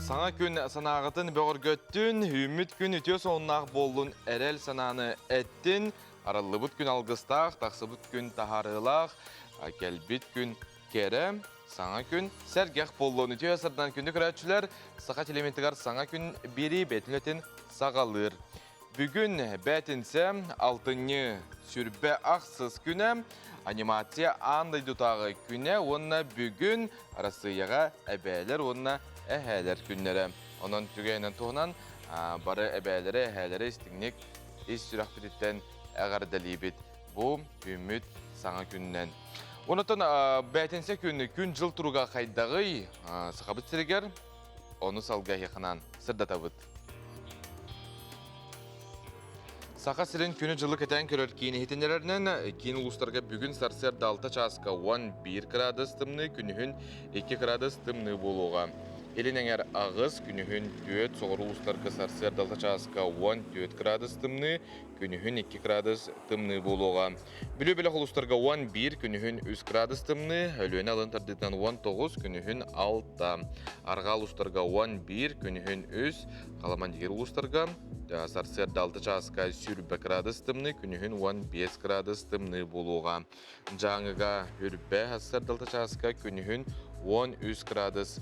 Саҥа күн санааҕытын бөҕөргөттүн, үүммүт күн үтүө сонуннаах буоллун, эрэл санааны эттин, арыллыбыт күн алгыстаах, тахсыбыт күн таһаарыылаах, кэлбит күн кэрэ, саҥа күн сэргэх буоллун. Үтүө сырдан күндү көрөөччүлэр, Саха телевидениетыгар саҥа күн биэрии бэйэтин үлэтин саҕалыыр. Бүгүн бээтинсэ, алтынньы сүрбэ ахсыс күнэ, анимация аан дойдутааҕы күнэ уонна бүгүн Арассыыйаҕа эбээлэр уонна эһээлэр күннэрэ. Онон түгэнинэн туһунан бары эбээлэри, эһээлэри истиҥник ис сүрэхпититтэн эҕэрдэлиибит. Бу үүммүт саҥа күнүнэн. Онтон бээтинсэ күн күн-дьыл туруга хайдаҕый? Сахабыт сиригэр ону салгыы эһиэхэ сырдатабыт. Саха сирин күнү-дьылы кэтээн көрөр киин иһитиннэрэринэн, киин улуустарга бүгүн сарсыарда 6 чааска 11 кыраадыс тымныы, күнүһүн 2 кыраадыс тымныы буолуоҕа. Илин эҥэр 8, күнүһүн 4, соҕуруу улуустарга сарсыарда 6 чааска 14 кыраадыс тымныы, күнүһүн 2 кыраадыс тымныы буолуоҕа. Бүлүү бөлөх улуустарга 11, күнүһүн 3 градус тымныы, Өлүөнэ алын тардыытынан 19, күнүһүн 6. Арҕаа улуустарга 11, күнүһүн 3, Халамандигир улуустарга сарсыарда 6 чааска 20 градус тымныы, күнүһүн 15 градус тымныы буолуоҕа. Дьааҥыга үрбэ сарсыарда 6 чааска күнүһүн 13 градус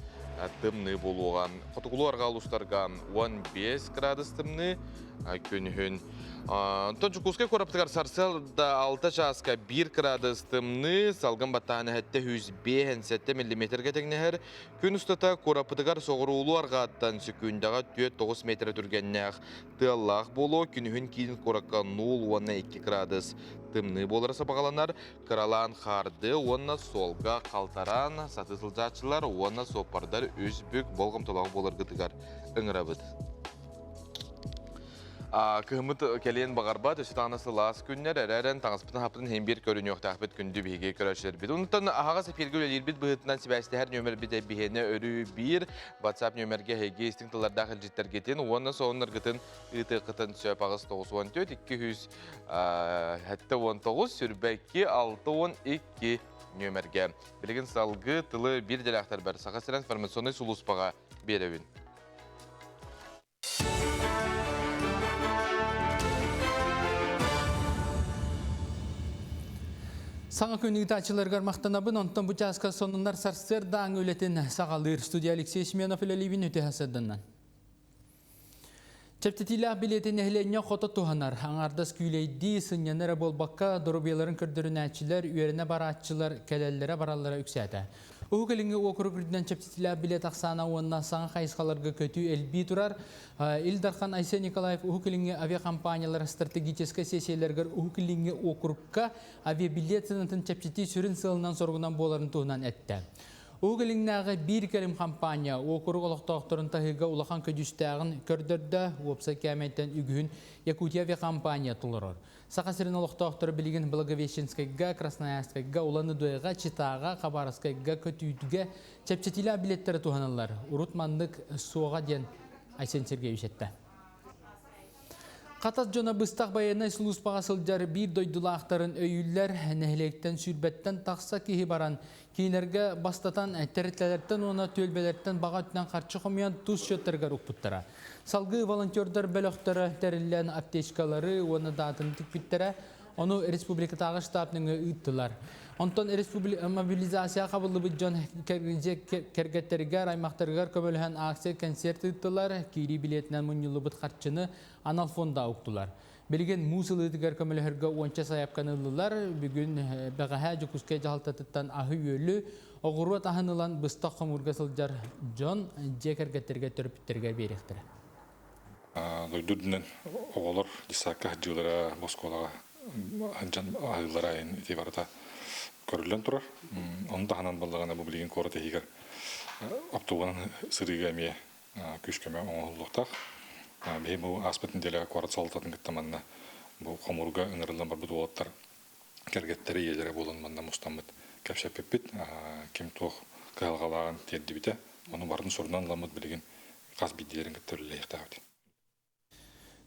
тымныы буолуоҕа. Хотугулуу арҕаа улуустарга 15 градус тымныы, күнүһүн. Онтон Дьокуускай куораппытыгар сарсыарда 6 чааска 1 кыраадыс тымныы, салгын баттааһына 705 миллиметргэ тэҥнэһэр. Күн устата куораппытыгар соҕуруулуу арҕааттан сөкүүндэҕэ 4-9 метр түргэннээх тыаллаах буолуо. Күнүһүн киин куоракка 0 уонна 2 кыраадыс тымныы буолара сабаҕаланар. Кыралаан хаардыы уонна суолга халтараан сатыы сылдьааччылар уонна суоппардар үс бүк болҕомтолоох буоларгытыгар ыҥырабыт. Кыһыммыт кэлиэн баҕарбат, өссө даҕаны сылаас күннэр, эрээрэн таҥаспытын хапытын иһин биир көрүнүөхтээхпит күндү биһиги көрөөччүлэрбит. Онтон аһаҕас эфиргэ үлэлиирбит быһыытынан сибээстэһэр нүөмэрбит биһиэнэ өрүү биир WhatsApp нүөмэргэ эһиги истиҥ тыллардаах илдьиттэргитин уонна сонуннаргытын ыытыаххытын сөп 894 200 79 сүрбэкки 62 нүөмэргэ. Билигин салгыы тылы биир дэлээхтэрбэр Саха сирин информационнай сулууспаҕа биэрэбин. Саҥа күн ыытааччыларыгар махтанабын, онтон бу чааска сонуннар сарсыардааҥы үлэтин саҕалыыр студия Алексей Семенов үлэлиибин үтүө сарсыарданнан. Чэпчэтиилээх билиэти нэһилиэнньэ хото туһанар. Аҥаардас күүлэйдии, сынньана эрэ буолбакка, доруобуйаларын көрдөрүнээччилэр, үөрэнэ барааччылар кэлэллэрэ-бараллара үксээтэ. Уһук Илиҥҥи уокурук үрдүнэн чэпчэтиилээх билиэт ахсаана уонна саҥа хайысхаларга көтүү элбии турар. Ил Дархан Айсен Николаев Уһук Илиҥҥи авиакомпаниялар стратегическай сессияларыгар Уһук Илиҥҥи уокурукка авиабилиэт сыанатын чэпчэтии сүрүн сыалынан-соругунан буоларын туһунан эттэ. Уһук Илиҥнээҕи биир кэлим хампаанньа уокурук олохтоохторун таһыыга улахан көдьүүстээҕин көрдөрдө, уопсай кээмэйтэн үгүһүн Якутия авиакомпания толорор. Саха сирин олохтоохторо билигин Благовещенскайга, Красноярскайга, Улан-Удээҕэ, Читаҕа, Хабаровскайга көтүүтүгэ чэпчэтиилээх билиэттэри туһаналлар. Урут маннык суоҕа диэн Айсен Сергеевич эттэ. Хатас дьоно быстах байыаннай сулууспаҕа сылдьар биир дойдулаахтарын өйүүллэр. Нэһилиэктэн сүүрбэттэн тахса киһи баран, кинилэргэ бастатан тэрилтэлэртэн уонна түөлбэлэртэн баҕа өттүнэн харчы хомуйан тус счеттарыгар укпуттара. Салгыы волонтердар бөлөхтөрө тэриллэн аптечкалары уонна даатаны тикпиттэрэ, ону республикатааҕы штаб нөҥүө ыыттылар. Онтон мобилизация хабыллыбыт дьон кэргэттэригэр, аймахтарыгар көмөлөһөн акция концерт ыыттылар, киирии билиэтинэн мунньуллубут харчыны анал фонда уктулар. Билигин муус ылыытыгар көмөлөһөргө уонча сайаапканы ыллылар. Бүгүн бэҕэһээ Дьокуускай дьаһалтатыттан аһы-үөлү, оҕуруот аһын ылан быстах хомуурга сылдьар дьон дьиэ кэргэттэргэ төрөппүттэригэр биэриэхтэрэ. Дойду үрдүнэн оҕолор десакка сылдьыылара, оскуолаҕа сылдьан аһыыллара ити барыта көрүллэн турар. Ону таһынан буоллаҕына бу билигин куорат иһигэр автобуһунан сырыыга эмиэ күүс-көмө оҥоһуллуохтаах. Биһи бу ааспыт нэдиэлэҕэ куорат салалтатын кытта манна бу хомуурга ыҥырыллан барбыт уолаттар кэргэттэрэ, ийэлэрэ буолан манна мустаммыт кэпсэппиппит. Ким туох кыһалҕалааҕын тиэрдибитэ. Ону барытын сурунан ыламмыт билигин хас биирдиилэрин кытта үлэлэһиэхтээхпит.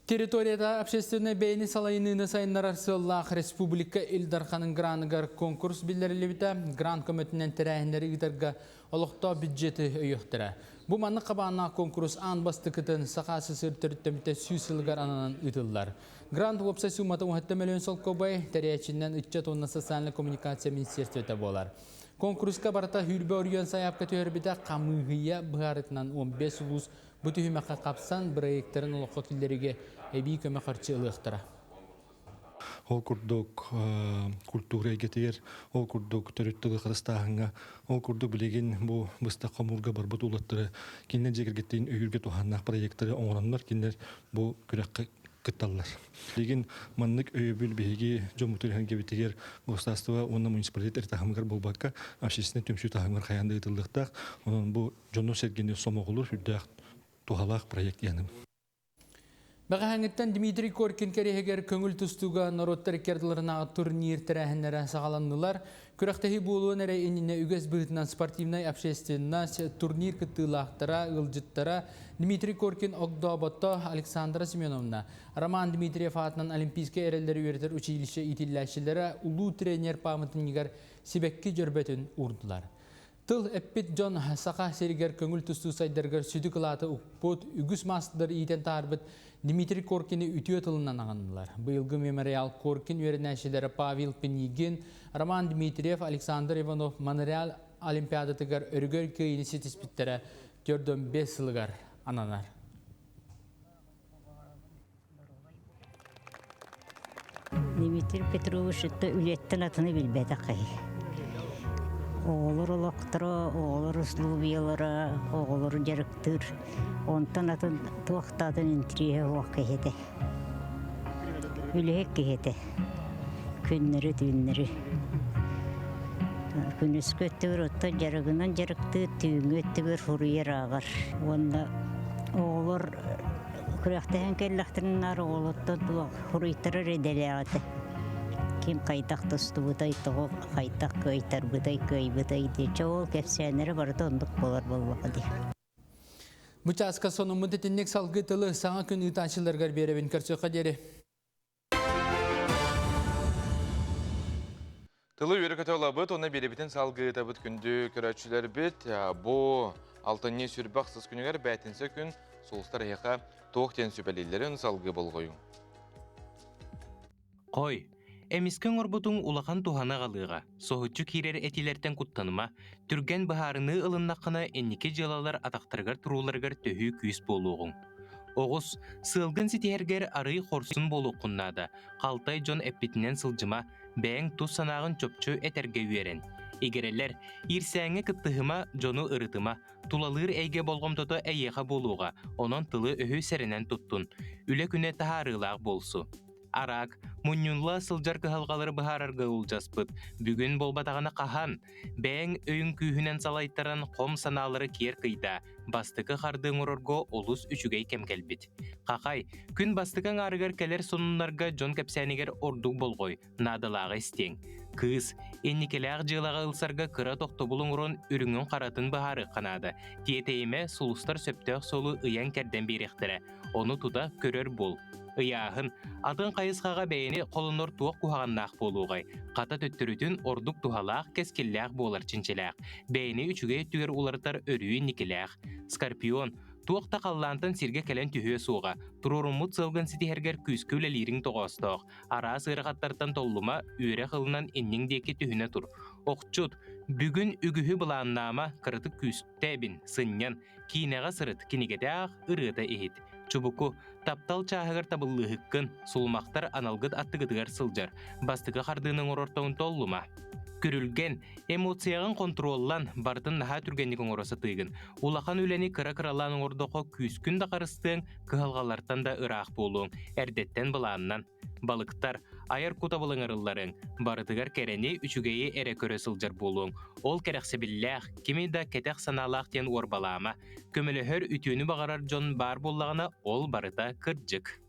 Территорията общественнай бэйэни салайыныыны сайыннарар сыаллаах республика Ил Дарханын граныгар конкурс биллэриллибитэ. Грант көмөтүнэн тэрээһиннэри ыытарга олохтоох бюджеты өйүөхтэрэ. Бу маннык хабааннаах куонкурус аан бастакытын Саха СССР төрүттэммитэ сүүс сылыгар ананан ыытыллар. Грант уопсай суумата 17 мөлүйүөн солкуобай, тэрийээччинэн ыччат уонна социальнай коммуникация министерствота буолар. Конкурска барыта сүүрбэ оройуон сайаапка түһэрбитэ хамыыһыйа быһаарытынан 15 улуус бу түһүмэххэ хапсан бырайыактарын олоххо киллэриигэ эбии көмө харчы ылыахтара. Ол курдук культура эйгэтигэр, ол курдук төрүт тылы харыстааһыҥҥа, ол курдук билигин бу быстах хомуурга барбыт уолаттары кинилэр дьиэ кэргэттэрин өйүүргэ туһааннаах проектары оҥороннор кинилэр бу күрэххэ кытталлар. Билигин маннык өйөбүл биһиги дьоммутун эһэргэбитигэр государство уонна муниципалитет эрэ таһымыгар буолбакка, общественнай түмсүү таһымыгар хайаан да ыытыллыахтаах. Онон бу дьону-сэргэни сомоҕолуур сүрдээх туһалаах проект диэным. Бэҕэһээҥҥиттэн Дмитрий Коркин кэриэһигэр көҥүл тустууга норуоттар икки ардыларынааҕы турнир тэрээһиннэрэ саҕаланнылар. Күрэхтэһии буолуон эрэ иннинэ үгэс быһыытынан спортивнай общественность, турнир кыттыылаахтара, ыалдьыттара Дмитрий Коркин огдообото Александра Семеновна, Роман Дмитриев аатынан Олимпийскай эрэллэри үөрэтэр училище иитиллээччилэрэ улуу тренер пааматынньыгар сибэкки дьөрбөтүн уурдулар. Тыл эппит дьон Саха сиригэр көҥүл тустуу сайдарыгар сүдү кылааты укпут, үгүс маастардар иитэн таһаарбыт Дмитрий Коркины үтүө тылынан аҕыннылар. Быйылгы мемориал Коркин үөрэнээччилэрэ Павел Пинигин, Роман Дмитриев, Александр Иванов Монреаль Олимпиадатыгар өрөгөй кыайыыны ситиспиттэрэ 45 сылыгар ананар. Дмитрий Петрович үлэттэн атыны билбэтэх киһи. Оҕолор олохторо, оҕолор условиялара, оҕолору дьарыктыыр. Онтон атын туох да атын интириэһэ суох киһи этэ. Үлэһит киһи этэ. Күннэри-түүннэри. Күнүскү өттүгэр оттон дьарыгынан дьарыктыыр, түүҥҥү өттүгэр суруйар ааҕар. Уонна оҕолор Күрэхтэһэн кэллэхтэринэ наар оҕолортон туох хуруйтарар идэлээх этэ. Ким хайдах тустубутай, тоҕо хайдах кыайтарбытай, кыайбытай диye. Чэ ол кэпсээннэрэ барыта оннук буолар буоллаҕа дии. Бу чааска сонуммут итинник салгыы тылы саҥа күн ыытааччыларыгар биэрэбин көрсүөххэ диэри. Тылы үөрэ-көтө ылабыт уонна биэрэбитин салгыы ыытабыт күндү көрөөччүлэрбит. Бу алтынньы сүрбэх сыс күнүгэр бээтинсэ күн сулустар эһиэхэ туох диэн сүбэлииллэрин салгыы болҕойуҥ. Хой, эмискэ оҥорбутуҥ улахан туһаны аҕалыаҕа. Соһуччу киирэр этиилэртэн куттаныма. Түргэн быһаарыныы ылыннаххына инники дьыалалар атахтарыгар турууларыгар төһүү күүс буолуоҕуҥ. Оҕус, сыалгын ситиһэргэр арыый хорсун буолуоххун наада. Халтай дьон эппитинэн сылдьыма, бэйэҥ тус санааҕын чопчу этэргэ үөрэн. Игирэлэр, иирсээҥҥэ кыттыһыма, дьону ырытыма. Тулалыыр эйгэ болҕомтото эйиэхэ буолуоҕа, онон тылы-өһү сэрэнэн туттун. Үлэ күнэ таһаарыылаах буолсу. Араак, мунньулла сылдьар кыһалҕалары быһаарарга улдьаспыт. Бүгүн буолбатаҕына хаһан? Бэйэҥ өйүҥ күүһүнэн салайтаран хом санаалары киэр кыйдаа, бастакы хардыы оҥорорго олус үчүгэй кэм кэлбит. Хахай, күн бастакы аҥаарыгар кэлэр сонуннарга дьон кэпсээнигэр ордук болҕой, наадалааҕы истиэҥ. Кыыс, инникилээх дьыалаҕа ылсарга кыра тохтобул оҥорон үрүҥүн-харатын быһаарыахха наада. Тиэтэйимэ, сулустар сөптөөх суолу ыйан-кэрдэн биэриэхтэрэ. Ону тута көрөр буол. Ыйааһын, атын хайысхаҕа бэйэни холонор туох куһаҕаннаах буолуоҕай? Хата төттөрүтүн ордук туһалаах, кэскиллээх буолар чинчилээх. Бэйэни үчүгэй өттүгэр уларытар өрүү инникилээх. Скорпион, туох да халлаантан сиргэ кэлэн түһүө суоҕа. Туруоруммут сыалгын ситиһэргэр күүскэ үлэлиириҥ тоҕоостоох. Араас ыарахаттартан толлума, үөрэх ылынан инниҥ диэки түһүнэ тур. Охчут, бүгүн үгүһү былааннаама, кыратык күүстэ эбин, сынньан. Киинэҕэ сырыт, кинигэтэ аах, ырыата иһит. Чубуку, таптал чааһыгар табыллыыһыккын, сулумахтар аналгыт аттыгытыгар сылдьар. Бастакы хардыыны оҥорортон толлума. Күрүлгэн, эмоцияҕын хонтуруоллан, барытын наһаа түргэнник оҥоро сатыыгын. Улахан үлэни кыра-кыралаан оҥордоххо күүскүн да харыстыаҥ, кыһалҕалартан да ыраах буолуоҥ. Эрдэттэн былааннан. Балыктар, айар кутабыл ыҥырылларыҥ, барытыгар кэрэни, үчүгэйи эрэ көрө сылдьар буолуоҥ. Ол кэрэхсэбиллээх, кими да кэтэх санаалаах диэн уорбалаама. Көмөлөһөр, үтүөнү баҕарар дьон баар буоллаҕына, ол барыта кырдьык.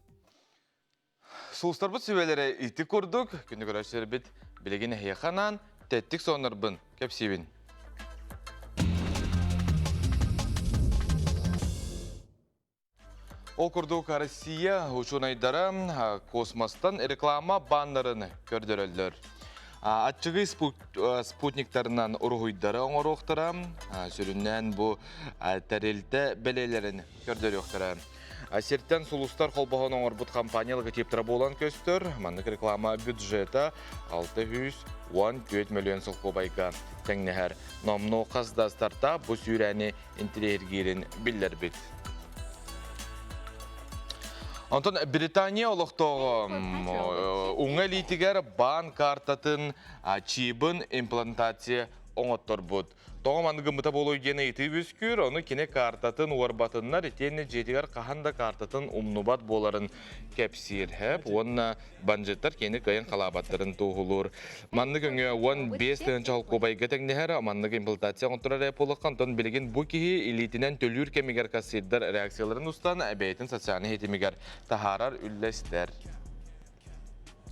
Сулустарбыт сүбэлэрэ ити курдук, күнү көрөөччүлэрбит билигин эһиэхэ анаан тэттик соннорбун кэпсиибин. Ол курдук Россия учуонайдара космостан реклама баннерын көрдөрөллөр. Аччыгый спутниктарынан уруһуйдары оҥоруохтара, сүрүннээн бу тэрилтэ бэлиэлэрин көрдөрүөхтэрэ. Сиртэн сулустар холбоһон оҥорбут компания логотиптара буолан көстөр. Маннык реклама бюджета 614 миллион солкуобайга тэҥнэһэр. Номнуо хас да стартап бу сүүрээни интириэһиргиирин биллэрбит. Онтон Британия олохтооҕо уҥа илиитигэр баан картатын чибын имплантация оҥотторбут. Тоҕо маннык гыммыта буолуой диэн ыйытыы үөскүүр, ону кини картатын уорбатыннар итиэннэ дьиэтигэр хаһан да картатын умнубат буоларын кэпсиир. Хэп уонна бандьыттар кини кыайан халаабаттарын туоһулуур. Маннык өҥө 15 тыһыынча холкуобайга тэҥнэһэр, маннык имплантация оҥотторор эрэ буоллахха, онтон билигин бу киһи илиитинэн төлүүр кэмигэр кассирдар реакцияларын устан бэйэтин социальнай ситимигэр таһаарар үллэстэр.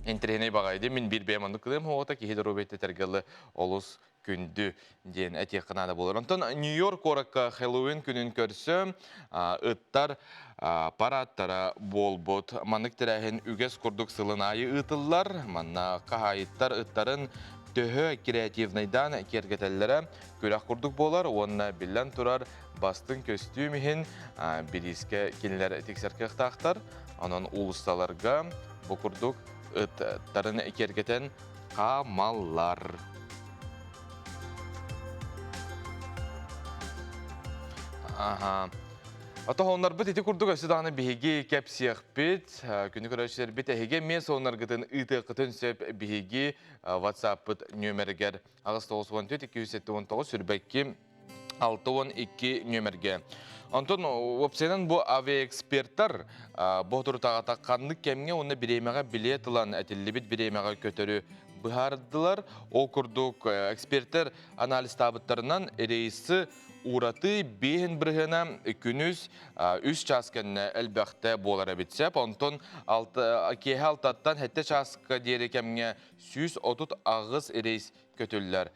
Интэриэһинэй баҕайы мин биир бэйэм оннук кылыам оҕото киһи доруобуйата этэргэ олус күндү диэн этиэххэ наада буолар. Онтон Нью-Йорк куоракка Хэллоуин күнүн көрсө ыттар парадтара буолбут. Маннык тэрээһин үгэс курдук сылын аайы ыытыллар. Манна хаһаайыттар ыттарын төһө креативнайдаан киэргэтэллэрэ күрэх курдук буолар уонна биллэн турар бастыҥ көстүүм иһин бириискэ кинилэр тиксэр кыахтаахтар. Онон уулуссаларга бу курдук ыттарын киэргэтэн хаамаллар. Аха. Отоһоннорбут ити курдук өссө даҕаны биһиги кэпсиэхпит, күнү көрөөччүлэрбит эһиги эмиэ сонуннаргытын ыытыаххытын сөп биһиги WhatsApp-пыт нүөмэригэр 894 279 сүрбэкки 62 нүөмэргэ. Онтон уопсайынан бу авиаэксперттар бу турутаҕата ханнык кэмҥэ уонна бириэмэҕэ билиэт ылан этиллибит бириэмэҕэ көтөрү быһаардылар. Ол курдук эксперттэр анализтаабыттарынан рейсы уураты биэһин бырыһыана күнүс үс чаас кэннэ элбэхтэ буолар эбит сөп. Онтон киэһэ алтаттан сэттэ чааска диэри кэмҥэ 138 рейс көтүллэр.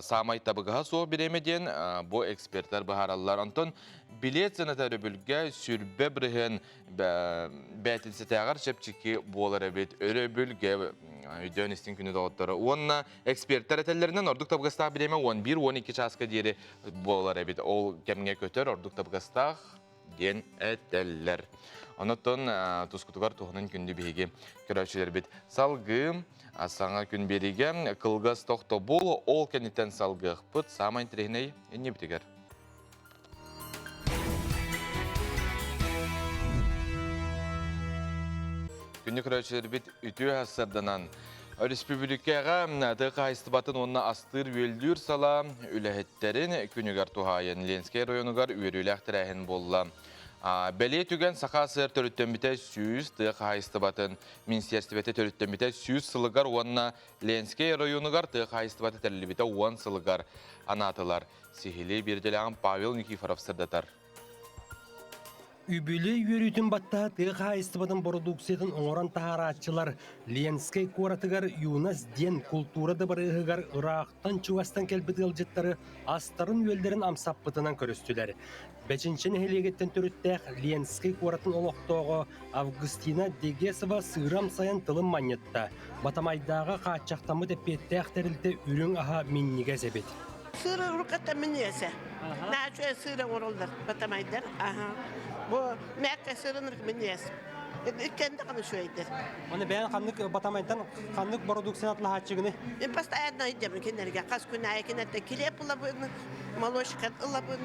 Саамай табыгаһа суох бириэмэ диэн бу эксперттэр быһаараллар. Онтон билиэт сыаната өрөбүлгэ сүрбэ бырыһыан бээтинсэтээҕэр чэпчэки буолар эбит. Өрөбүлгэ өйдөөн истиҥ күнү доҕотторо. Уонна эксперттэр этэллэринэн ордук табыгастаах бириэмэ 11-12 чааска диэри буолар эбит. Ол кэмҥэ көтөр ордук табыгастаах диэн этэллэр. Онотон тускутугар туһунан күндү биһиги көрөөччүлэрбит салгыы саҥа күн биэриигэ кылгас тохтобул ол кэнниттэн салгыахпыт саамай интэриэһинэй иннибитигэр. Күндү көрөөччүлэрбит үтүө сарсыарданан Өрөспүүбүлүкэҕэ тыа хаһаайыстыбатын уонна астыыр-үөллүүр салаа үлэһиттэрин күнүгэр туһаайан Ленскэй оройуонугар үөрүүлээх тэрээһин буолла. Бэлиэ түгэн Саха АССР төрүттэммитэ 100, тыа хаһаайыстыбатын министиэристибэтэ төрүттэммитэ 100 сылыгар уонна Ленскэй оройуонугар тыа хаһаайыстыбата тэриллибитэ 10 сылыгар анаатылар. Сиһилии биирдэлээҕин Павел Никифоров сырдатар. Үбүлүөй үөрүүтүн баттаһа тыа хаһаайыстыбатын бородууксуйатын оҥорон таһаарааччылар Ленскэй куоратыгар Юность диэн култуура дыбарыаһыгар ыраахтан-чугастан кэлбит ыалдьыттары астарын-үөллэрин амсаппытынан көрүстүлэр. Бэчинчэ нэһилиэгиттэн төрүттээх Ленскэй куоратын олохтооҕо Августина Дегесова сыыры амсайан тылын манньытта. Батамайдааҕы хааччахтаммыт эппиэттээх тэрилтэ үрүҥ аһа минньигэс эбит. Сыыры урукката минньигэсэ. Наачуя сыыра оҥороллор батамайдар. Аха. Бу мээккэ сыырын минньигэс. Иккиэн даҕаны үчүгэйдэр. Аны бэйэн ханнык батамайтан ханнык бородууксуйаны атлаһааччыгыный? Мен постоянно идем кинилэргэ. Хас күн аайы кинилэртэн килиэп ылабын, молочка ылабын,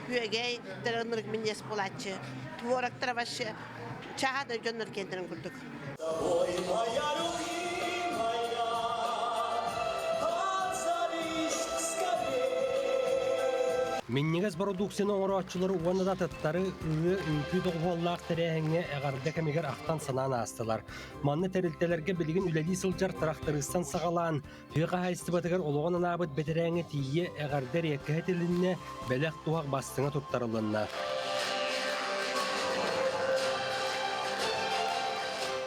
үөгэй, ынырык минньигэс буолааччы. Творогтара вообще чааһа да дьоннор киэннэрин курдук. Ой, моя любимая, отзовись скорее. Минньигэс бородууксуйаны оҥорооччулары уонна да атыттары ырыа үҥкүү доҕуһуоллаах тэрээһиҥҥэ эҕэрдэ кэмигэр ахтан-санаан аастылар. Манна тэрилтэлэргэ билигин үлэлии сылдьар тырахтарыыстан саҕалаан, тыа хаһаайыстыбатыгар олоҕун анаабыт бэтэрээҥҥэ тиийэ эҕэрдэ эриэккэһэ этилиннэ, бэлэх-туһах бастыҥа туттарылынна.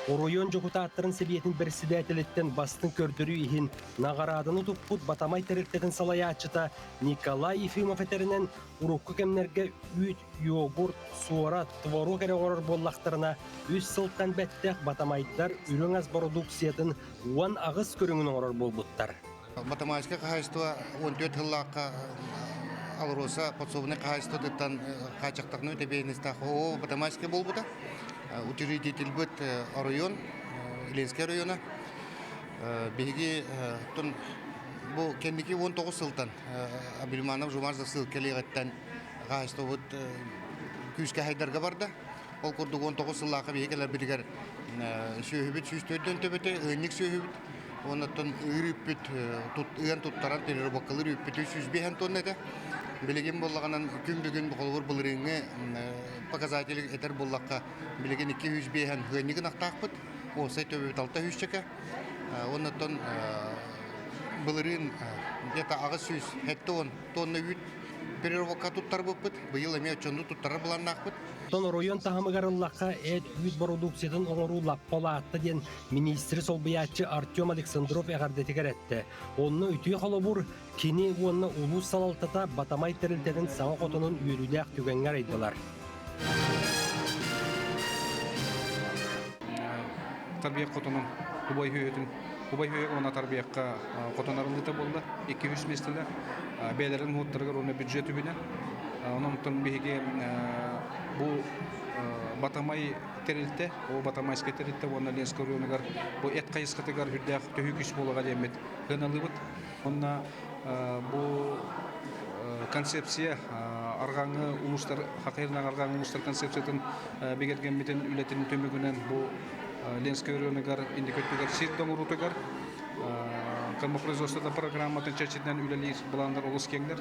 Оройуон дьокутааттарын сэбиэтин бэрэссэдээтэлиттэн бастыҥ көрдөрүү иһин наҕарааданы туппут Батамай тэрилтэтин салайааччыта Николай Ефимов этэринэн, урукку кэмнэргэ үүт, йогурт, суорат, творог эрэ оҥорор буоллахтарына, үс сылтан бэттэх Батамайдар үрүҥ ас бородууксуйатын 18 көрүҥүн оҥорор буолбуттар. Математика хаһаайыстыба 14 сыллаахха АЛРОСА подсобнай хаһаайыстыбатыттан хааччахтахны тэбиэнистаах ООО Математика буолбута. Учредительбыт оройуон, Ленскэй района. Биһиги бу кэнники 19 сылтан Абильманов Жумар сыл кэлиэҕиттэн хаһаайыстыбабыт күүскэ хайдарга барда. Ол курдук 19 сыллаахха биһиги кэлэрбитигэр сүөһүбүт 104 төбөтө, ыанньык сүөһүбүт Оннуттан ыыр үүппүт ыан туттаран переработкалыыр үүппүт 305 тонна этэ. Билигин буоллаҕынан күн бүгүн холобур былырыыҥҥы показатель этэр буоллахха билигин 205 ыанньыгын ахтаахпыт. Уопсай төбөбүт 600 чөкө. Оннуттан былырыын где-то 870 тонна үүт переработка туттарбыппыт. Быйыл эмиэ оччону туттарар былааннаахпыт. Оттон оройуон таһымыгар ыллахха эт үүт бородууксуйатын оҥоруу лаппа улаатта диэн миниистири солбуйааччы Артем Александров эҕэрдэтигэр эттэ. Онно үтүө холобур кини уонна улуус салалтата Батамай тэрилтэтин саҥа хотонун үөрүүлээх түгэҥҥэ арыйдылар. Тарбыйах хотонун убай үһүөтүн убай үһүө уонна тарбыйахха хотон арыллыыта буолла. 200 миэстэлээх бэйэлэрин уһуттарыгар уонна бюджет үбүнэн. Онон биһиги бу Батамай тэрилтэ, ол Батамайскай тэрилтэ уонна Ленскэй оройуонугар бу эт хайысхатыгар үрдээх төһүү күүс буолуоҕа диэммит сыаналыыбыт. Онно бу концепция арҕааҥы улуустар Хахайырнаах арҕааҥы улуустар концепциятын бигэргэммитин үлэтин түмүгүнэн бу Ленскэй оройуонугар инники өттүгэр сир доҥоруутугар кормопроизводство программатын чэрчитинэн үлэлиир былааннар олус киэҥнэр.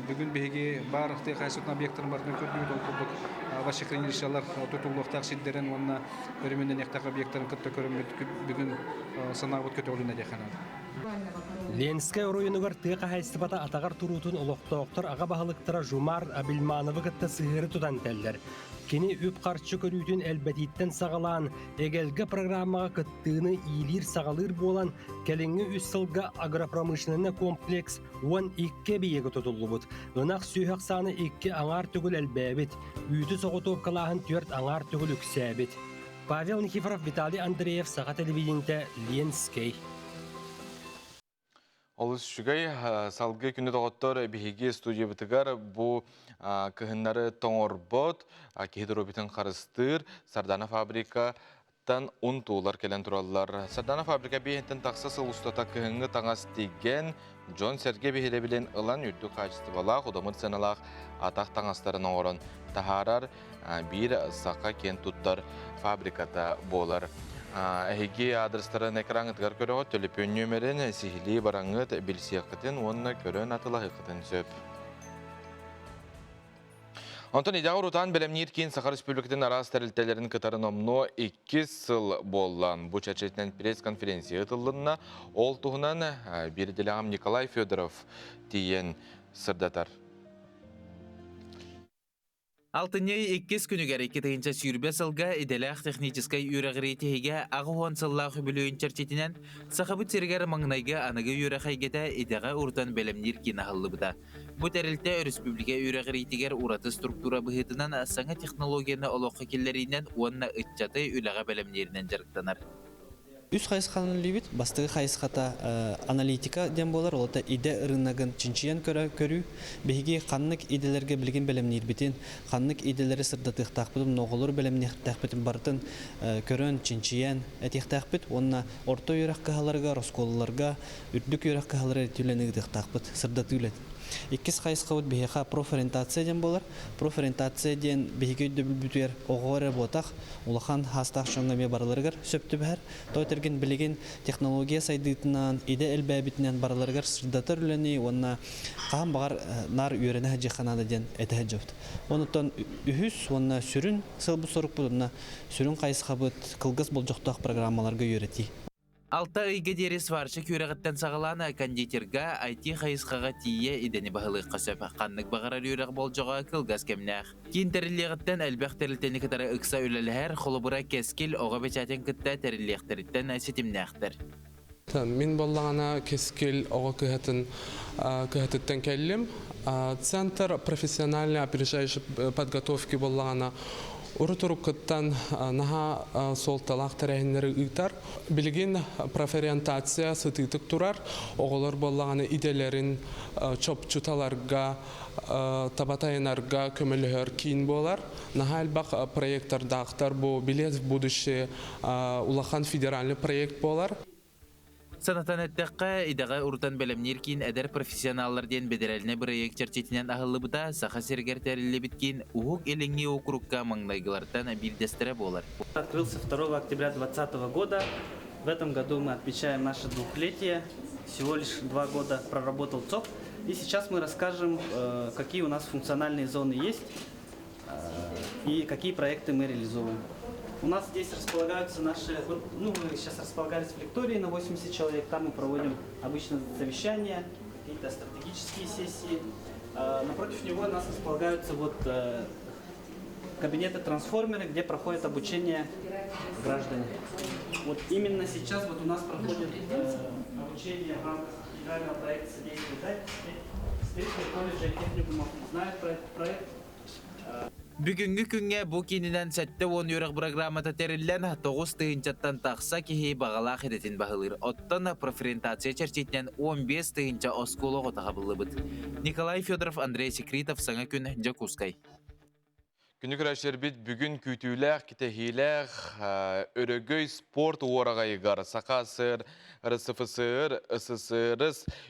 Бүгүн биһиги баар тыа хаһаайыстыбатын объектарын барытын көрдүбүт. Ол курдук овощехранилищелар тутуллуохтаах сирдэрин уонна өрөмүөннэниэхтээх объектарын кытта көрөммүт бүгүн санаабыт көтөҕүлүнэ диэххэ наада. Ленскэй оройуонугар тыа хаһаайыстыбата атаҕар туруутун олохтоохтор аҕа баһылыктара Жумар Абильмановы кытта сыһыары тутан этэллэр. Кини үп-харчы көрүүтүн элбэтииттэн саҕалаан, эгэлгэ программаҕа кыттыыны иилиир-саҕалыыр буолан, кэлиҥҥи үс сылга агропромышленнай комплекс 12 эбийиэгэ тутуллубут. Ынах сүөһү ахсаана икки аҥаар төгүл элбээбит, үүтү соҕотуопкалааһын түөрт аҥаар төгүл үксээбит. Павел Никифоров, Виталий Андреев, Саха телевидениетэ, Ленскэй. Олус үчүгэй. Салгыы күнү доҕоттор биһиги студиябытыгар бу кыһыннары тоҥорбот, киһи доруобуйатын харыстыыр Сардана фабрика тан ун туулар кэлэн тураллар. Сардана фабрика биэһинтэн тахса сыл устата кыһыҥҥы таҥас тигэн, дьон-сэргэ биһирэбилин ылан үрдүк хаачыстыбалаах, удамыр сыаналаах атах таҥастарын оҥорон таһаарар биир саха киэн туттар фабриката буолар. Эһиги адрестарын экраҥҥытыгар көрөҕүт, төлөпүөн нүөмэрин сиһилии бараҥҥыт билсиэххитин уонна көрөн атылаһыаххытын сөп. Онтон идэҕэ урутаан бэлэмниир киин Саха Республикатын араас тэрилтэлэрин кытары номнуо иккис сыл буолла. Бу чэрчитинэн пресс-конференция ыытыллынна. Ол туһунан биир идэлээҕим Николай Федоров тиийэн сырдатар. Алтынньы иккис күнүгэр 2020 сылга идэлээх техническэй үөрэҕирии тиһигэ 80 сыллаах үбүлүөйүн чэрчитинэн Сахабыт сиригэр маҥнайгы аныгы үөрэх эйгэтэ идэҕэ урутан бэлэмниир киин аһыллыбыта. Бу тэрилтэ өрөспүүбүлүкэ үөрэҕириитигэр ураты структура быһыытынан саҥа технологияны олоххо киллэриинэн уонна ыччаты үлэҕэ бэлэмнииринэн дьарыктанар. Үс хайысханан үлэлиибит. Бастакы хайысхата аналитика диэн буолар, ол это идэ ырыынагын чинчийэн көрүү. Биһиги ханнык идэлэргэ билигин бэлэмниирбитин, ханнык идэлэри сырдатыахтаахпытын, оҕолору бэлэмниэхтээхпитин барытын көрөн, чинчийэн этиэхтээхпит уонна орто үөрэх кыһаларыгар, оскуолаларга, үрдүк үөрэх кыһаларыгар ити үлэни ыытыахтаахпыт, сырдатыы үлэтин. Иккис хайысхабыт биһиэхэ профориентация диэн буолар. Профориентация диэн биһиги өйдөбүлбүтүгэр оҕо эрэ буотах, улахан хаастаах дьоҥҥо эмиэ барыларыгар сөп түбэһэр. Тоҕо этэргин билигин технология сайдыытынан, идэ элбээбитинэн барыларыгар сырдатар үлэни уонна хаһан баҕар наар үөрэнэ сылдьыахха наада диэн этэ сылдьабыт. Онуттан үһүс уонна сүрүн сыалбыт-сорукпут уонна сүрүн хайысхабыт кылгас болдьохтоох программаларга үөрэтии. Алта ыйга диэри сварщик үөрэҕиттэн саҕалаан кондитерга, IT хайысхаҕа тиийэ идэни баһылыахха сөп. Ханнык баҕарар үөрэх болдьоҕо кылгас кэмнээх. Киин тэриллиэҕиттэн элбэх тэрилтэни кытары ыкса үлэлэһэр, холобура, Кэскил оҕо бэчээтин кытта тэриллиэхтэриттэн ситимнээхтэр. Мин буоллаҕына Кэскил оҕо кыһатын кыһатыттан кэллим. Центр профессиональной опережающей подготовки буоллаҕына. Урут-уруккуттан наһаа суолталаах тэрээһиннэри ыытар. Билигин профориентация сытыытык турар. Оҕолор буоллаҕына идэлэрин чопчу таларга, таба тайанарга көмөлөһөр киин буолар. Наһаа элбэх проектордаахтар. Бу «Билет в будущее» улахан федеральный проект буолар. Санатан эттэххэ, идэҕэ урутан бэлэмниир киин эдэр профессионаллар диэн бэдэрээлинэй бырайыак чэрчитинэн аһыллыбыта Саха сиригэр тэриллибит киин Уһук Илиҥҥи уокурукка маҥнайгылартан биирдэстэрэ буолар. Открылся 2 октября 2020 года. В этом году мы отмечаем наше двухлетие. Всего лишь 2 года проработал ЦОП. И сейчас мы расскажем, какие у нас функциональные зоны есть и какие проекты мы реализовываем. У нас здесь располагаются наши, вот, ну, мы сейчас располагались в лектории на 80 человек, там мы проводим обычно совещания, какие-то стратегические сессии. Напротив него у нас располагаются вот кабинеты-трансформеры, где проходит обучение граждане. Вот именно сейчас вот у нас проходит обучение в рамках федерального проекта содействия представители колледжа и техникумов знают про этот проект. Бүгүҥҥү күҥҥэ бу киининэн 70 үөрэх программата тэриллэн, 9 тыһыынчаттан тахса киһи баҕалаах идэтин баһылыыр. Оттон профориентация чэрчитинэн 15 тыһыынча оскуола оҕото хабыллыбыт. Николай Федоров, Андрей Секритов, Саҥа күн, Дьокуускай. Күндү көрөөччүлэрбит, бүгүн күүтүүлээх, кэтэһиилээх Өрөгөй спорт уораҕайыгар Саха СССР, РСФСР, СССР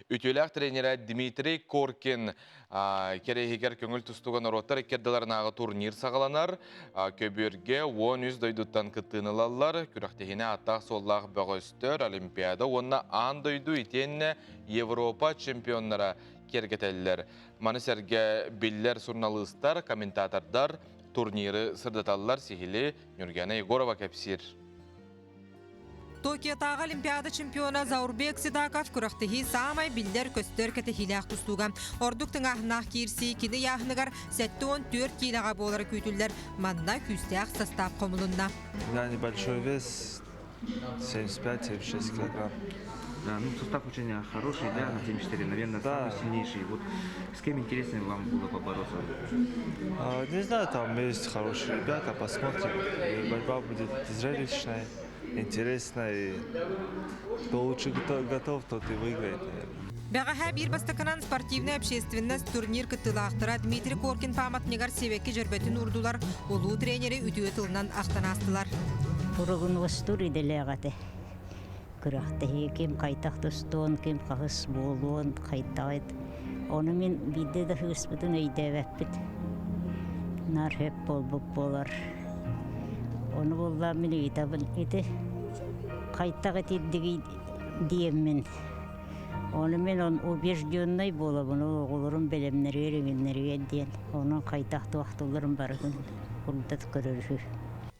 үтүөлээх тренерэ Дмитрий Коркин кэриэһигэр көҥүл тустууга норуоттар икки ардыларынааҕы турнир саҕаланар. Көбүөргэ 13 дойдуттан кыттыыны ылаллар. Күрэхтэһиини ааттаах-суоллаах бөҕөстөр, Олимпиада уонна аан дойду итиэннэ Европа чемпионнара киэргэтэллэр. Маны сэргэ биллэр суруналыыстар, комментатордар турниры сырдаталлар. Сиһилии Нюргена Егорова кэпсиир. Токиотааҕы Олимпиада чемпиона Заурбек Сидаков күрэхтэһии саамай биллэр-көстөр кэтэһиилээх тустууга. Ордук тыҥааһыннаах киирсии кини ыйааһыныгар 74 киилэҕэ буолара күүтүллэр. Манна күүстээх состав хомулунна. У меня небольшой вес, 75-76 килограмм. Да, ну состав очень хороший, да, на 74, наверное, самый сильнейший. Вот с кем интересно вам было побороться? А, не знаю, там есть хорошие ребята, посмотрим. И борьба будет зрелищная, интересная. И кто лучше готов, тот и выиграет, наверное. Бэҕэһээ биир бастакынан спортивная общественность турнир кыттыылаахтара Дмитрий Коркин пааматынньыгар сибэкки дьөрбөтүн уурдулар, улуу тренери үтүө тылынан ахтан аастылар. Прогнозтуур идэлээх этэ. Күрэхтэһии ким хайдах тустуон, ким хаһыс буолуон, хайдаҕыт. Ону мин биирдэ да сыыспытын өйдөөбөппүт. Наар сөп буолбут буолар. Ону буоллаа мин ыйытабын ити хайдах итирдигий диэммин. Ону мин он убежденный буолабын, ол оҕолорум бэлэмнэригэр иҥиннэригэр диэн. Онон хайдах туохтуулларын барытын курдат көрөрү.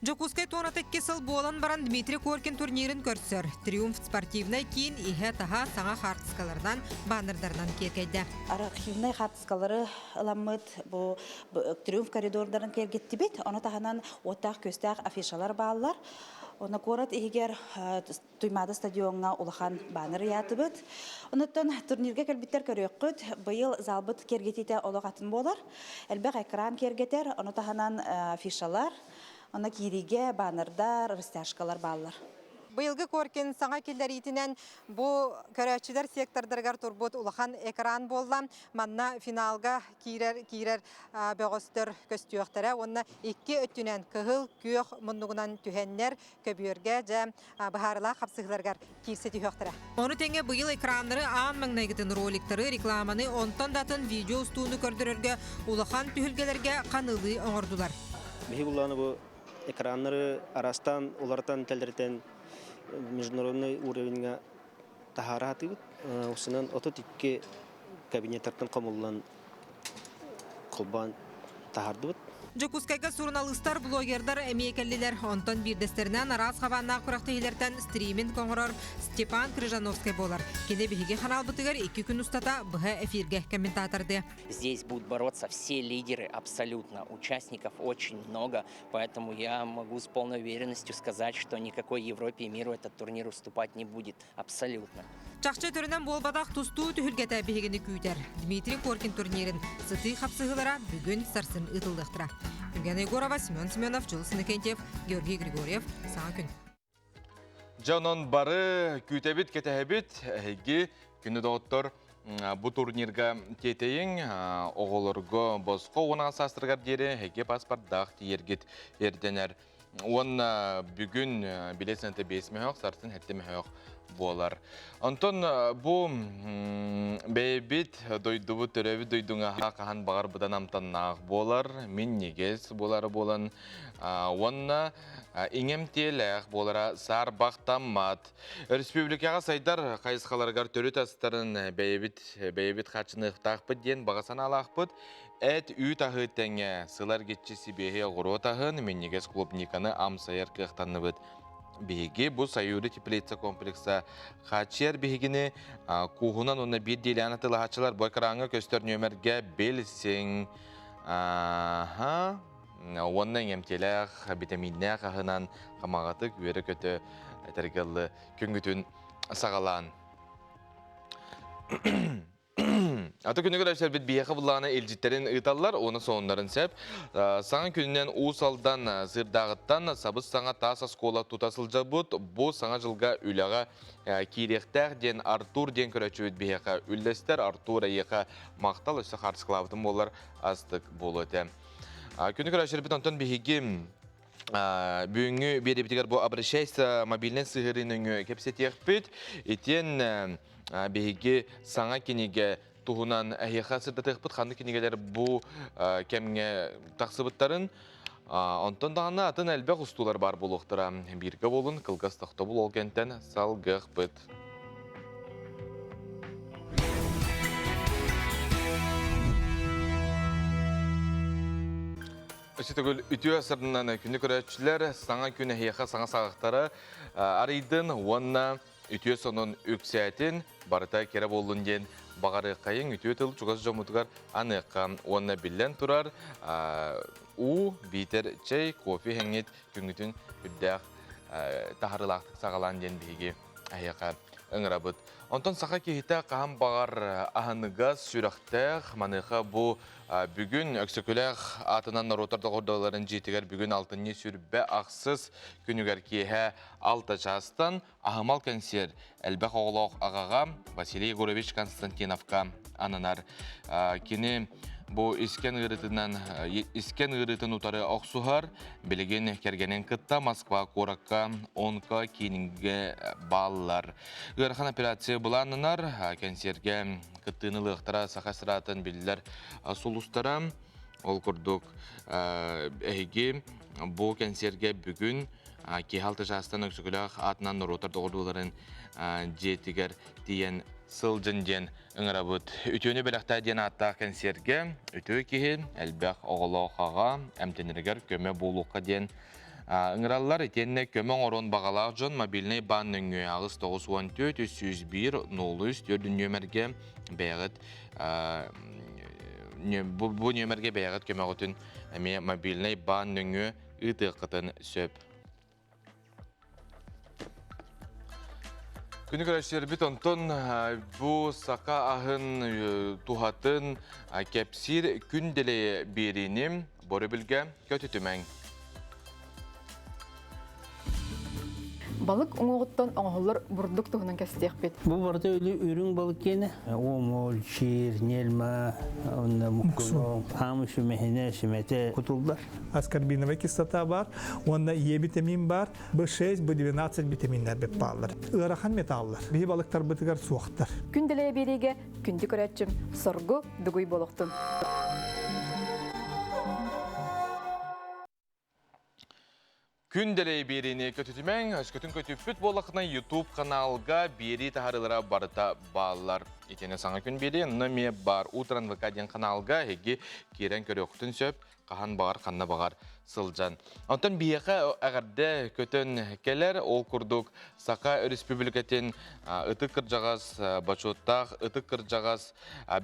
Дьокуускай туоната 2 сыл буолан баран Дмитрий Коркин турнирын көрсөр. Триумф спортивнай киин иһэ-таһа саҥа хаартыскаларынан, баннердарынан киэркэйдэ. Архивнай хаартыскалары ыламмыт бу Триумф коридордарын киэргэттибит. Ону таһынан уоттаах-күөстээх афишалар бааллар. Онно куорат иһигэр Туймаада стадиоҥҥа улахан баннер ыйаатыбыт. Онуттан турнирга кэлбиттэр көрүөххүт, быйыл залбыт киэргэтиитэ олох атын буолар. Элбэх экран киэргэтэр, ону таһынан афишалар, онно киириигэ баннердар, растяжкалар бааллар. Быйылгы Коркин саҥа киллэриитинэн бу көрөөччүлэр сектордарыгар турбут улахан экран буолла. Манна финалга киирэр киирэр бөҕөстөр көстүөхтэрэ уонна икки өттүнэн кыһыл, күөх муннугунан түһэннэр көбүөргэ дьэ быһаарыылаах хапсыһыыларыгар киирсэ түһүөхтэрэ. Ону тэҥэ быйыл экраннары аан маҥнайгытын роликтары, рекламаны, онтон да атын видео устууну көрдөрөргө улахан түһүлгэлэргэ ханылыы оҥордулар. Биһи булланы бу экраннары арастан уларытан тэлэритэн международный уровеньга таһаара сатыыбыт. Усунан 32 кабинеттартан хомуллан холбоон таһаардыбыт. Дьокуускайга суруналыыстар, блогердар эмиэ кэллилэр. Онтон биирдэстэринэн араас хабааннаах күрэхтэһиилэртэн стриминг оҥорор Степан Крыжановскай буолар. Кини биһиги ханаалбытыгар 2 күн устата быһа эфиргэ комментатордыа. Здесь будут бороться все лидеры абсолютно. Участников очень много, поэтому я могу с полной уверенностью сказать, что никакой Европе и миру этот турнир уступать не будет. Абсолютно. Чахчы өтөрүнэн буолбатах тустуу түһүлгэтэ биһигини күүтэр. Дмитрий Коркин турнирын сытыы хапсыһыылара бүгүн сарсын ыытыллыахтара. Евгения Егорова, Семен Семенов, Дьулус Иннокентьев, Георгий Григорьев. Саҥа күн. Дьонон бары күүтэбит, кэтэһэбит. Эһиги күнү доҕоттор бу турнирга тиэтэйиҥ оҕолорго босхо уон саастарыгар диэри эһиги паспордаах тиийэргит ирдэнэр. Уонна бүгүн билет сыаната 5 мөһөөх, сарсын 7 мөһөөх буолар. Онтон бу бэйэбит дойдубут, төрөөбүт дойдуҥа хаһан баҕар быдан амтаннаах буолар, минньигэс буолара буолан уонна иҥэмтиэлээх буолара саарбахтаммат. Республикаҕа сайдар хайысхаларыгар төрүт астарын бэйэбит бэйэбит хааччыныахтаахпыт диэн баҕа санаалаахпыт. Эт, үүт аһы тэҥэ сыл эргиччи сибиэһэй оҕуруот аһын, минньигэс клубниканы амсайар кыахтанныбыт. Биһиги бу Саюри теплица комплекса хааччыйар биһигини кууһунан уонна биирдиилээн атыылаһааччылар бу экраҥҥа көстөр нүөмэргэ билсиҥ. Аха. Уонна иҥэмтиэлээх, битэмииннээх аһынан хамаҕатык үөрэ-көтө этэргэ дылы күҥҥүтүн саҕалаан. Аты күнүгэр өсөрбүт биһиэхэ буллаҕына илдьиттэрин ыыталлар, уонна сонуннарын сөп. Саҥа күнүнэн Уус Алдан сыырдааҕыттан сабыс-саҥа таас оскуола тута сылдьабыт. Бу саҥа дьылга үлэҕэ киириэхтээх диэн Артур диэн көрөөччүбүт биһиэхэ үллэстэр. Артур эйиэхэ махтал, өссө хаарчыкалаабытым буоллар астык буолуо этэ. Күнү көрөөччүлэрбит онтон биһиги бүгүҥҥү биэриибитигэр бу обращайся мобильнай сыһыарыы нөҥүө кэпсэтиэхпит. Итиэн биһиги саҥа кинигэ туһунан эһиэхэ сырдатыахпыт ханнык кинигэлэр бу кэмҥэ тахсыбыттарын. Онтон даҕаны атын элбэх устуулар баар буолуохтара. Бииргэ буолун, кылгас тохтобул ол кэнтэн салгыахпыт. Өссө төгүл үтүө сырдынан күнү көрөөччүлэр саҥа күн эһиэхэ саҥа саҕахтары арыйдын уонна үтүө сонун үксээтин, барыта кэрэ буоллун диэн баҕарыаххайыҥ үтүө тыл чугас дьоммутугар аныахха уонна биллэн турар уу, биитэр чэй, кофе иһэҥҥит күҥҥүтүн үрдээх таһарыылаахтык саҕалаан диэн биһиги эһиэхэ ыҥырабыт. Онтон саха киһитэ хаһан баҕар аһыныгас, сүрэхтээх, маныаха бу бүгүн Өксөкүлээх аатынан норуоттар доҕордоһууларын дьиэтигэр бүгүн алтынньы сүрбэ ахсыс күнүгэр киэһэ алта чаастан аһымал кэнсиэр элбэх оҕолоох аҕаҕа Василий Егорович Константиновка ананар. Кини бу искэн ыарыытынан искэн ыарыытын утары охсуһар, билигин кэргэнин кытта Москва куоракка онко киинингэ бааллар. Ыарахан операция былааннанар, кэнсиэргэ кыттыыны ылыахтара Саха эстрадатын биллэр сулустара. Ол курдук, эһиги бу кэнсиэргэ бүгүн киэһэ алта чаастан Өксөкүлээх аатынан норуоттар доҕордууларын дьиэтигэр тиийэн сылдьын диэн ыҥырабыт. Үтүөнү бэлэхтээ диэн ааттаах кэнсиэргэ үтүө киһи, элбэх оҕолоох аҕа эмтэнэригэр көмө буолуохха диэн ыҥыраллар. Итиэннэ көмө оҥоруон баҕалаах дьон мобильнай баан нөҥүө 8 94 301 03 4 нүөмэргэ бэйэҕит бу нүөмэргэ бэйэҕит көмөҕүтүн эмиэ мобильнай баан нөҥүө ыытыаххытын сөп. Күнү көрөөччүлэрбит онтон бу саха аһын туһатын кэпсиир күн дэлэйэ биэриини Борөбүлгэ көтүтүмэҥ. Балык уҥуоҕуттан оҥоһуллар бурдук туһунан кэпсэтиэхпит. Бу барыта өлүү үрүҥ балык киэнэ. Уомул, чиир, нельма, онно муксун, хаамы сүмэһинэ, сүмэтэ кутуллар. Аскорбиновая кислота бар, уонна Е витамин бар, B6, B12 витаминнэр бит бааллар. Ыарахан металлар. Биһи балыктарбытыгар суохтар. Күн дэлэйэ биэриигэ күндү көрөөччүм соргу дугуй буолуохтун. Күн дэлэй биэриини көтүтүмэҥ, өскөтүн көтүппүт буоллаххына YouTube каналга биэрии таһаарыылара барыта бааллар. Итиэннэ саҥа күн биэрии онно эмиэ бар Утран ВК диэн каналга эһиги киирэн көрүөххүтүн сөп, хаһан баҕар, ханна баҕар. сылдьан. Онтон биһиэхэ эҕэрдэ көтөн кэлэр, ол курдук Саха Өрөспүүбүлүкэтин ытык кырдьаҕас, бочуоттаах ытык кырдьаҕас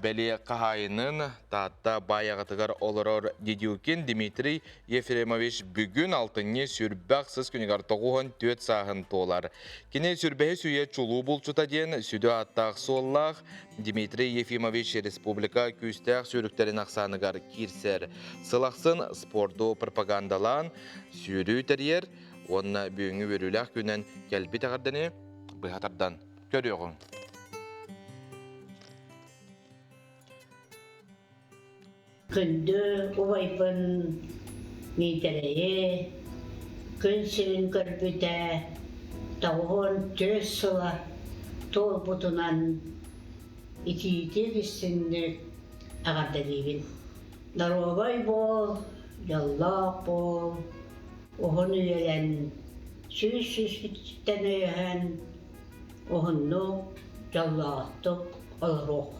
бэлиэ хаһаайынын Таатта Баайаҕатыгар олорор Дедюкин Дмитрий Ефремович бүгүн алтынньы сүрбэх сыс күнүгэр 94 сааһын туолар. Кини сүрбэһис үйэ чулуу булчута диэн сүдү ааттаах-суоллаах Дмитрий Ефимович республика күүстээх сүүрүктэрин ахсааныгар киирсэр. Сыл ахсын спорду пропагандалаан сүүрүү тэрийэр уонна бүгүҥҥү үөрүүлээх күнэн кэлбит эҕэрдэни быһа тардан көрүөҕүҥ. Күндү убайбын Миитэрэйи күн сирин көрбүтэ 94 сыла туолбутунан итиитик истиҥник эҕэрдэлиибин. Доруобай буол, дьоллоох буол, уһун үйэлэн, сүүс сүүспүтүттэн өйөһөн, уһуннук, дьоллоохтук олоруох.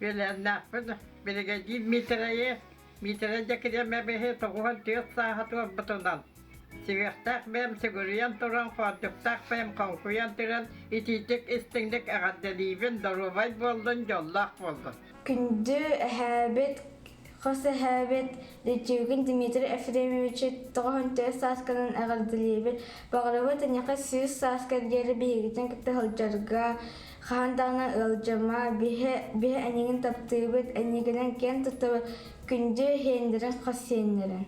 Үөлээннээхпин биригэдьиир Миитэрэйи, Миитэрэй Дьэкириэмэбиһи 94 сааһа туолбутунан, сүһүөхтээх бэйэм сүгүрүйэн туран, хоордуктаах бэйэм хоҥкуйан туран итиитик истиҥник эҕэрдэлиибин, доруобай буоллун, дьоллоох буоллун. Күндү эһээбит, хос эһээбит Литюгин Дмитрий Ефремовичи 94 саасканан эҕэрдэлиибит. Баҕарабыт эйиэхэ 100 сааскар диэри биһигитин кытта сылдьарга, Хаһан даҕаны ыалдьыма, биһи, биһи эйигин таптыыбыт, эйигинэн киэн туттабыт, күндү иһиэндэрин хос сиэннэрин.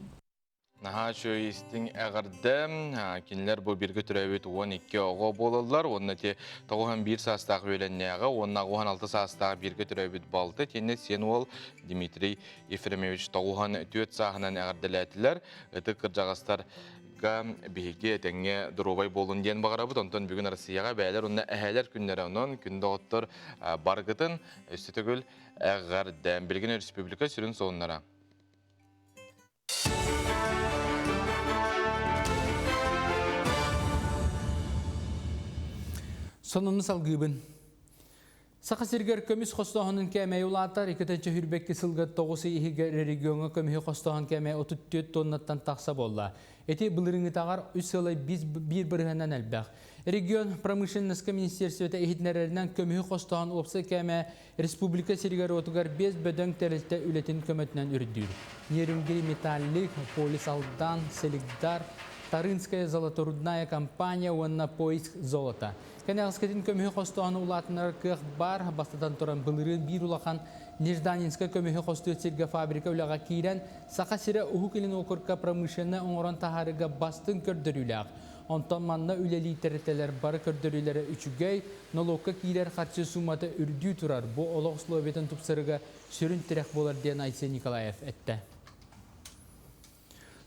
Наһаа үчүгэй истиҥ эҕэрдэ. Кинилэр бу бииргэ төрөөбүт 12 оҕо буолаллар. Уонна ити 91 саастаах үөлэннээҕэ уонна 16 саастаах бииргэ төрөөбүт балты итиэннэ сиэн уол Дмитрий Ефремович 94 сааһынан эҕэрдэлээтилэр. Ытык кырдьаҕастар биһиги этэҥҥэ доруобай буолун диэн баҕарабыт. Онтон бүгүн Россияҕа бэйэлэр уонна эһээлэр күннэрэ. Онон күн доҕоттор баргытын өссө төгүл эҕэрдэ. Билигин республика сүрүн сонуннара. Сонуну салгыыбын. Саха сиригэр көмүс хостооһунун кээмэйэ улаатар, 2 сылга 9 ый иһигэр региоҥҥа көмүһү хостооһун кээмэйэ 34 тоннаттан тахса буолла. Ити былырыыҥҥытааҕар үс сылай биир бырыһынан элбэх. Регион промышленноска министерствота иһитиннэрэринэн көмүһү хостооһун уопсай кээмэйэ республика сиригэр-уотугар биэс бөдөҥ тэрилтэ үлэтин көмөтүнэн үрдүүр. Нерюнгри Металлик, Полис Алдан, Селигдар, Тарынская золоторудная компания уонна Поиск золота. Кэнэҕэскитин көмүһү хостооһуну улаатыннарар кыах баар. Бастатан туран, былырыын биир улахан Нежданинскай көмүһү хостуур сиргэ фабрика үлэҕэ киирэн, Саха сирэ Уһук Илин уокурукка промышленнай оҥорон таһаарыыга бастыҥ көрдөрүүлээх. Онтон манна үлэлии тэрилтэлэр бары көрдөрүүлэрэ үчүгэй, нолуокка киирэр харчы суумата үрдүү турар. Бу олох условиятын тупсарыыга сүрүн тирэх буолар диэн Айсен Николаев эттэ.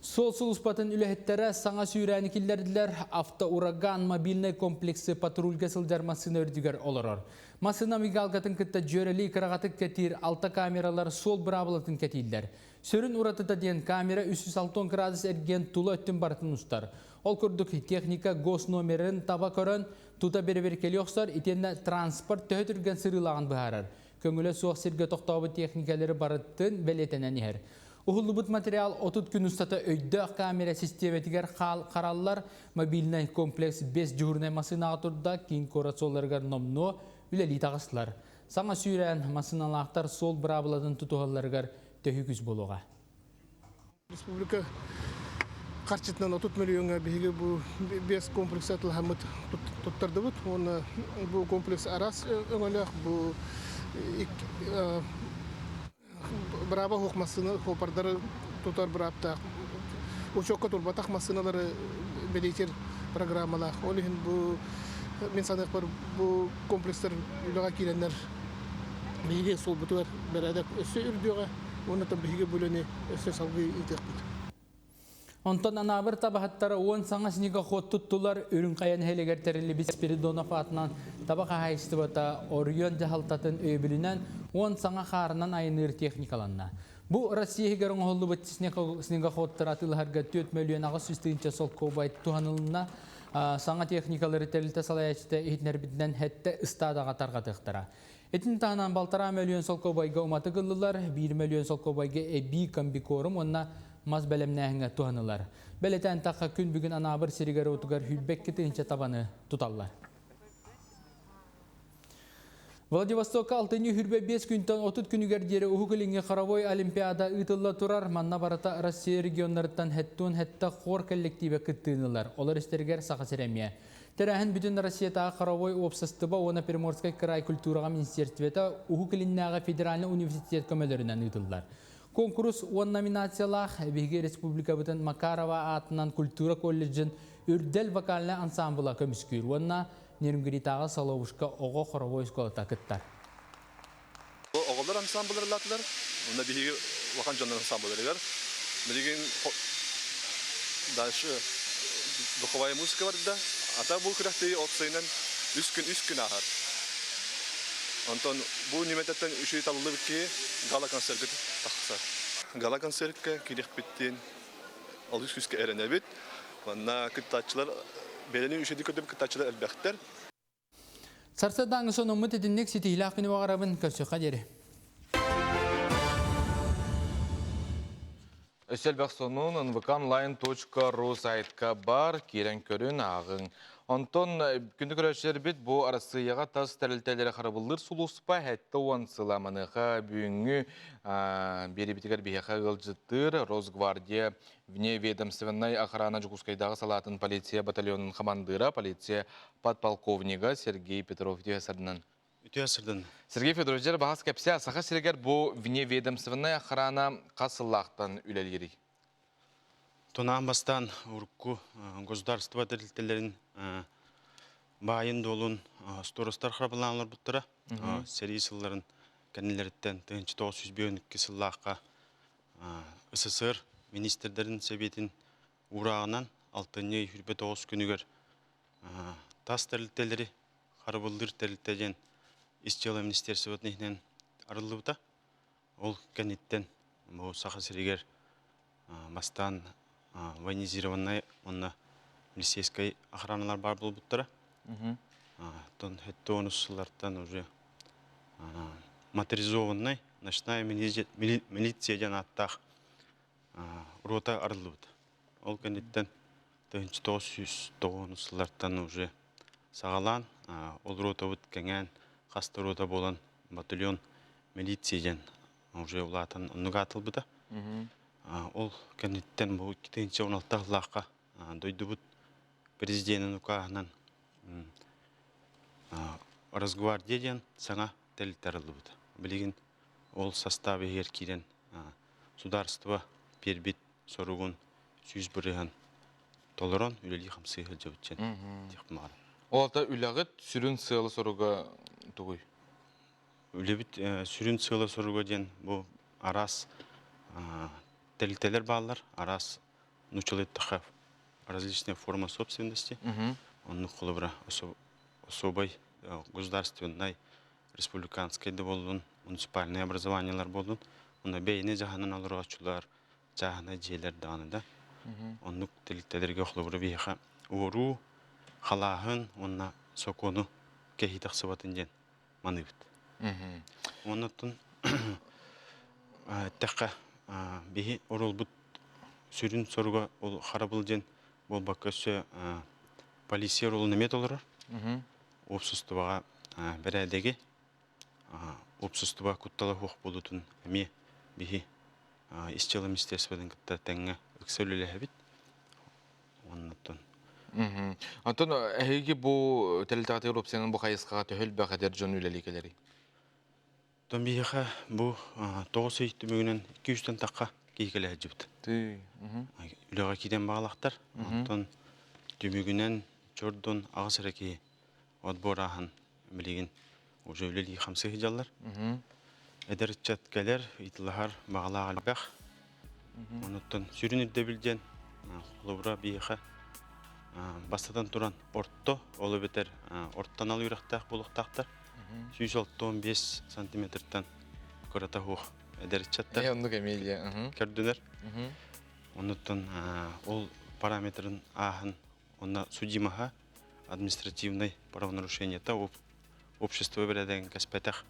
Суол сулууспатын үлэһиттэрэ саҥа сүүрээни киллэрдилэр. Автоураган мобильнай комплексы патрульга сылдьар массыына үрдүгэр олорор. Массыына мигалкатын кытта дьүөрэлии кыраҕатык кэтиир алта камералар суол быраабылатын кэтииллэр. Сүрүн уратыта диэн камера 360 градус эргиэн тула өттүн барытын устар. Ол курдук техника госномерын таба көрөн, тута бэрэбиэркэлии охсор итиэннэ транспорт төһө түргэн сырыылааҕын быһаарар. Көҥүлэ суох сиргэ тохтообут техникалары барытын бэлиэтэнэн иһэр. Уһуллубут материал 30 күн устата өйдөөх камера систиэмэтигэр хараллар. Мобильнай комплекс 5 дежурнай массыынаҕа турда, киин куорат суолларыгар номнуо үлэлии таҕыстылар. Саҥа сүүрээн массыыналаахтар суол быраабылатын тутуһалларыгар төһүү күүс буолуоҕа. Республика харчытынан 30 миллиоҥҥа биһиги бу биэс комплекс атылаһаммыт туттардыбыт. Уонна бу комплекс араас өҥөлөөх бу бырааба суох массыына суоппардары тутар бырааптаах учуокка турбатах массыыналары бэлиэтиир программалаах. Ол иһин бу мин саныахпар бу комплекстар үлэҕэ киирэннэр биһиги суолбутугар бэрээдэк өссө үрдүөҕэ уонна биһиги бу үлэни өссө салгыы ыытыахпыт. Онтон Анаабыр табаһыттара уон саҥа снегоход туттулар Үрүҥ Хайа нэһилиэгэр тэриллибит Спиридонов аатынан таба хаһаайыстыбата оройуон дьаһалтатын өйөбүлүнэн уон саҥа хаарынан айанныыр техникаланна. Бу Россия иһигэр оҥоһуллубут снегоходтар атыылаһарга 4 мөлүйүөн 800 тыһыынча солкуобай туһанылынна. Саҥа техникалары тэрилтэ салайааччыта иһитиннэрбитинэн сэттэ ыстаадаҕа тарҕатыахтара. Итини таһынан балтараа мөлүйүөн солкуобайга уматык ыллылар, биир мөлүйүөн солкуобайга эбии комбикорум уонна мас бэлэмнээһиҥҥэ туһанылар. Бэлэтээн тахха күн бүгүн Анаабыр сиригэр-уотугар 22 тыһыынча табаны туталлар. Владивостокка алтынньы 25 күнтэн 30 күнүгэр диэри Уһук Илиҥҥи хоровой олимпиада ыытылла турар. Манна барыта Россия регионнарыттан хэттуун хэттэ хор коллективэ кыттыыны ылар. Олор истэригэр Саха сирэ эмиэ. Тэрээһин бүтүн Россиятааҕы хоровой уопсастыба уонна Приморскай кыраай культураҕа министерствета Уһук Илиннээҕи федеральнай университет көмөлөрүнэн ыытыллар. Куонкурус уон номинациялаах биһиги республикабытын Макарова аатынан культура колледжын Үрдэл вокальнай ансамбла көмүскүүр уонна Нерюнгритааҕы Соловушка оҕо хоровой оскуолата кыттар. Оҕолор ансамблларылаатылар, уонна биһиги улахан дьоннор ансамблларыгар билигин дальше духовая музыка барда. Ата бу күрэхтэһии опсайынан үс күн үс күн ааһар. Онтон бу ньүмэтэттэн үчүгэй талыллыбыт киһи гала-концерты тахсар. Гала-концертка киириэхпиттин олус күүскэ эрэнэбит. Манна кыттааччылар бэйэни үчүгэйдик көрдөбүт кыттааччылар элбэхтэр. Сарсыардааҥы сонуммут итинник ситиһиилээх күнү баҕарабын көрсүөххэ диэри. Өссө элбэх сонун nvkonline.ru сайтка бар, киирэн көрүн, ааҕыҥ. Онтон күндү көрөөччүлэрбит бу Арассыыйаҕа тас тэрилтэлэри харабыллыыр сулууспа 70 сыла маныаха бүгүҥҥү биэриибитигэр биһиэхэ ыалдьыттыыр Росгвардия вневедомственнай охрана Дьокуускайдааҕы салаатын полиция батальонун хамандыыра, полиция подполковнига Сергей Петров үтүө сырдынан. Үтүө сырдын. Сергей Федорович, дьэр баһас кэпсээ, Саха сиригэр бу вневедомственнай охрана хас сыллаахтан үлэлиирий? Тунаан бастаан урукку государство тэрилтэлэрин баайын-дуолун сторостар харабылаан олорбуттара. Сэрии сылларын кэннилэриттэн 1952 сыллаахха СССР министрдэрин сэбиэтин уурааҕынан алтынньы 29 күнүгэр тас тэрилтэлэри харабыллыыр тэрилтэ диэн ис дьыала министерствотын иһинэн арыллыбыта. Ол кэнниттэн бу Саха сиригэр бастаан военизированнай уонна милицейскай охраналар баар буолбуттара. Оттон 70 сыллартан уже моторизованнай ночная милиция диэн ааттаах рота арыллыбыт. Ол кэнниттэн 1990 сыллартан уже саҕалаан ол ротабыт кэҥээн хас да рота буолан батальон милиция диэн уже улаатан оннук аатылбыта. Ол кэнниттэн бу 2016 сыллаахха дойдубут президенин укааһынан Росгвардия диэн саҥа тэрилтэ арыллыбыта. Билигин ол састаап иһигэр киирэн судаарыстыба биэрбит соругун 100% толорон үлэлии-хамсыы сылдьабыт диэн диэхпин баҕарабын. Ол аата үлэҕит сүрүн сыала-соруга тугуй? Үлэбит сүрүн сыала-соруга диэн бу араас тэрилтэлэр бааллар, араас нууччалыы эттэххэ различные формы собственности. Оннук холобура особай государственнай, республиканскай да буоллун, муниципальнай образованиелар буоллун, онно бэйэни дьаһанан олорооччулар, чааһынай дьиэлэр даҕаны да. Оннук тэрилтэлэргэ холобура биһиэхэ уоруу, халааһын уонна сокуону кэһии тахсыбатын диэн маныыбыт. Оннуттан эттэххэ, биһи оруолбут сүрүн соруга ол харабыл диэн буолбакка өссө полиция оруолун эмиэ толорор. Уопсастыбаҕа бэрээдэги, уопсастыба куттала суох буолуутун эмиэ биһи ис дьыала министерствотын кытта тэҥҥэ ыкса үлэлэһэбит. Оннуттан. Онтон эһиги бу тэрилтэҕитигэр уопсайынан бу хайысхаҕа төһө элбэх эдэр дьон үлэлии кэлэрий? Оттон биһиэхэ бу 9 ый түмүгүнэн 200-тэн тахха киһи кэлэ сылдьыбыт. Үлэҕэ киирэн баҕалахтар. Онтон түмүгүнэн чордун аҕыс эрэ киһи отбор ааһан билигин уже үлэлии хамсыы сылдьаллар. Эдэр ыччат кэлэр, ыйытылаһар баҕалаах элбэх. Онуттан сүрүн ирдэбил диэн холобура биһиэхэ бастатан туран орто, ол эбэтэр орто анал үөрэхтээх буолуохтаахтар. 165 сантиметртан кырата суох эдэр ыччаттар. Оннук Эмилия. Көрдүнэр. Онуттан ол параметрын ааһан онно судимаһа административнай правонарушениета общество бэрээдэгин кэспэтэх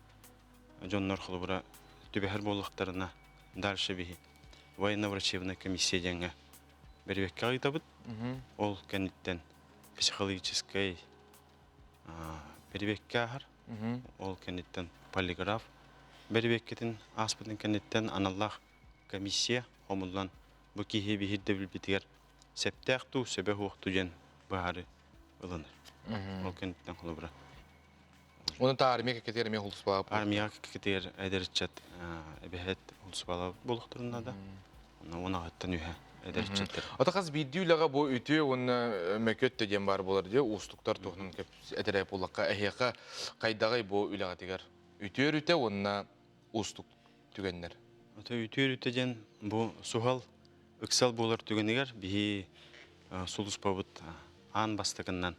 дьоннор холобура түбэһэр буоллахтарына дальше биһи. военно-врачебная комиссия диэҥҥэ бэрибэккэ ыытабыт. Ол кэнниттэн психологическай бэрибэккэ ааһар. Ол кэнниттэн полиграф бэрибэккэтин ааспытын кэнниттэн аналлаах комиссия хомуллан бу киһи биһирдэ билбитигэр септээх туу, сөбө суох туу диэн быһаары ылынар. Ол кэнниттэн холобура. Оны та армия кекетер эме хулуспалап. Армия кекетер эдэр ыччат эбэһэт хулуспалап болохторун надо. Оны ағаттан үһэ эдэр ыччаттар. Ата хас биирдии үлэҕэ бу үтүө уонна мөкү өттө диэн баар буолар дии уустуктар туһунан этэрэ буоллахха эһиэхэ хайдаҕый бу үлэҕитигэр үтүө өрүтэ уонна уустук түгэннэр? Ата үтүө өрүтэ диэн бу суһал ыксал буолар түгэнигэр биһи сулуспабыт аан бастакыннан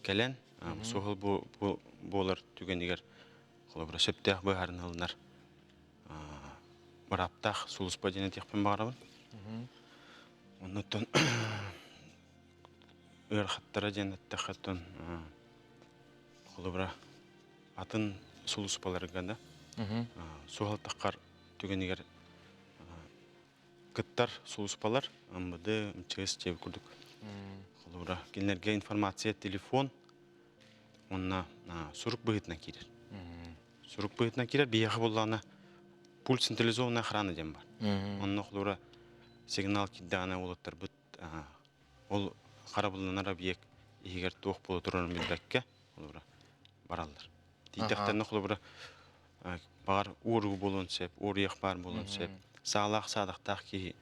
кэлэн суһал буолар түгэнигэр холобура сөптөөх быһаарыны ылынар бырааптаах сулууспа диэн этиэхпин баҕарабын. Оннуттан ыарахаттара диэн эттэххэ оттон холобура атын сулууспаларга да суһал таххар түгэнигэр кыттар сулууспалар МВД, МЧС диэбит курдук. Холобура кинилэргэ информация телефон уонна сурук быһыытынан киирэр. Сурук быһыытынан киирэр биһиэхэ буоллаҕына пульт централизованная охрана диэн бар. Онно холобура сигнал киирдэҕинэ уолаттарбыт ол харабылланар объект иһигэр туох буола турарын билбэккэ холобура бараллар. Тиийдэхтэринэ холобура баҕар уоруу буолуон сөп, уоруйах баар буолуон сөп, саалаах саадахтаах киһи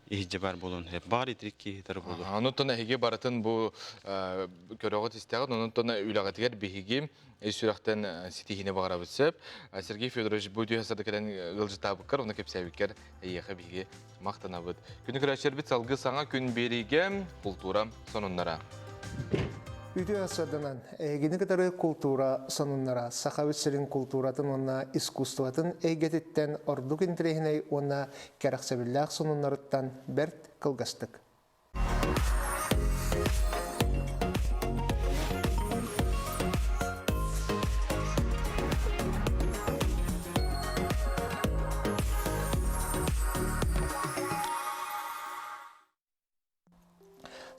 иһдьэ баар буолуон сөп, баҕар итирик киһи тары буолуо. Онуттан эһиги барытын бу көрөҕүт истэҕит, онуттан үлэҕитигэр биһиги ис сүрэхтэн ситиһиини баҕарабыт сөп. Сергей Федорович бу үтүө сырдык кэлэн ыалдьыттаабыккар, уонна кэпсээбиккэр эйиэхэ биһиги махтанабыт. Күнү көрөөччүлэрбит салгыы саҥа күн биэриигэ култуура сонуннара. Үтүө сарданан, эһигини кытары култуура сонуннара Сахабыт сирин култууратын уонна искусствотын эйгэтиттэн ордук интэриэһинэй уонна кэрэхсэбиллээх сонуннарыттан бэрт кылгастык.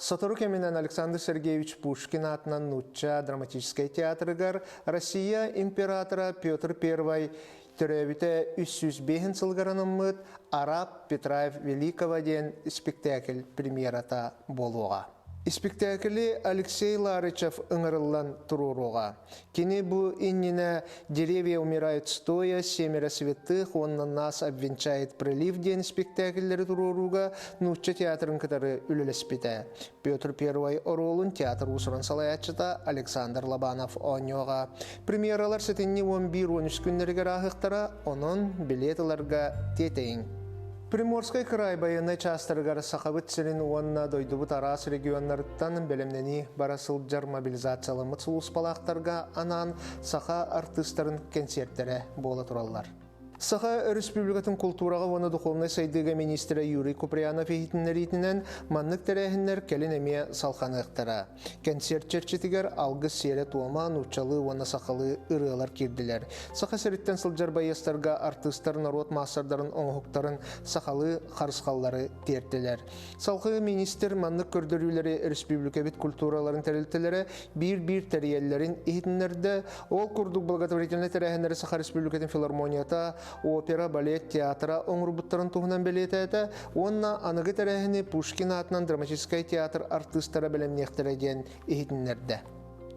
Сотору кэминэн Александр Сергеевич Пушкин аатынан нуучча драматическай театрыгар Россия императора Петр I төрөөбүтэ 305 сылыгар анаммыт «Араб Петраев Великого» диэн спектакль премьерата буолуоҕа. Испиктээкили Алексей Ларычев ыҥырыллан туруоруоҕа. Кини бу иннинэ «Деревья умирают стоя», «Семеро святых» уонна «Нас обвенчает прилив» диэн испиктээкиллэри туруорууга нуучча театрын кытары үлэлэспитэ. Петр I оруолун театр уусуран салайааччыта Александр Лобанов оонньуоҕа. Премьералар сэтинньи 11-13 күннэригэр ааһыахтара, онон билиэт ыларга тиэтэйиҥ. Приморскай кыраай байыаннай чаастарыгар Сахабыт сирин уонна дойдубут араас регионнарыттан бэлэмнэнии бара сылдьар мобилизацияламмыт сулууспалаахтарга анаан саха артыыстарын кэнсиэртэрэ буола тураллар. Саха Өрөспүүбүлүкэтин култуураҕа уонна духовнай сайдыыга министрэ Юрий Куприянов иһитиннэриитинэн маннык тэрээһиннэр кэлин эмиэ салҕаныахтара. Кэнсиэрт чэрчитигэр алгыс сиэрэ-туома, нууччалыы уонна сахалыы ырыалар киирдилэр. Саха сириттэн сылдьар байыастарга артыыстар норуот маастардарын оҥоһуктарын сахалыы харысхаллары тиэртилэр. Салгыы министр маннык көрдөрүүлэри республикабыт культураларын тэрилтэлэрэ биир-биир тэрийэллэрин иһитиннэрдэ. Ол курдук благотворительнай тэрээһиннэри Саха Республикатын филармонията, опера, балет театра оҥорбуттарын туһунан бэлиэтээтэ уонна аныгы тэрээһини Пушкин аатынан драматическай театр артыыстара бэлэмниэхтэрэ диэн иһитиннэрдэ.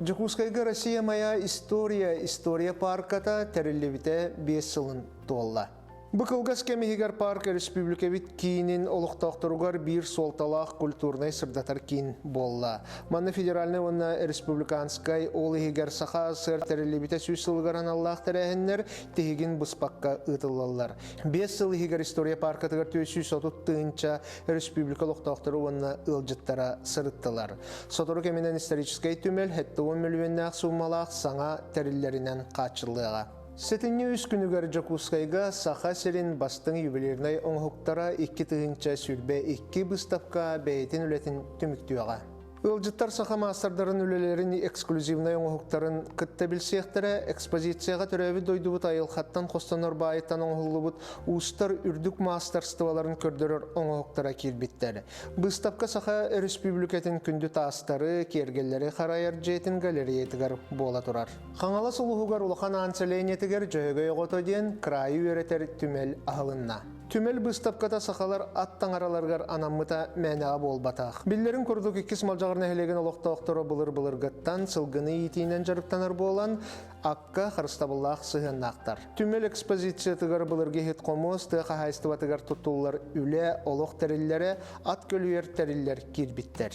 Дьокуускайга Россия моя история история парката тэриллибитэ 5 сылын туолла. Бу кылгас кэм иһигэр парк республикабыт киинин олохтоохторугар биир суолталаах культурнай сырдатар киин буолла. Манна федеральнай уонна республиканскай, ол иһигэр Саха АССР тэриллибитэ сүүс сылыгар аналлаах тэрээһиннэр тиһигин быспакка ыытыллаллар. 5 сыл иһигэр история паркатыгар 430 тыһыынча республика олохтоохторо уонна ыалдьыттара сырыттылар. Сотору кэминэн историческай түмэл 70 мөлүйүөннээх суумалаах саҥа тэриллэринэн хааччыллыаҕа. Сэтинньи үс күнүгэр Дьокуускайга Саха сирин бастыҥ ювелирнай оҥоһуктара 2022 быыстапка бэйэтин үлэтин түмүктүөҕэ. Ыалдьыттар саха маастардарын үлэлэрин эксклюзивнай оҥоһуктарын кытта билсиэхтэрэ, экспозицияҕа төрөөбүт дойдубут айылҕаттан хостонор баайыттан оҥоһуллубут уустар үрдүк маастарстыбаларын көрдөрөр оҥоһуктара киирбиттэр. Быыстапка Саха Өрөспүүбүлүкэтин күндү таастары, киэргэллэри харайар дьиэтин галереятыгар буола турар. Хаҥалас улууһугар Улахан Аан сэлиэнньэтигэр Дьөһөгөй оҕото диэн кыраайы үөрэтэр түмэл аһылынна. Түмэл быыстапката сахалар ат таҥараларыгар анаммыта мээнэҕэ буолбатах. Биллэрин курдук, иккис Малдьаҕар нэһилиэгин олохтоохторо былыр-былыргыттан сылгыны иитиинэн дьарыктанар буолан, акка харыстабыллаах сыһыаннаахтар. Түмэл экспозициятыгар былыргы иһит-хомуос тыа хаһаайыстыбатыгар туттуллар үлэ, олох тэриллэрэ, ат көлүйэр тэриллэр киирбиттэр.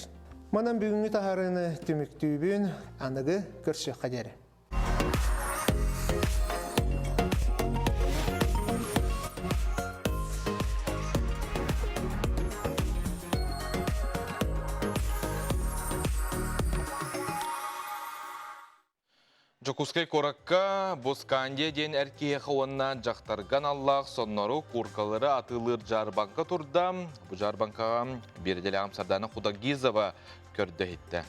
Манан бүгүҥҥү таһаарыыны түмүктүүбүн, аныгы көрсүөххэ диэри. Дьокуускай куоракка Бускандия диэн эр киһиэхэ уонна дьахтарга аналлаах соннору, кууркалары атыылыыр дьаарбаҥка турда. Бу дьаарбаҥкаҕа биэрдэлээҕим Сардаана Худогизова көрдө-иһиттэ.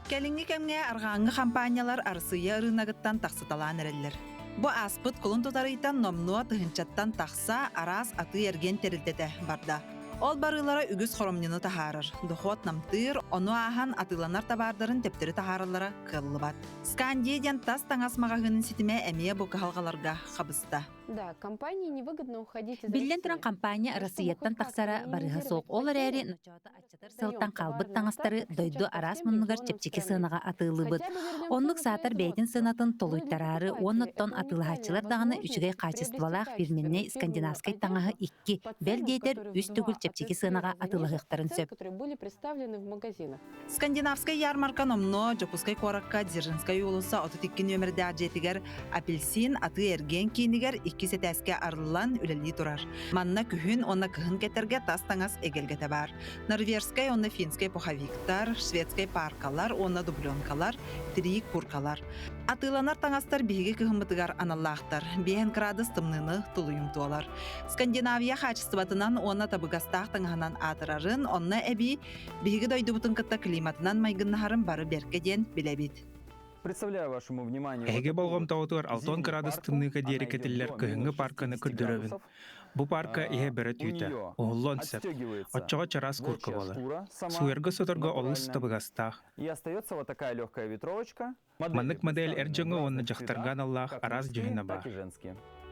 Кэлиҥҥи кэмҥэ арҕааҥҥы хампаанньалар Арассыыйа ырыынагыттан тахсыталаан эрэллэр. Бу ааспыт кулун тутар ыйтан номнуо тыһыынчаттан тахса араас атыы-эргиэн тэрилтэтэ барда. Ол барыылара үгүс хоромньуну таһаарар, дохуот намтыыр, ону ааһан атыыланар табаардарын төптөрү таһаараллара кыаллыбат. Скандия диэн тас таҥас маҕаһыынын ситимэ эмиэ бу кыһалҕаларга хабыста. Да, компании невыгодно уходить из Биллэн туран, России. компания Россияттан тахсара барыһа суох. Ол эрээри ночоото аччатар сыалтан хаалбыт таҥастары дойду араас муннугар чэпчэки сыанаҕа атыылыыбыт. Оннук саатар бэйэтин сыанатын толуйтараары уонна оттон атыылаһааччылар даҕаны үчүгэй хаачыстыбалаах фирменнэй скандинавскай таҥаһы икки, бэл диэтэр, үс төгүл чэпчэки сыанаҕа атыылаһыахтарын сөп. Скандинавскай ярмарка номнуо Дьокуускай куоракка Дзержинскай уулусса 32 нүөмэрдээх дьиэтигэр Апельсин атыы-эргиэн киинигэр иккис этээскэ арыллан үлэлии турар. Манна күһүн уонна кыһын кэтэргэ тас таҥас эгэлгэтэ баар. Норвежскай уонна финскэй пуховиктар, шведскэй паркалар уонна дубленкалар, тирии куркалар. Атыыланар таҥастар биһиги кыһыммытыгар аналлаахтар. Биэһэн кыраадыс тымныыны тулуйумтуолар. Скандинавия хаачыстыбатынан уонна табыгастаах таҥаһынан аатырарын, онно эбии Биһиги дойдубутун кытта климатынан майгыннаһарын бары бэркэ диэн билэбит. Представляю вашему вниманию Эһиги болҕомтоҕутугар 60 кыраадыс тымныыга диэри кэтиллэр кыһыҥҥы парканы көрдөрөбүн. Бу парка иһэ бөрө түүтэ, уһуллуон сөп. Оччоҕо чараас куурка буолар. Сууйарга-соторго олус табыгастаах. И остается вот такая легкая ветровочка. Маннык модель эр дьоҥҥо уонна дьахтарга аналлаах араас дьүһүнэ баар.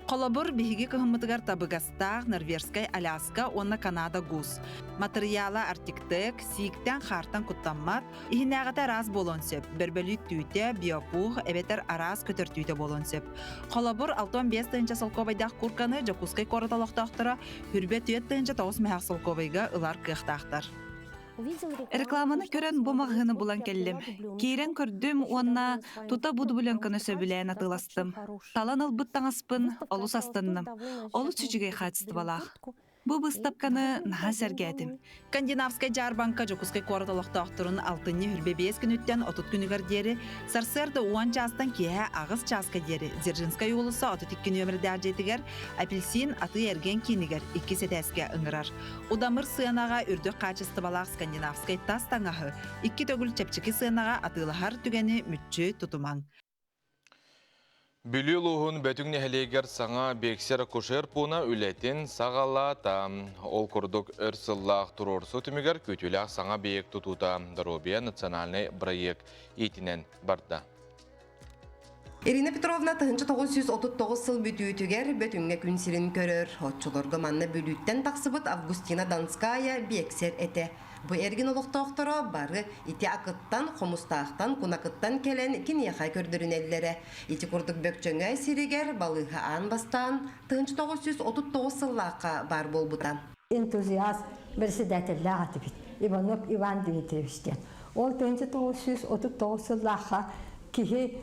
Холобур, биһиги кыһыммытыгар табыгастаах норвежскай Аляска уонна Канада гус. Матырыйаала Артиктек, сииктэн-хаартан куттаммат, иһинээҕитэ араас буолуон сөп, бөрбөлүүт түүтэ, биопух эбэтэр араас көтөр түүтэ буолуон сөп. Холобур, 65 тыһыынча солкуобайдаах курканы Дьокуускай куорат олохтоохторо хүрбэ 4 тыһыынча 9 мөһөөх солкуобайга ылар кыахтаахтар. Рекламаны көрөн бу маҕаһыыны булан кэллим. Киирэн көрдүм уонна тута бу дубленканы сөбүлээн атыыластым. Талан ылбыт таҥаспын олус астынным. Олус үчүгэй хаачыстыбалаах. Бу быыстапканы наһаа сэргээтим. Скандинавскай дьаарбаҥка Дьокуускай куорат олохтоохторун алтынньы хүрбэ биэс күнүттэн 30 күнүгэр диэри сарсыарда уон чаастан киэһэ аҕыс чааска диэри Дзержинскай уулусса 32 нүөмэрдээх дьиэтигэр Апельсин атыы-эргиэн киинигэр иккис этээскэ ыҥырар. Удамыр сыанаҕа үрдүк хаачыстыбалаах скандинавскай тас таҥаһы икки төгүл чэпчэки сыанаҕа атыылаһар түгэни мүччү тутумаҥ. Бүлүү улууһун Бөтүҥ нэһилиэгэр саҥа биэксэр-акушер пууна үлэтин саҕалаата. Ол курдук өр сыллаах туруорсуу түмүгэр күүтүүлээх саҥа объект тутуута Доруобуйа национальнай бырайыак иитинэн барда. Ирина Петровна 1939 сыл бүтүүтүгэр Бөтүҥҥэ күн сирин көрөр. Оччолорго манна Бүлүүттэн тахсыбыт Августина Донская биэксэр этэ. Бу эргин олохтоохторо бары ити акыттан, хомустаахтан, кунакыттан кэлэн киниэхэ көрдөрүнэллэрэ. Ити курдук Бөкчөҥөө сиригэр балыыһа аан бастаан 1939 сыллаахха баар буолбута. Энтузиаст председателлээх этибит Иванов Иван Дмитриевич диэн. Ол 1939 сыллаахха киһи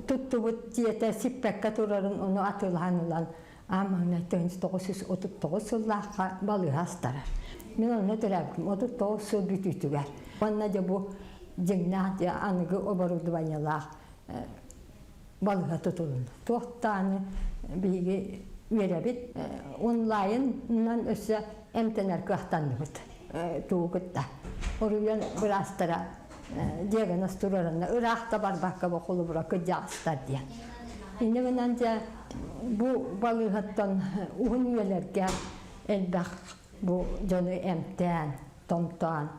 туттубут дьиэтэ сиппэккэ турарын ону атыылаһан ылан аан маҥнай 1939 сыллаахха балыыһа астарар. Мин онно төрөөбүтүм 39 сыл бүтүүтүгэр. Уонна дьэ бу дьиҥнээх дьэ аныгы оборудованиелаах балыыһа тутулунна. Туох даҕаны биһиги үөрэбит онлайнынан өссө эмтэнэр кыахтанныбыт. тугу кытта оруйан быраастара диагноз туруоранна ыраах да барбакка бу холобура кырдьаҕастар диэн. Инньэ гынан дьэ бу балыыһаттан уһун үйэлэргэ элбэх бу дьону эмтээн, томтоон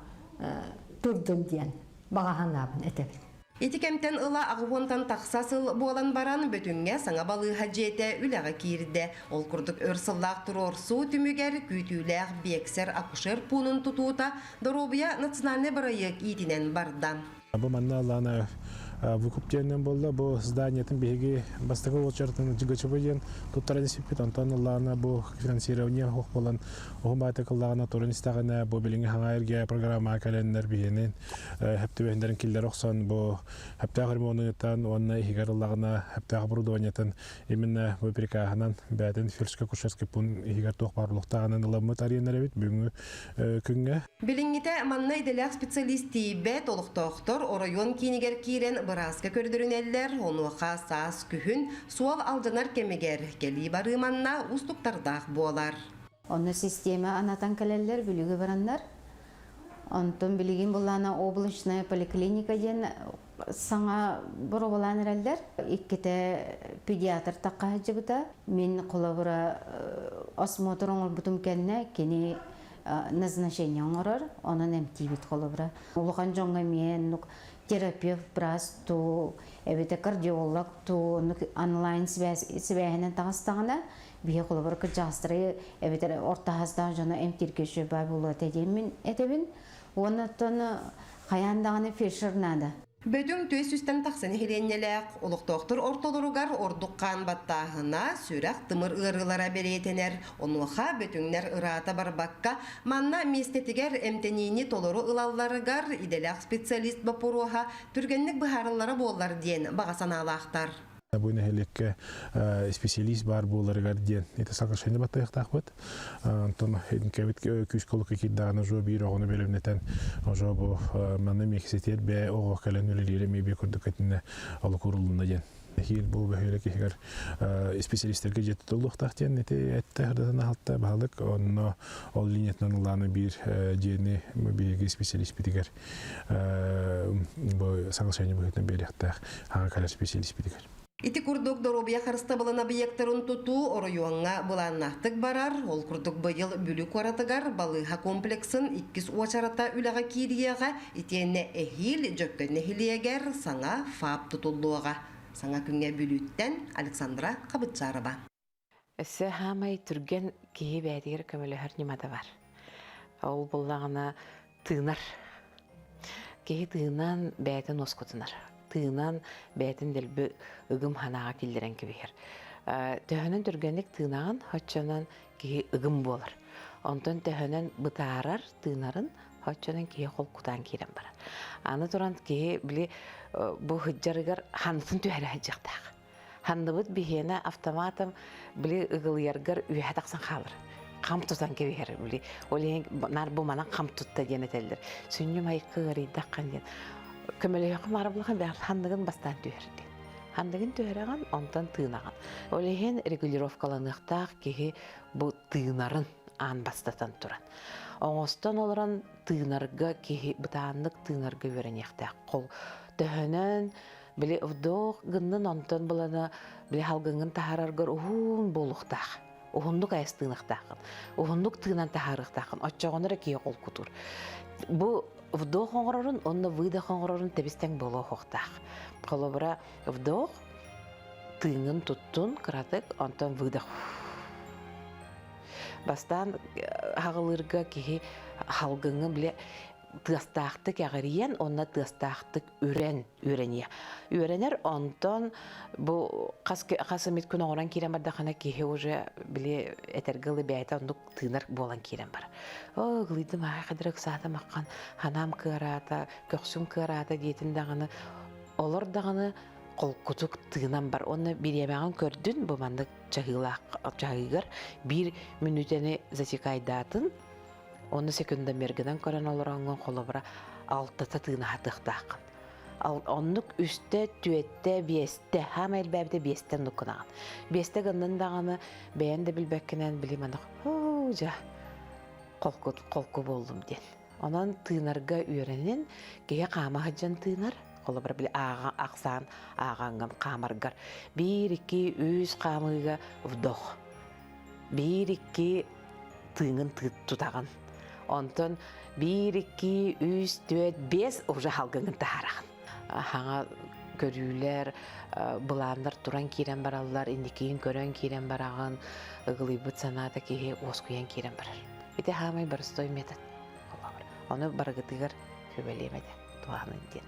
турдун диэн баҕа санаабын этэбин. Ити кэмтэн ыла аҕыһуонтан тахса сыл буолан баран, Бөтүҥҥэ саҥа балыыһа дьиэтэ үлэҕэ киирдэ. Ол курдук өр сыллаах туруорсуу түмүгэр күүтүүлээх биэксэр-акушер пуунун тутуута Доруобуйа национальнай бырайыак иитинэн барда. Бу манна Лана выкуп диэннэн буолла. Бу зданиетын биһиги бастакы уочаратын ГЧБ диэн туттаран испиппит. Онтон Лана бу финансирование суох буолан уһун баайта кыллаҕына туран истэҕинэ бу билиҥҥи хаҥа эргэ программаҕа кэлэннэр биһиэнин хэптүбэһиннэрин киллэрэ охсон бу хэптээх ремонуттан уонна иһигэр ыллаҕына хэптээх оборудованиетын именно бу прикаһынан бээтин фельдшерско-акушерский пункт иһигэр туох баар буолуохтааҕынан ыламмыт арыйаннар эбит бүгүҥҥү күҥҥэ. Билиҥҥитэ манна идэлээх специалист тиийбэт, олохтоохтор оройуон киинигэр киирэн бырааска көрдөрүнэллэр, онуоха саас күһүн суол алдьанар кэмигэр кэлии барыы манна уустуктардаах буолар. Онно система анатан кэлэллэр, бүлүүгэ бараннар. Онтон билигин буллаана облачная поликлиника диэн саҥа боруобалаан эрэллэр. Иккитэ педиатр тахха сылдьыбыта. Мин холобура осмотр оҥорбутум кэннэ кини назначение оҥорор, онон эмтиибит холобура. Улахан дьоҥҥо эмиэ оннук терапевт, быраас туу, эбэтэр кардиолог туу, оннук онлайн сибээһинэн таҕыстаҕына, биһи холобура кырдьаҕастары эбэтэр орто саастаах дьону эмтииргэ үчүгэй баа буолуо этэ диэммин этэбин. Уонна оттон хайаан даҕаны фельдшер наада. Бөдөҥ түөс үстэн тахса нэһилиэнньэлээх, олохтоохтор ортолоругар ордук хаан баттааһына, сүрэх-тымыр ыарыылара бэлиэтэнэр. Онуоха бөтүҥнэр ыраата барбакка, манна миэстэтигэр эмтэниини толору ылалларыгар идэлээх специалист боппуруоһа түргэнник быһаарыллара буоллар диэн баҕа санаалаахтар. Бу нэһилиэккэ специалист баар буоларыгар диэн ити соглашение баттыахтаахпыт. Онтон кэбит күүскэ олукка киирдэҕинэ жо биир оҕону бэлэмнэтэн жо бу манна миэхситиэр бээ оҕо кэлэн үлэлиирэ эмиэ биир курдук этинэ олук урулунна диэн. Эһиил бу бөһүөлэк иһигэр специалистэргэ дьиэ тутуллуохтаах диэн ити этте хардатын аһалта баһылык онно ол линиятынан ылааны биир дьиэни биһиги специалистпитигэр бу соглашение быһыытынан биэриэхтээх хаҥа кэлэр специалистпитигэр. Ити курдук доруобуйа харыстабылын объектарын тутуу оройуоҥҥа былааннаахтык барар. Ол курдук быйыл Бүлүү куоратыгар балыыһа комплексын иккис уочарата үлэҕэ киириэҕэ, итиэннэ эһиил Дьөккөн нэһилиэгэр саҥа ФАП тутуллуоҕа. Саҥа күҥҥэ Бүлүүттэн Александра Хабытчарова. Өссө хаамай түргэн киһи бэйэтигэр көмөлөһөр ньымата бар. Ол буллаҕына тыынар. Киһи тыынан бэйэтин уоскутунар. Тыынан бэйэтин дэлби ыгым санааҕа киллэрэн кэбиһэр. Төһөнөн түргэнник тыынаҕын, оччонон киһи ыгым буолар. Онтон төһөнөн бытаарар тыынарын, оччонон киһи холкутаан киирэн барар. Аны туран киһи били бу сылдьарыгар ханытын түһэрэ сылдьыахтаах. Ханныбыт биһиэнэ автоматом били ыгылыйаргар үөһэ тахсан хаалар. Хам тутан кэбиһэр били. Ол иһин наар бу манан хам тутта диэн этэллэр. Сүнньүм айыкка ыарыйдаххан диэн. Көмөлөһөххө маарабылахан бэҕэр ханныгын бастаан түһэр диэн. Ханныгын түһэрэҕин, онтон тыынаҕын. Ол иһин регулировкаланыахтаах киһи бу тыынарын аан бастатан туран. Оҥостон олорон тыынарга киһи бытааннык тыынарга үөрэниэхтээх. Хол төһөнөн Били вдох гыннын онтон булана били халгыҥҥын таһаараргар уһун буолуохтаах. Уһуннук айастыыныахтааххын. Уһуннук тыынан таһаарыахтааххын. Оччоҕуна эрэ киһи холкутуур. Бу вдох оҥорорун уонна выдох оҥорорун тэбис-тэҥ буолуохтаах. Холобура, вдох тыыҥын туттун кыратык, онтон выдох. Бастаан хаҕылыырга киһи халгыҥҥын били тыастаахтык эҕирийэн уонна тыастаахтык үрэн үөрэниэ. Үөрэнэр онтон бу хас хас эмит күн оҥорон киирэн бардахына киһи уже били этэргэ ылы бэйэтэ оннук тыынар буолан киирэн барар. Оо, ыглыйдым аай хадыр ыксаата маххан ханаам кыараата, көхсүм кыараата диэтин даҕаны олор даҕаны холкутук тыынан бар. Уонна бириэмэҕин көрдүн бу маннык чаһыылаах чаһыыгар биир мүнүүтэни засекайдаатын Ону секундомергынан көрөн олороҥҥун холобура алтата тыынаһатыахтааххын. Оннук үстэ, түөттэ, биэстэ, хаама элбээбитэ биэстэ оннук гынаҕын. Биэстэ гыннын даҕаны бэйэн да билбэккинэн били манах дьа. Холку, холку буоллум диэн. Онон тыынарга үөрэнин, киһи хаама сылдьан тыынар. Холобура, били ааҕа, ахсаан ааҕаҥҥын хаамаргар. Биир, икки, үс хаамыыга вдох. Биир, икки тыыҥын тутаҕын. Онтон биир, икки, үс, түөрт, биэс уже халгыҥын таһаараҕын. Хаҥа көрүүлэр, былааннар туран киирэн бараллар, инникигин көрөн киирэн бараҕын, ыгылыйбыт санаата киһи уоскуйан киирэн барар. Ити хаамай боростой метод. Ону барыгытыгар сүбэлиэм этэ, туһанын диэн.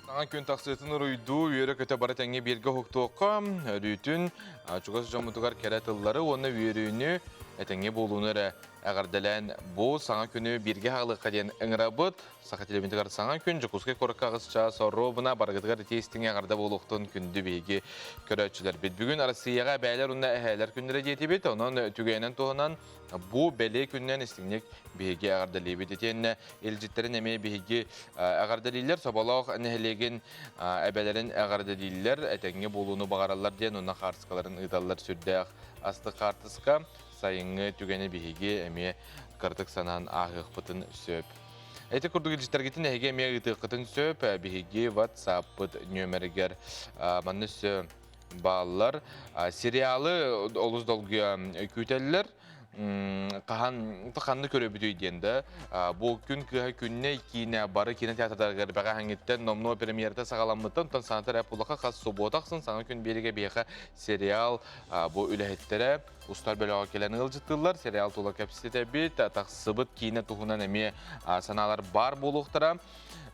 Саҥа күн тахсыытын уруйдуу, үөрэ-көтө бары тэҥҥэ бииргэ уһуктуохха, өрүүтүн чугас дьоммутугар кэрэ тыллары уонна үөрүүнү, этэҥҥэ буолууну эрэ эҕэрдэлээн бу саҥа күнү бииргэ хаалыахха диэн ыҥырабыт. Саха телевизорыгар саҥа күн Дьокуускай куоракка аҕыс чаас оруобуна барыгытыгар итии истиҥ эҕэрдэ буолуохтун күндү биһиги көрөөччүлэрбит. Бүгүн Россияҕа эбээлэр уонна эһээлэр күннэрэ диэтибит. Онон түгэнэн туһунан бу бэлиэ күнүнэн истиҥник биһиги эҕэрдэлиибит. Итиэннэ илдьиттэрин эмиэ биһиги эҕэрдэлииллэр. Соболоох нэһилиэгин эбэлэрин эҕэрдэлииллэр. Этэҥҥэ буолууну баҕараллар диэн уонна хаартыскаларын ыыталлар сүрдээх астык хаартыска. Сайыҥҥы түгэни биһиги эмиэ кыратык санаан ааһыахпытын сөп. Ити курдук илдьиттэргитин эһиги эмиэ ыытыаххытын сөп. Биһиги WhatsApp-пыт нүөмэригэр манна өссө бааллар. Сериалы олус долгуйа күүтэллэр. Хаһан ханна көрөбүтүй диэн да. Бу күн кыһа күннэй киинэ бары кинотеатрдарыгар бэҕэһээҥҥиттэн номнуо премьерата саҕаламмыттан, онтон санатар эп улаха хас субуота ахсын саҥа күн биэригэ биһиэхэ сериал бу үлэһиттэрэ устар бөлөҕө кэлэн ыалдьыттыыллар. Сериал тула кэпсэтэбит, тахсыбыт киинэ туһунан эмиэ санаалар баар буолуохтара.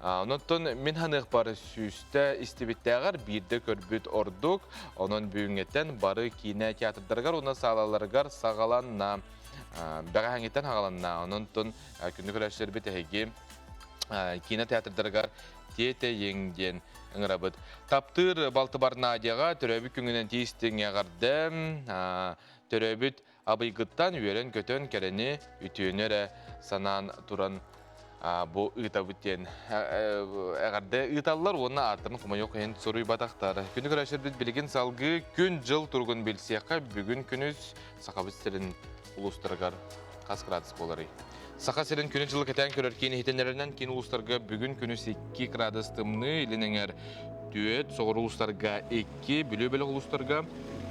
Онон мин ханыахпар сүүстэ истибиттээҕэр биирдэ көрбүт ордук. Онон бүгүҥҥэттэн бары киинэ театрдарыгар уонна саалаларыгар саҕаланна. Бэҕэһээҥҥиттэн хаҕаланна. Онон күндү көрөөччүлэрбит эһиги киинэ театрдарыгар тиэтэйиҥ диэн ыҥырабыт. Таптыыр балтыбар Надяҕа төрөөбүт күҥүнэн тиистиҥ эҕэрдэ төрөөбүт абыйгыттан үөрэн-көтөн кэрэни, үтүөнү эрэ санаан туран бу ыытабыт диэн эҕэрдэ ыыталлар уонна ааттарын хомойуох иһин суруйбатахтар. Күнү көрөөччүлэрбит билигин салгыы күн-дьыл туругун билсиэххэ бүгүн күнүс Сахабыт сирин улуустарыгар хас градус буоларый? Саха сирин күнү-дьылы кэтээн көрөр киин иһитиннэрэринэн киин улуустарга бүгүн күнүс 2 градус тымныы, илин эҥэр 4, соҕуруу улуустарга 2, Бүлүү бөлөх улуустарга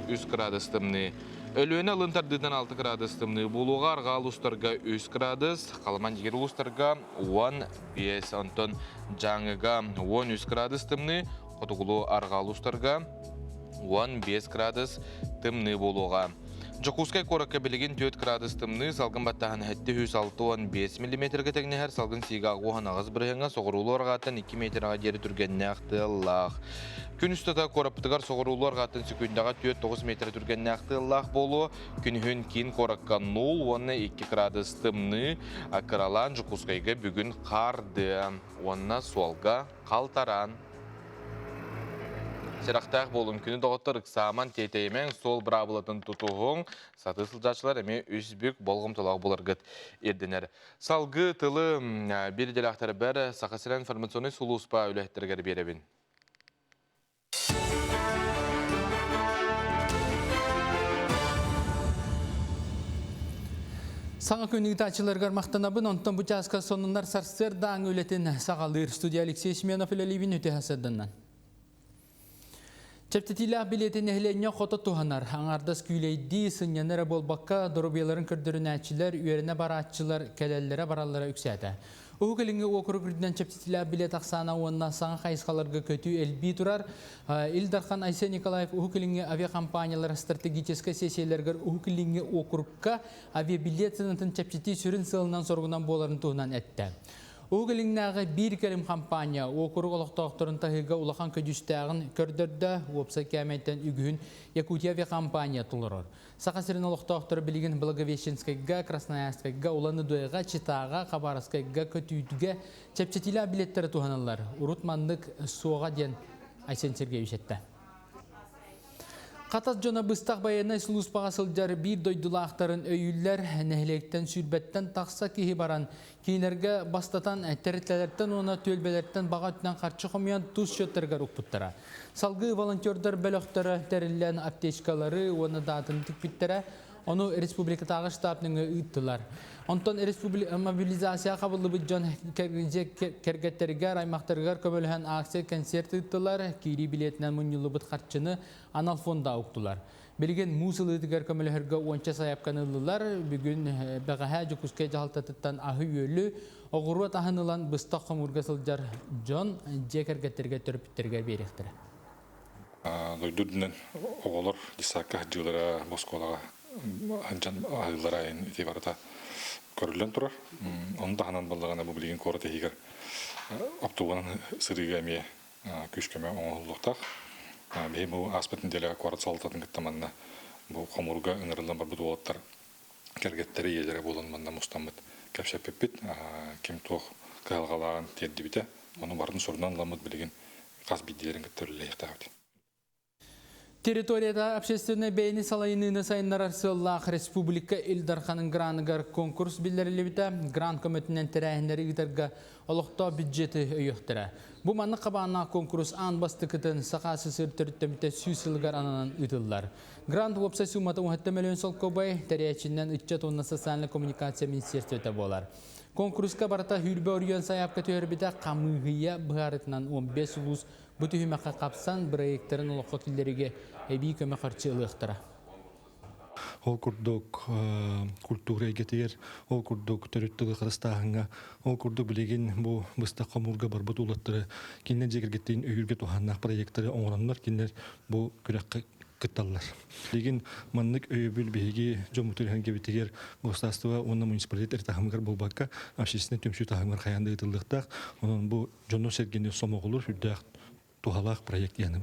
3 градус тымныы. Өлүөнэ ылын тардыытынан 6 градус тымныы буолуоҕа, арҕаа улуустарга 3 градус, Халыман Дьигир улуустарга 15, онтон Дьааҥыга 13 градус тымныы, хотугулуу арҕаа улуустарга 15 градус тымныы буолуоҕа. Дьокуускай куоракка билигин 4 градус тымныы, салгын баттааһын 765 миллиметргэ тэҥнэһэр, салгын сиигэ 68 бырыһыаҥҥа, соҕуруулуу арҕааттан 2 метрга диэри түргэннээх тыаллаах. Күн устата куораппытыгар соҕуруулуу арҕааттан секундаҕа 4-9 метр түргэннээх тыаллаах буолуо. Күнүһүн киин куоракка 0 уонна 2 градус тымныы, кыралаан Дьокуускайга бүгүн хаардыа уонна суолга халтараан. Сэрэхтээх буолуҥ, күнү доҕоттор ыксааман, тиэтэйимэҥ, суол быраабылатын тутуһуҥ, сатыы сылдьааччылар эмиэ үс бүк болҕомтолоох буларгыт ирдэнэр. Салгыы тылы биир идэлээхтэрбэр Саха сирэ информационнай сулууспа үлэһиттэригэр биэрэбин. Саҥа күн ыытааччыларыгар махтанабын, онтон бу чааска сонуннар сарсыардааҥы үлэтин саҕалыыр студия Алексей Семенов үлэлиибин үтүө сарсыарданнан. Чэпчэтиилээх билиэти нэһилиэнньэ хото туһанар. Аҥаардас күүлэйдии, сынньана эрэ буолбакка, доруобуйаларын көрдөрүнээччилэр, үөрэнэ барааччылар кэлэллэрэ-бараллара үксээтэ. Уһук Илиҥҥи уокурук үрдүнэн чэпчэтиилээх билиэт ахсаана уонна саҥа хайысхаларга көтүү элбии турар. Ил Дархан Айсен Николаев Уһук Илиҥҥи авиакомпаниялар стратегическай сессияларыгар Уһук Илиҥҥи уокурукка авиабилиэт сыанатын чэпчэтии сүрүн сыалынан-соругунан буоларын туһунан эттэ. Уһук Илиҥнээҕи биир кэлим хампаанньа уокурук олохтоохторун таһыыга улахан көдьүүстээҕин көрдөрдө, уопсай кээмэйтэн үгүһүн Якутия авиакомпания толорор. Саха сирин олохтоохторо билигин Благовещенскайга, Красноярскайга, Улан-Удээҕэ, Читаҕа, Хабаровскайга көтүүтүгэ чэпчэтиилээх билиэттэри туһаналлар. Урут маннык суоҕа диэн Айсен Сергеевич эттэ. Хатас дьоно быстах байыаннай сулууспаҕа сылдьар биир дойдулаахтарын өйүүллэр. Нэһилиэктэн сүүрбэттэн тахса киһи баран, кинилэргэ бастатан тэрилтэлэртэн уонна түөлбэлэртэн баҕа өттүнэн харчы хомуйан тус счеттарыгар укпуттара. Салгыы волонтердар бөлөхтөрө тэриллэн аптечкалары уонна даатаны тикпиттэрэ. Ону республикатааҕы штаб нөҥүө ыыттылар. Онтон мобилизация хабыллыбыт дьон кэргэттэригэр, аймахтарыгар көмөлөһөн акция концерт ыыттылар, киирии билиэтинэн мунньуллубут харчыны анал фонда уктулар. Билигин муус ылыытыгар көмөлөһөргө уонча сайаапканы ыллылар. Бүгүн бэҕэһээ Дьокуускай дьаһалтатыттан аһы-үөлү, оҕуруот аһын ылан быстах хомуурга сылдьар дьон дьиэ кэргэттэригэр төрөппүттэригэр биэриэхтэрэ. Дойду үрдүнэн оҕолор десакка сылдьыылара оскуолаҕа сылдьан аһыыллара ити барыта көрүллэн турар. Ону таһынан буоллаҕына бу билигин куорат иһигэр оптуобунан сырыыга эмиэ күүс-көмө оҥоһуллуохтаах. Биһи бу ааспыт нэдиэлэҕэ куорат салалтатын кытта манна бу хомуурга ыҥырыллан барбыт уолаттар кэргэттэрэ, ийэлэрэ буолан манна мустаммыт кэпсэппиппит. Ким туох кыһалҕалааҕын тиэрдибитэ. Ону барытын сурунан ыламмыт билигин хас биирдиилэрин кытта үлэлэһиэхтээхпит. Территорията общественнай бэйэни салайыныыны сайыннарар сыаллаах республика Ил Дарханын граныгар конкурс биллэриллибитэ. Грант көмөтүнэн тэрээһиннэри ыытарга олохтоох бюджеты өйүөхтэрэ. Бу маннык хабааннаах конкурс аан бастакытын Саха СССР төрүттэммитэ сүүс сылыгар ананан ыытыллар. Грант уопсай суумата 17 мөлүйүөн солкуобай, тэрийээччинэн ыччат уонна социальнай коммуникация министерствота буолар. Конкурска барыта сүүрбэ оройуон сайаапка түһэрбитэ хамыыһыйа быһаарытынан 15 улуус бу түһүмэххэ хапсан бырайыактарын олоххо киллэриигэ эбии көмө харчы ылыахтара. Ол курдук культура эйгэтигэр, ол курдук төрүт тылы харыстааһыҥҥа, ол курдук билигин бу быстах хомуурга барбыт уолаттары кинилэр дьиэ кэргэттэрин өйүүргэ туһааннаах проектары оҥороннор кинилэр бу күрэххэ кытталлар. Билигин маннык өйөбүл биһиги дьоммутун эһэргэбитигэр государство уонна муниципалитет эрэ таһымыгар буолбакка, общественнай түмсүү таһымыгар хайаан да ыытыллыахтаах. Онон бу дьону-сэргэни сомоҕолуур сүрдээх туһалаах проект диэным.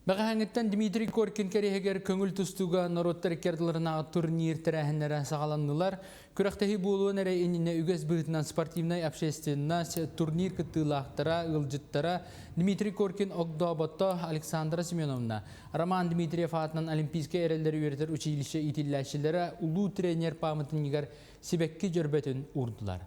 Бэҕэһээҥҥиттэн Дмитрий Коркин кэриэһигэр көҥүл тустууга норуоттар икки ардыларынааҕы турнир тэрээһиннэрэ саҕаланнылар. Күрэхтэһии буолуон эрэ иннинэ үгэс быһыытынан спортивнай общественность, турнир кыттыылаахтара, ыалдьыттара Дмитрий Коркин огдооботто Александра Семеновна, Роман Дмитриев аатынан Олимпийскай эрэллэри үөрэтэр училище иитиллээччилэрэ улуу тренер пааматынньыгар сибэкки дьөрбөтүн уурдулар.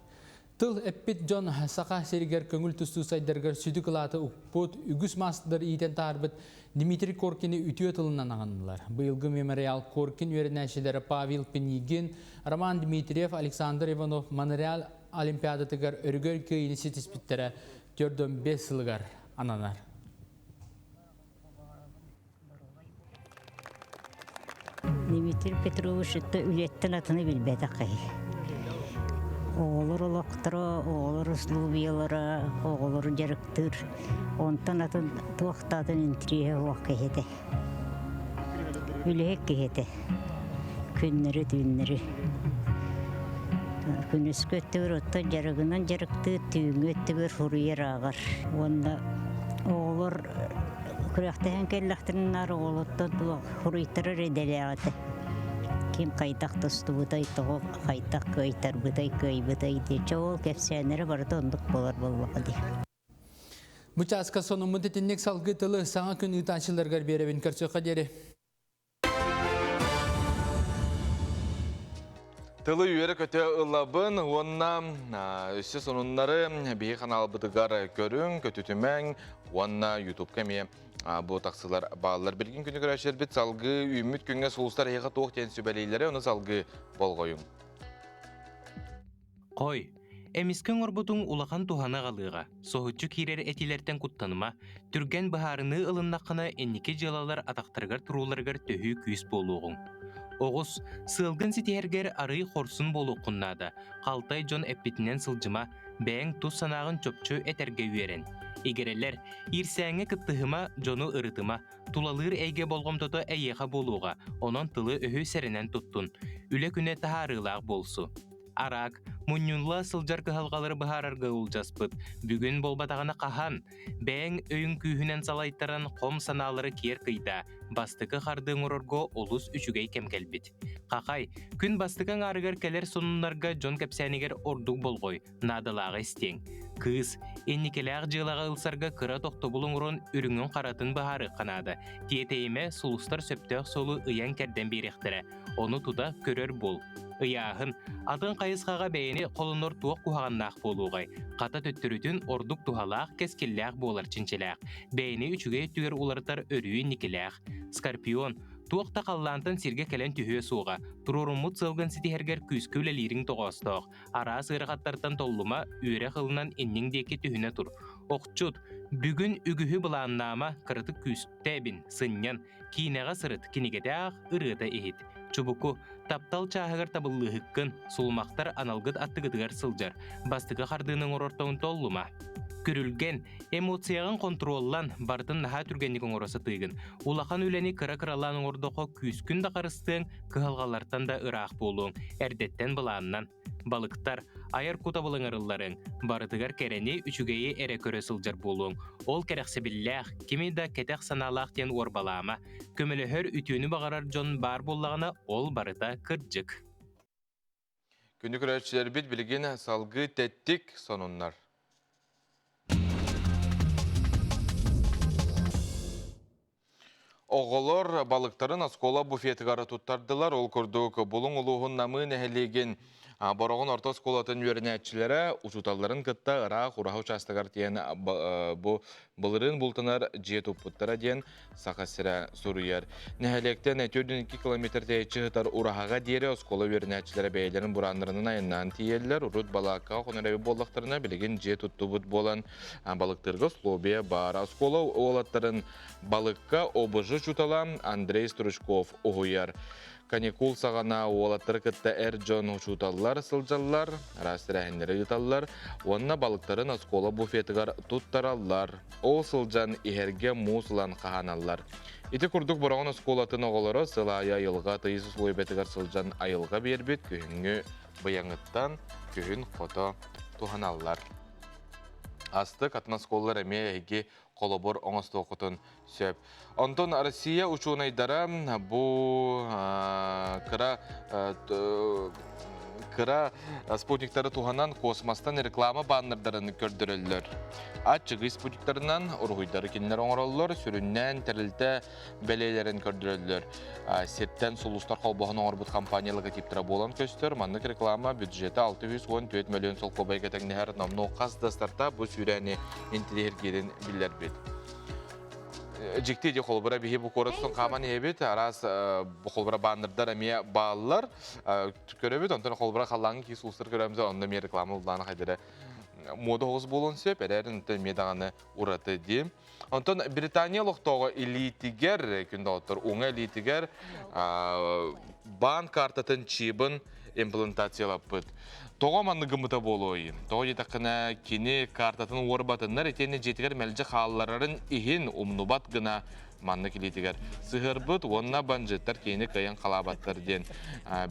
Тыл эппит дьон Саха сиригэр көҥүл тустуу сайдарыгар сүдү кылааты укпут, үгүс маастардар иитэн таһаарбыт Дмитрий Коркины үтүө тылынан аҕыннылар. Быйылгы мемориал Коркин үөрэнээччилэрэ Павел Пинигин, Роман Дмитриев, Александр Иванов Монреаль Олимпиадатыгар өрөгөй кыайыыны ситиспиттэрэ 45 сылыгар ананар. Дмитрий Петрович үлэттэн атыны билбэтэх киһи. Оҕолор олохторо, оҕолор условиялара, оҕолору дьарыктыыр. Онтон атын туох да атын интириэһэ суох киһи этэ. Үлэһит киһи этэ. Күннэри түүннэри. Күнүскү өттүгэр оттон дьарыгынан дьарыктыыр, түүҥҥү өттүгэр суруйар ааҕар. Уонна оҕолор Күрэхтэһэн кэллэхтэринэ наар оҕолоттон хуруйтарар идэлээх этэ. Ким хайдах тустубутай, тоҕо хайдах кыайтарбытай, кыайбытай диye. Чэ ол кэпсээннэрэ барыта оннук буолар буоллаҕа дии. Бу чааска сонуммут итинник салгыы тылы саҥа күн ыытааччыларыгар биэрэбин көрсүөххэ диэри. Тылы үөрэ-көтө ылабын уонна өссө сонуннары биһи ханаалбытыгар көрүҥ, көтүтүмэҥ уонна ютубка эмиэ бу тахсылар бааллар. Билигин күнү көрөөччүлэрбит салгыы үүммүт күҥҥэ сулустар эһиэхэ туох диэн сүбэлииллэрэ, ону салгыы болҕойуҥ. Хой, эмискэ оҥорбутуҥ улахан туһаны аҕалыаҕа. Соһуччу киирэр этиилэртэн куттаныма, түргэн быһаарыныы ылыннаххына инники дьыалалар атахтарыгар турууларыгар төһүү күүс буолуоҕуҥ. Оҕус, сыалгын ситиһэргэр арыый хорсун буолуоххун наада. Халтай дьон эппитинэн сылдьыма, бэйэҥ тус санааҕын чопчу этэргэ үөрэн. Игирэлэр, иирсээҥҥэ кыттыһыма, дьону ырытыма. Тулалыыр эйгэ болҕомтото эйиэхэ буолуоҕа, онон тылы-өһү сэрэнэн туттун. Үлэ күнэ таһаарыылаах буолсу. Араак, мунньулла сылдьар кыһалҕалары быһаарарга улдьаспыт. Бүгүн буолбатаҕына хаһан? Бэйэҥ өйүҥ күүһүнэн салайтаран хом санаалары киэр кыйдаа. Бастакы хардыы оҥорорго олус үчүгэй кэм кэлбит. Хахай, күн бастакы аҥаарыгар кэлэр сонуннарга дьон кэпсээнигэр ордук болҕой, наадалааҕы истиэҥ. Кыыс, инникилээх дьыалаҕа ылсарга кыра тохтобул оҥорон үрүҥүн-харатын быһаарыахха наада. Тиэтэйимэ, сулустар сөптөөх суолу ыйан-кэрдэн биэриэхтэрэ. Ону тута көрөр буол. Ыйааһын, атын хайысхаҕа бэйэни холонор туох куһаҕаннаах буолуоҕай? Хата төттөрүтүн ордук туһалаах, кэскиллээх буолар чинчилээх. Бэйэни үчүгэй өттүгэр уларытар өрүү инникилээх. Скорпион, туох да халлаантан сиргэ кэлэн түһүө суоҕа. Туруоруммут сыалгын ситиһэргэр күүскэ үлэлиириҥ тоҕоостоох. Араас ыарахаттартан толлума, үөрэх ылынан инниҥ диэки түһүнэ тур. Охчут, бүгүн үгүһү былааннаама, кыратык күүстэ эбин, сынньан, киинэҕэ сырыт, кинигэтэ аах, ырыата иһит. Чубуку, таптал чааһыгар табыллыыһыккын, сулумахтар аналгыт аттыгытыгар сылдьар, бастакы хардыыны оҥорортон толлума. Күрүлгэн, эмоцияҕын хонтуруоллан, барытын наһаа түргэнник оҥоро сатыыгын. Улахан үлэни кыра-кыралаан оҥордоххо күүскүн да харыстыаҥ, кыһалҕалартан да ыраах буолуоҥ, эрдэттэн былааннан. Балыктар, айар кутабыл ыҥырылларыҥ, барытыгар кэрэни, үчүгэйи эрэ көрө сылдьар буолуоҥ. Ол кэрэхсэбиллээх, кими да кэтэх санаалаах диэн уорбалаама. Көмөлөһөр, үтүөнү баҕарар дьон баар буоллаҕына, ол барыта кырдьык. Күндү көрөөччүлэрбит билигин салгыы тэттик сонуннар. Оҕолор балыктарын оскуола буфетыгар туттардылар. Ол курдук Булуҥ улууһун Намыы нэһилиэгин Бороҕон орто оскуолатын үөрэнээччилэрэ учууталларын кытта ыраах ураһа учаастагар тиийэн бу былырыын бултанар дьиэ туппуттара диэн Саха сирэ суруйар. Нэһилиэктэн 42 километр тэйиччи сытар ураһаҕа диэри оскуола үөрэнээччилэрэ бэйэлэрин бурааннарынан айаннаан тиийэллэр. Урут балааккаҕа хонор эбит буоллахтарына, билигин дьиэ туттубут буолан балыктыырга условия баар. Оскуола уолаттарын балыкка ОБЖ учуутала Андрей Стручков уһуйар. Каникул саҕана уолаттары кытта эр дьон учууталлар сылдьаллар, араас тэрээһиннэри ыыталлар уонна балыктарын оскуола буфетыгар туттараллар. Ол сылдьан иһэргэ муус ылан хаһааналлар. Ити курдук Бороҕон оскуолатын оҕолоро сыл аайы айылҕа тыйыс услуобуйатыгар сылдьан айылҕа биэрбит күһүҥҥү быйаҥыттан күһүн хото туһаналлар. Астык атын оскуолалар эмиэ эһиги холобур оҥостуоххутун сөп. Онтон Россия учуонайдара бу кыра кыра спутниктары туһанан космостан реклама баннердарын көрдөрөллөр. Аччыгый спутниктарынан уруһуйдары кинилэр оҥороллор, сүрүннээн тэрилтэ бэлиэлэрин көрдөрөллөр. Сиртэн сулустар холбоһон оҥорбут компания логотиптара буолан көстөр. Маннык реклама бюджета 614 миллион солкуобайга тэҥнэһэр номнуо хас да стартап бу сүүрээни интириэһиргиирин биллэрбит. Дьикти ди холобура биһи бу куорат устун хааман иһэбит араас холобура баннердар эмиэ бааллар көрөбүт онтон холобура халлааҥҥа кии сулустар көрөбүт онно эмиэ реклама улаана хайдара муода оҕус буолуон сөп эрээрин онтон эмиэ даҕаны ураты дии Онтон Британия олохтооҕо илиитигэр, күн доҕоттор, уҥа илиитигэр баан картатын чибын имплантациялаппыт. Тоҕо маннык гыммыта буолуой? Тоҕо диэтэххинэ, кини картатын уорбатыннар итиэннэ дьиэтигэр мэлдьи хаалларарын иһин умнубат гына маннык илиитигэр сыһыарбыт уонна бандьыыттар киһини кыайан халаабаттар диэн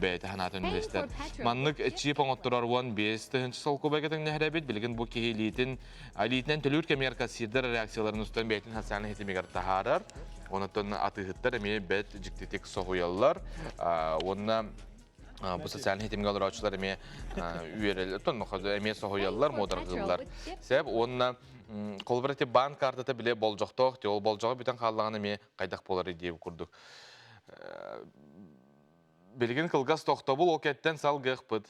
бэйэтэ санаатын үллэстэр. Маннык чип оҥотторор 15 тыһыынча солкуобайга тэҥнэһэр эбит. Билигин бу киһи илиитин Илиитинэн төлүүр кэмигэр кассирдар реакцияларын устан бэйэтин социальнай ситимигэр таһаарар. Онон атыыһыттар эмиэ бэрт дьиктитик соһуйаллар. Уонна бу социальнай ситимҥэ олорооччулар эмиэ үөрэллэр, эмиэ соһуйаллар, муодаргыыллар. Сөп уонна холобура ити баан картата бile болдьохтоох, ол болдьоҕо бүтэн хааллаҕына эмиэ хайдах буолар диэбит курдук. Билигин кылгас тохтобул ол кэттэн салгыахпыт.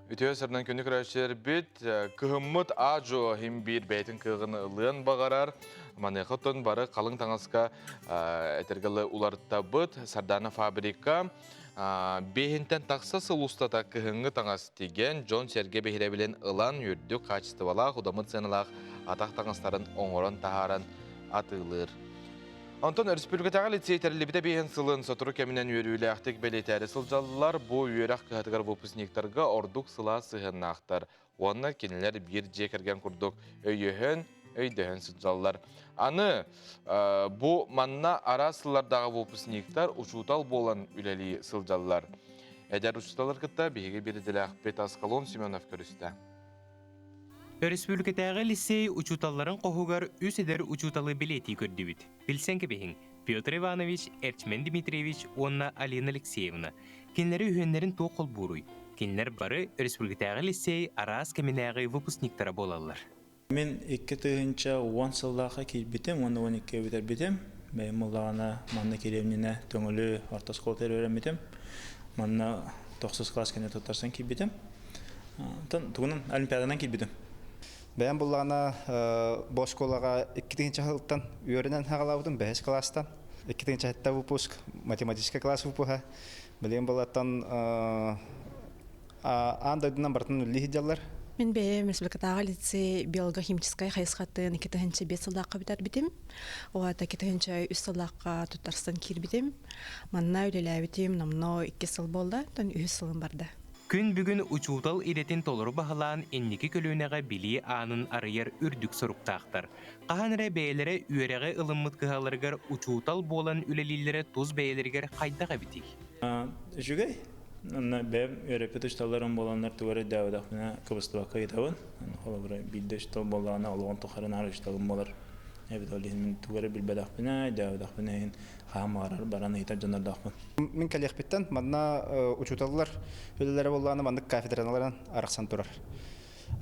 Үтүө сырынан күнү көрөөччүлэрбит кыһыммыт аа-дьуо иһин биир бэйэтин кыаҕын ылыан баҕарар. Маныаха оттон бары халыҥ таҥаска этэргэ уларыттабыт. Сардаана фабрика биэһинтэн тахса сыл устата кыһыҥҥы таҥас тигэн, дьон-сэргэ биһирэбилин ылан, үрдүк хаачыстыбалаах, удамыр сыаналаах атах таҥастарын оҥорон таһааран атыылыыр. Онтон өрөспүүбүлүкэтээҕи лицей тэриллибитэ биэһин сылын сотору кэминэн үөрүүлээхтик бэлиэтээри сылдьаллар. Бу үөрэх кыһатыгар выпускниктарга ордук сылаас сыһыаннаахтар уонна кинилэр биир дьиэ кэргэн курдук өйөһөн, өйдөһөн сылдьаллар. Аны бу манна араас сыллардааҕы выпускниктар учуутал буолан үлэлии сылдьаллар. Эдэр учууталлар кытта биһиги биирдэлээхпит Аскалон Семенов көрүстэ. Өрөспүүбүлүкэтээҕи лиссиэй учууталларын хоһугар үс эдэр учууталы бэлиэтии көрдүбүт. Билсэн кэбиһиҥ. Петр Иванович, Эрчимэн Дмитриевич уонна Алина Алексеевна. Кинилэри үһүөннэрин туох холбууруй? Кинилэр бары республикатааҕы лицей араас кэминээҕи выпускниктара буолаллар. Мин 2010 сыллаахха киирбитим уонна 12 бүтэрбитим. Бэйэм буоллаҕына манна кириэмньинэ Төҥүлү орто оскуолатыгар үөрэммитим. Манна тохсус класс кэннэ туттарсан киирбитим. Онтон тугунан олимпиаданан киирбитим. Бэйэм буллаҕына бу оскуолаҕа 2 сылтан үөрэнэн хаҕалаабытым бэһис класстан. 2 сэттэ выпуск, математическай класс выпуһа. Билигин буллаттан аан дойдунан барытын үллии сылдьаллар. Мин бэйэм республикатааҕы лицей биолого-химическай хайысхатын 2005 сыллаахха бүтэрбитим. Уота 2003 сыллаахха туттарсан киирбитим. Манна үлэлээбитим номнуо 2 сыл буолла, оттон үһүс сылым барда. Күн бүгүн учуутал идэтин толору баһылаан инники көлүөнэҕэ билии аанын арыйар үрдүк соруктаахтар. Хаһан эрэ бэйэлэрэ үөрэҕи ылыммыт кыһаларыгар учуутал буолан үлэлииллэрэ тус бэйэлэригэр хайдах эбитий? Үчүгэй. Онно бэйэм үөрэппит учууталларым буоланнар тугу эрэ өйдөөбөтөхпүнэ кыбыстыбакка ыйытабын. Холобура, биирдэ учуутал буоллаҕына олоҕун тухары наар учууталым буолар. Эбит ол иһин мин тугу эрэ билбэтэхпинэ, өйдөөбөтөхпүнэ иһин хаһан баҕарар баран ыйытар дьоннордоохпун. Мин кэлиэхпиттэн манна учууталлар үлэлэрэ буоллаҕына маннык кафедраналарынан арахсан турар.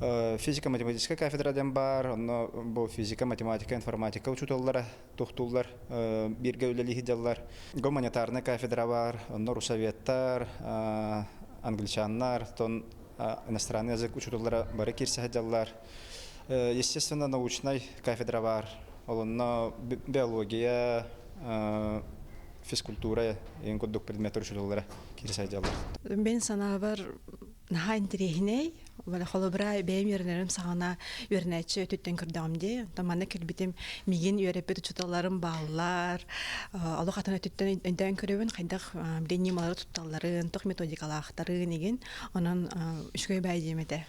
Физико-математическай кафедра диэн баар, онно бу физика, математика, информатика учууталлара тохтууллар, бииргэ үлэлии сылдьаллар. Гуманитарнай кафедра баар, онно русоведтар, англичаннар, тон иностранный язык учууталлара бары киирсэ сылдьаллар. Естественно, научнай кафедра баар, ол онно биология, физкультура ең курдук предметтер учууталлара киирсэ сылдьаллар. Мен санаабар наһаа интэриэһинэй. Холобура, бэйэм үөрэнэрим саҕана үөрэнээччи өтүттэн көрдөҕүм дии. Онтон манна кэлбитим миигин үөрэппит учууталларым бааллар. Олох атын өтүттэн өйдөөн көрөбүн, хайдах билин ньымалары тутталларын, туох методикалаахтарын игин. Онон үчүгэй баай диэм этэ.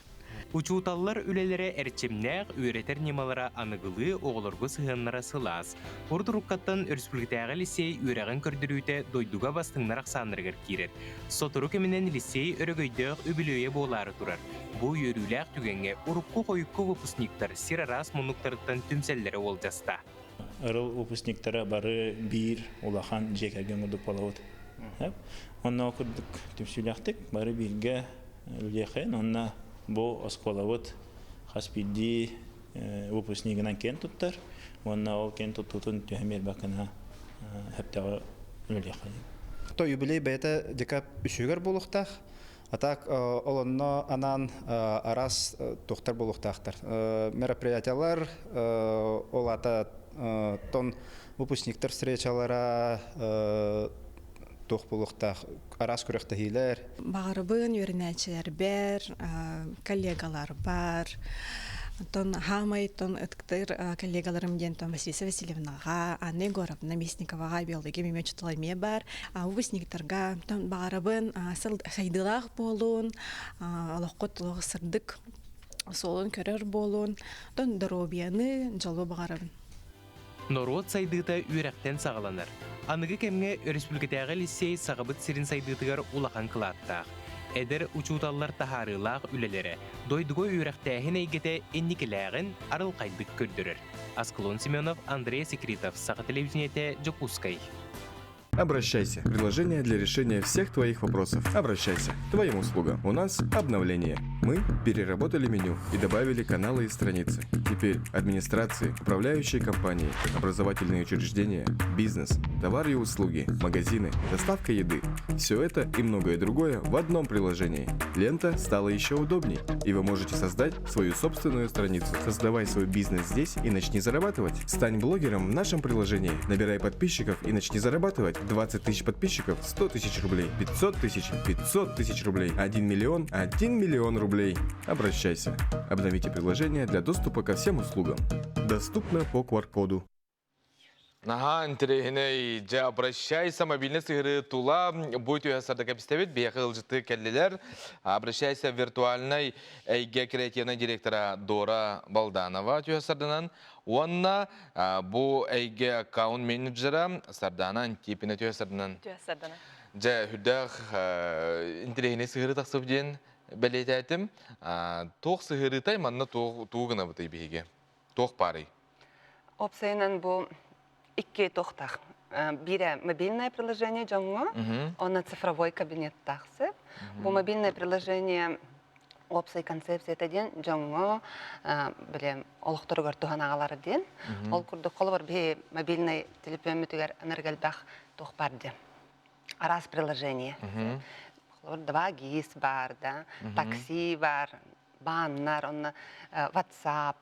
Учууталлар үлэлэрэ эрчимнээх, үөрэтэр ньымалара аныгылыы, оҕолорго сыһыаннара сылаас. Урут уруккаттан өрөспүүбүлүкэтээҕи лиссиэй үөрэҕин көрдөрүүтэ дойдуга бастыҥнар ахсааннарыгар киирэр. Сотору кэминэн лиссиэй өрөгөйдөөх үбүлүөйэ буолаары турар. Бу үөрүүлээх түгэҥҥэ урукку-хойукку выпускниктар сир араас муннуктарыттан түмсэллэрэ уолдьаста. Ырыл выпускниктара бары биир улахан дьиэ кэргэн курдук буолабыт. Онно курдук түмсүүлээхтик бары бииргэ үлэлиэххэйин. Онно бу оскуолабыт хас биирдии выпускнигынан киэн туттар уонна ол киэн туттуутун түһэн биэрбэт гына сөптөөҕү үлэлиэххэйин. То юбилей бэйэтэ декаб үсүгэр буолуохтаах. А так ол онно анаан араас туохтар буолуохтаахтар. Мероприятиялар, ол аата тон выпускниктар встречалара туох буолуохтаах араас күрэхтэһиилэр. Баҕарабын үөрэнээччилэрбэр, коллегаларбар, Онтон хаамай тон ытыктыыр коллегаларым диэн тон Василиса Васильевнаҕа, Анна Егоровна Местниковаҕа биология эмиэ учуутал эмиэ бар. Выпускниктарга тон баҕарабын сайдыылаах буолуун, олоххут олох сырдык суолун көрөр буолуун, тон доруобуйаны, дьолу баҕарабын. Норуот сайдыыта үөрэхтэн саҕаланар. Аныгы кэмҥэ өрөспүүбүлүкэтээҕи лиссиэй Сахабыт сирин сайдыытыгар улахан кылааттаах. Эдэр учууталлар таһаарыылаах үлэлэрэ дойдуга үөрэхтээһин эйгэтэ инникилээҕин арылхайдык көрдөрөр. Аскалон Семенов, Андрей Секритов, Саха телевидениетэ, Дьокуускай. Обращайся. Приложение для решения всех твоих вопросов. Обращайся. Твоим услугам. У нас обновление. Мы переработали меню и добавили каналы и страницы. Теперь администрации, управляющие компании, образовательные учреждения, бизнес, товары и услуги, магазины, доставка еды. Все это и многое другое в одном приложении. Лента стала еще удобней, и вы можете создать свою собственную страницу. Создавай свой бизнес здесь и начни зарабатывать. Стань блогером в нашем приложении, набирай подписчиков и начни зарабатывать. 20 тысяч подписчиков – 100 тысяч рублей, 500 тысяч – 500 тысяч рублей, 1 миллион – 1 миллион рублей. Обращайся. Обновите приложение для доступа ко всем услугам. Доступно по QR-коду. Наһаа интэриэһинэй. Дьэ, обращайся мобильный сыһыарыы тула бу түһэ сарда кэпсэтэбит. Биһиэхэ ыалдьыты кэллилэр. Обращайся виртуальнай эйгэ креативнай директора Дора Балданова түһэ сарданан уонна бу эйгэ аккаунт-менеджера Сардана Антипина түһэ сарданан. Түһэ сардана. Дьэ, үрдээх интэриэһинэй сыһыары тахсып диэн бэлиэтээтим. Туох сыһыарыытай манна туох тугу гынабытый биһиги? Туох баарый? Опсайынан бу икки тохтах. Биирэ мобильное приложение дьоҥҥо, онно цифровой кабинет тахсып. Бу мобильное приложение уопсай концепцията диэн дьоҥҥо били олохторугар туһан аҕалар диэн. Ол курдук холобур биһи мобильный телефоммутугар ынырык элбэх туох бар диэн. Араас приложение. Холобур 2ГИС бар да, такси бар, бааннар, онно WhatsApp,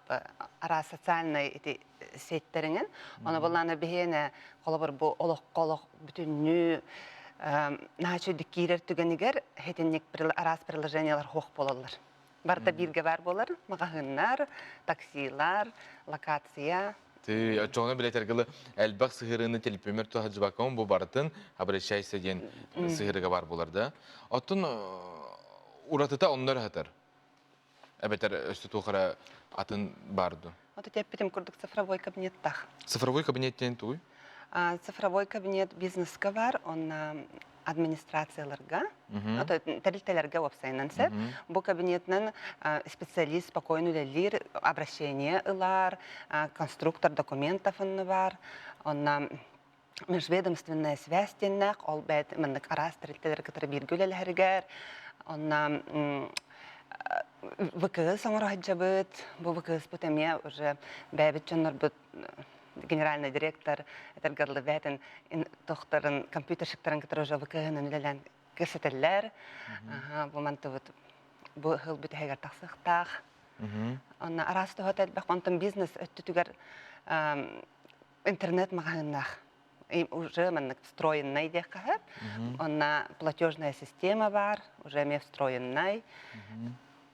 араас социальнай ити сеттеринэн. Ону буллаана биһиэнэ холобур бу олоххо олох бүтүннүү наһаа киирэр түгэнигэр хитинник араас приложениялар хуох буолаллар. Барыта бииргэ баар буолар. Маҕаһыыннар, таксилар, локация. Ты оччоҕуна билэтэргылы элбэх сыһырыыны телепүмэр туһаджыбаккын бу барытын обращайся диэн сыһырыга бар буолар да. Оттон уратыта онно эрэ сытар. Эбэтэр өссө туох эрэ атын баар дуу? Вот эппитим курдук цифровой кабинеттах. Цифровой кабинет диэн тугуй? Цифровой кабинет бизнеска бар, онно администрацияларга, тэрилтэлэргэ уопсайынан сөп. Бу кабинетынан специалист спокойно үлэлиир, обращение ылар, конструктор документов онно бар, онно межведомственная связь диэннээх, ол бэйт маннык араас тэрилтэлэр кытары бииргэ үлэлэһэригэр, онно ВКС оҥоро сылдьабыт, бу ВКС-быт эмиэ уже бэйэбит дьоннорбут генеральный директор этэргэ дылы бэйэтин тохторун компьютерщиктарын кытары уже ВКС-нан үлэлээн кэпсэтэллэр. Бу мантыбыт бу сыл бүтэһигэр тахсыахтаах. Онно араас туһата элбэх. Онтон бизнес өттүтүгэр интернет-маҕаһыыннаах уже маннык встроенный диэххэ сөп. Онно платежная система бар, уже эмиэ встроенный.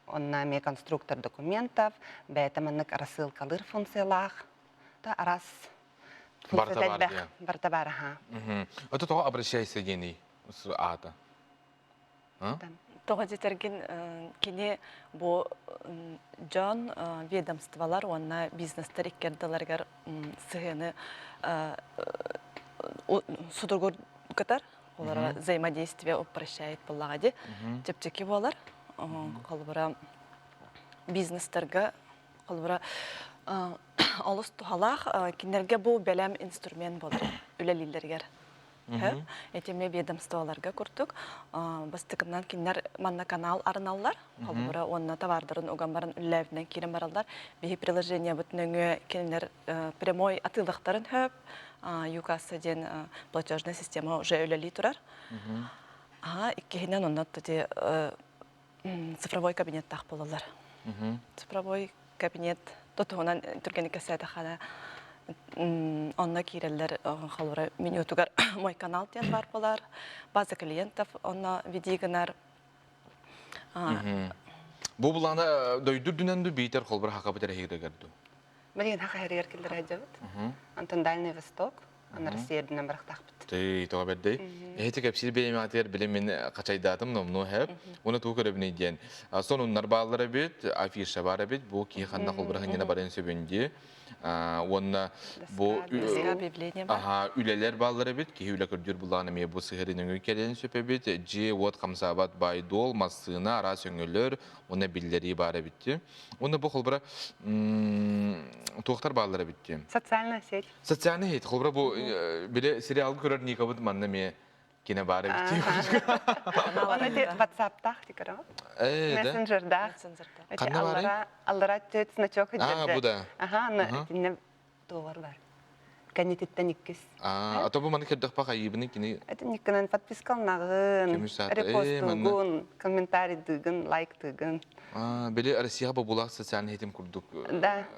Онно эмиэ конструктор документов, бэйэтэ маннык рассылкалыыр функциялаах. Та арас Барыта бар элбэх. Барыта бар, аха. Это тоҕо обращайся диэний аата? Тоҕо дьэтэргин кини бу дьон ведомстволар уонна бизнестэр икки ардыларыгар сыһыаны судургу кытар олора взаимодействие упрощает буоллаҕа дии чэпчэки буолар холобура бизнестарга холобура олус туһалаах кинилэргэ бу бэлэм инструмент буолар үлэлииллэригэр Этими ведомстволарга курдук бастакынан кинилэр манна канал арыналлар. Холобура уонна товардарын уган баран үллээбитинэн киирэн бараллар. Биһи приложениебыт нөҥүө кинилэр прямой атыылахтарын хөп ЮКасса диэн платежная система уже үлэлии турар. Аха, иккиһинэн онно цифровой кабинеттаах буолаллар. Цифровой кабинет тотуһунан түргэнник кэпсээтэххинэ онно киирэллэр холобура менютугар мой канал диэн баар буолар база клиентов онно веди гынар Бу булаана дойду үрдүнэн ду биитэр холбор хакабыт эрэһигэр ду? Билигин хаха хэригэр киллэрэ сылдьабыт. Онтон Дальний Восток Аны Россия үрдүнэн барахтаахпыт. Тый, тоҕо бэрдэй. Эһити кэпсиир бэйэмэҕитигэр били мин хачайдаатым номнуо хэп. Уна туу көрөбүнүй диэн. Сонуннар бааллар эбит, афиша бар эбит. Бу киһи ханна холбура ханньана барыан сөбүн дии. Уонна бу аха үлэлэр бааллар эбит. Киһи үлэ көрдүүр буллаҕына эмиэ бу сыһырын өҥүй кэлэн сөп эбит. Дьиэ уот хамсаабат баай-дуол, массыына, араас өҥөлөр уонна биллэрии баар эбит. Уонна бу холбура туохтар бааллар эбит дии. Социальная сеть. Социальный хит. Холбура бу били сериалга көрөр Никабыт манна эмиэ кине баар эбит. Оны те WhatsApp-таах тикара. Мессенджердаах. Ханна баарый? Аллара төт значок А, бу да. Аха, аны итинне туовар бар. Кэннититтэн иккис. А, то бу маны көрдөхпө хайыбыны кини Этинниккинен подпискалнагын, репостугун, комментарийдыгын, лайктыгын. Били Россияға бобулаах социальный хитим курдук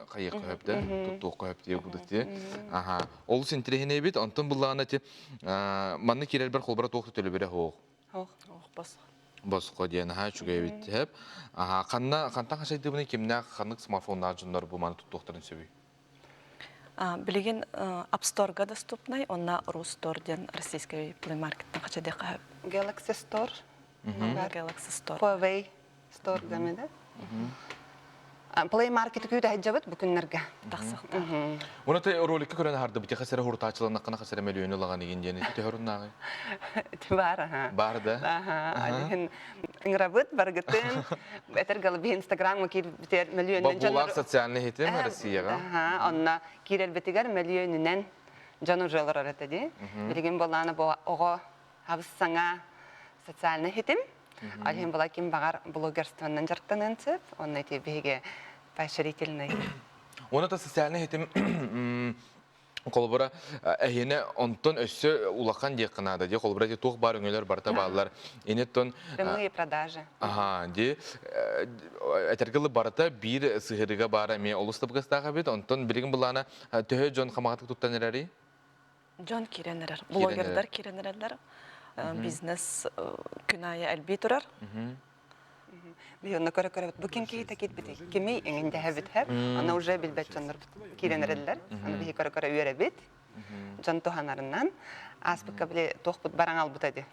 хайыахха хөп да, туттуохха хөп диye курдук ти. Аха. Олус интириэһинэйбит, онтон буллаҕына ти манна киирэрбэр холбора туох да төлөбүрэ суох. Ох, ох, босхо. Босхо диэн аха үчүгэй эбит хөп. Аха, ханна хантан хашайдыбыны кимнээх ханнык смартфоннаах дьоннор бу маны туттуохтарын сөбүй? Билигин App Store-га доступнай, онна Рустор диэн российский Play Market-тан хачадыахха хөп. Galaxy Store. Galaxy Store. Huawei Store гэмэдэ. Play Market күүтэ сылдьабыт бу күннэргэ. Тахсахта. Уна те роликка көрөн харды бити хасара хуртаачыланнаккына хасара мөлүйөнү лаган игин диэн ити төһөрүннааҕы. Ити бар аха. Бар да. Аха. Алиһин ыҥырабыт баргытын этер галби Инстаграмга киирбитер мөлүйөнүнэн Бобуулаах социальный хитим Россияга. Аха, онно киирэрбитигэр мөлүйөнүнэн. Дьон уже олорор этэ дии. Билигин буоллаҕына бу оҕо хабыс саҥа социальный хитим. Ол иһин була ким баҕар блогерствоннан дьарыктаныан сөп. Онно ити биһиги поощрительный. Уонна та социальный хитим холобура эһиэнэ онтон өссө улахан диэххэ наада дии холобура ити туох баар өҥөлөр барыта бааллар инеттон прямые продажи аха ди этэргэ дылы барыта биир сыһыарыга баара эмиэ олус табыгастаах эбит онтон билигин былаана төһө дьон хамаҕатык туттан эрэрий Дьон киирэн эрэр блогердар киирэн эрэллэр бизнес күн аайы элбии турар Биһи онно көрө-көрөбүт. Бу ким киһитэ киирбитий? Кимий эҥин дэһэбит һэп. Аны уже билбэт дьоннорбут киирэн эрэллэр. Аны биһи көрө-көрө үөрэбит. Дьон туһанарынан. Ааспыкка били туохпут бараҥ албыта ди.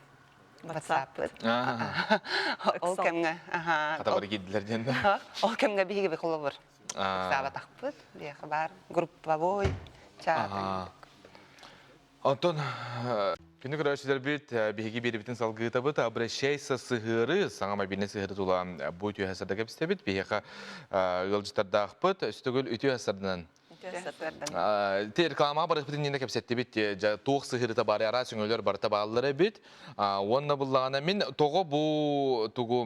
WhatsApp-пыт. Ол кэмҥэ Хатабары киирдилэр диэн да. Ол кэмҥэ биһиги холобур. Ыксаабатахпыт. Биһиэхэ баар групповой чат. Онтон күнү көрөөччүлэрбит биһиги биэрибитин салгыытабыт обращайся сыһыары саҥа мобильнай сыһыары тула бу үтүө сарда кэпсэтэбит биһиэхэ ыалдьыттардаахпыт өстөгүл үтүө сарданан Те рекламаҕа барыспытын иннинэ кэпсэттибит туох сыһыарыта баары араас өҥөлөр барыта бааллар эбит уонна буллаҕына мин тоҕо бу тугу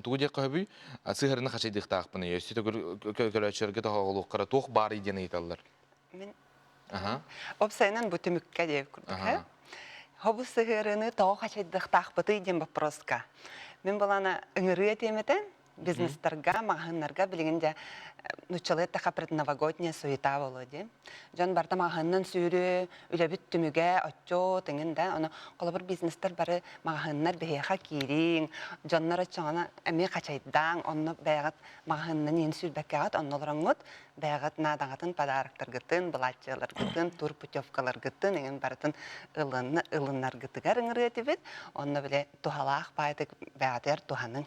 тугу диэххэ сөбүй сыһыарыны хачайдыахтаахпын өссө төгүл көрөөччүлэргэ тоһоҕолуоххара туох баарый диэн ыйыталлар Мин Опсайынан бу түмүккэ диэбит курдук э. Хобу сыһыарыыны тоҕо хачайдыахтаахпытый диэн боппуруоска. Мин былаана ыҥырыы этиэм этэ. Бизнестарга, маҕаһыыннарга билигин дьэ нуччалыы эттэххэ предновогодняя суета буолуо дии. Дьон барыта маҕаһыынынан сүүрүө, үлэбит түмүгэ, отчуот эҥин да. Ону холобур бизнестар бары маҕаһыыннар биһиэхэ киириҥ, дьоннор оччоҕуна эмиэ хачайдааҥ, онно бэйэҕит маҕаһыынынан иһин сүүрбэккэҕит, онно олороҥҥут бэйэҕит наадаҕытын, подароктаргытын, былааччыйаларгытын, турпутевкаларгытын эҥин барытын ылынаргытыгар ыҥырыа этибит. Онно били туһалаах баайдык бэйэҕитигэр туһаныҥ.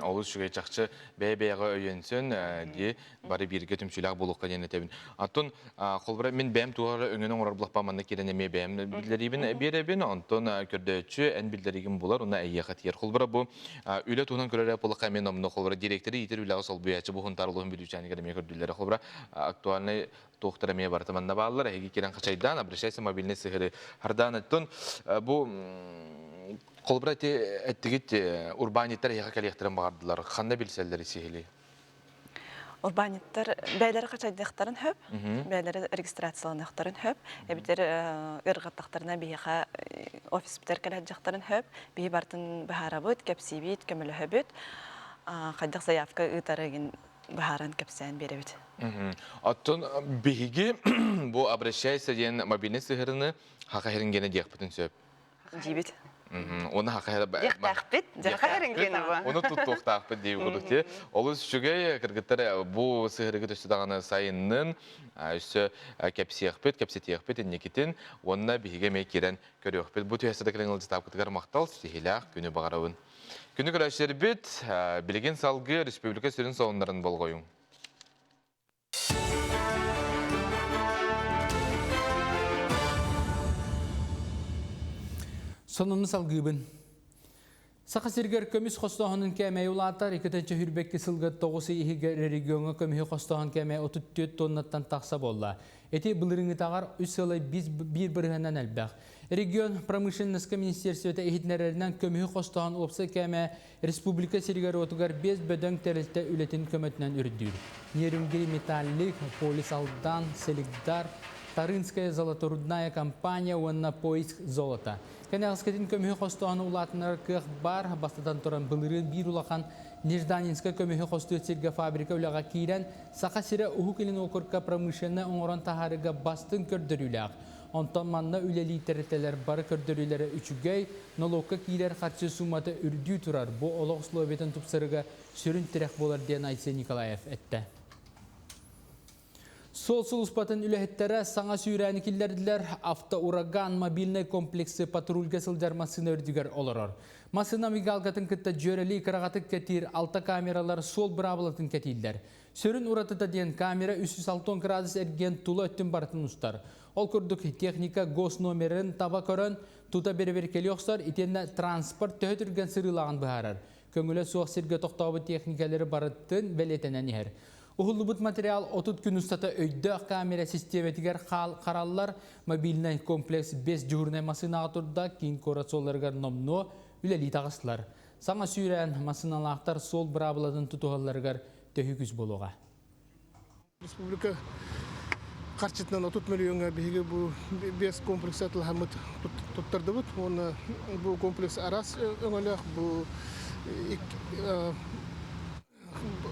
Олус үчүгэй чахчы бэйэ-бэйэҕэ өйөнсөн дии бары бииргэ түмсүүлээх буолуохха диэн этэбин. Аттон холбура мин бэйэм туох эрэ өҥөнү оҥорор булахпа манна киирэн эмиэ бэйэм биллэриибин биэрэбин, онтон көрдөөччү эн биллэриигин булар, уонна эйиэхэ тиийэр. Холбура бу Үлэ туһунан көрөр буоллахха эмиэ номнуо холобура директоры иитэр үлэҕэ солбуйааччы бу Хунтаар улууһун бүлүүчээнигэр эмиэ көрдүүллэрэ холобура актуальнай туохтар эмиэ барыта манна бааллар эһиги киирэн хачайдаан обращайся мобильный сыһыары хардаан оттон бу холобура ити эттигит урбаанньыттар эһиэхэ кэлиэхтэрин баҕардылар ханна билсэллэр сиһилии Урбаанньыттар бэйэлэрэ хачайдыахтарын сөп, бэйэлэрэ регистрацияланыахтарын сөп, эбэтэр ыарырҕаттахтарына биһиэхэ офиспытыгар кэлэ сылдьыахтарын сөп. Биһи барытын быһаарабыт, кэпсиибит, көмөлөһөбүт. Хайдах заявка ыытары игин быһааран кэпсээн биэрэбит. Оттон биһиги бу обращайся диэн мобильный сыһыарыны хаха иһирингиэнэ диэхпитин сөп. Диибит. Оны хаха Диэхтээхпит. Дьаха иһирингиэнэ бу. Оны туттуохтаахпыт дии курдук ти. Олус үчүгэй кыргыттар бу сыһырыгы өссө даҕаны сайыннын, өссө кэпсиэхпит, кэпсэтиэхпит инникитин уонна биһиги эмиэ киирэн көрүөхпүт. Бу түһэсэ да кэлэн ыалдьытааппытыгар махтал, ситиһиилээх күнү баҕарабын. Күнү көрөөччүлэрбит, билигин салгыы республика сүрүн сонуннарын болҕойуҥ. Сонуну салгыыбын. Саха сиригэр көмүс хостооһунун кээмэйэ улаатар. 222 сылга 9 ый иһигэр региоҥҥа көмүһү хостооһун кээмэйэ 34 тоннаттан тахса буолла. Ити былырыыҥҥытааҕар үс сылай биир бырыһыанан элбэх. Регион промышленноска министерствота иһитиннэрэринэн көмүһү хостооһун уопсай кээмэйэ Республика сиригэр-уотугар биэс бөдөҥ тэрилтэ үлэтин көмөтүнэн үрдүүр. Нерюнгри Металлик, Полис Алдан, Селигдар, Тарынская золоторудная компания уонна Поиск золота. Кэнэҕэскитин көмүһү хостооһуну улаатыннарар кыах баар, бастатан туран былырыын биир улахан Нежданинскай көмүһү хостуур сиргэ фабрика үлэҕэ киирэн, Саха сирэ Уһук Илин уокурукка промышленнай оҥорон таһаарыыга бастыҥ көрдөрүүлээх. Онтон манна үлэлии тэрилтэлэр бары көрдөрүүлэрэ үчүгэй, нолуокка киирэр харчы суумата үрдүү турар, бу олох условиятын тупсарыга сүрүн тирэх буолар диэн Айсен Николаев эттэ. Суол сулууспатын үлэһиттэрэ саҥа сүүрээни киллэрдилэр. Автоураган мобильнай комплексы патрульга сылдьар массыына үрдүгэр олорор. Массыына мигалкатын кытта дьүөрэлии кыраҕатык кэтиир алта камералар суол быраабылатын кэтииллэр. Сүрүн уратыта диэн камера 360 градус эргиэн тула өттүн барытын устар. Ол курдук техника госномерын таба көрөн, тута бэрэбиэркэлии охсор итиэннэ транспорт төһө түргэн сырыылааҕын быһаарар. Көҥүлэ суох сиргэ тохтообут техникалары барытын бэлиэтэнэн иһэр. Уһуллубут материал 30 күн устата өйдөөх камера систиэмэтигэр хараллар. Мобильнай комплекс 5 дежурнай массыынаҕа турда, киин куорат суолларыгар номнуо үлэлии таҕыстылар. Саҥа сүүрээн массыыналаахтар суол быраабылатын тутуһалларыгар төһүү күүс буолуоҕа. Республика харчытынан 30 миллионга биһиги бу 5 комплекс атылаһаммыт туттардыбыт. Уонна бу комплекс араас өҥөлөөх бу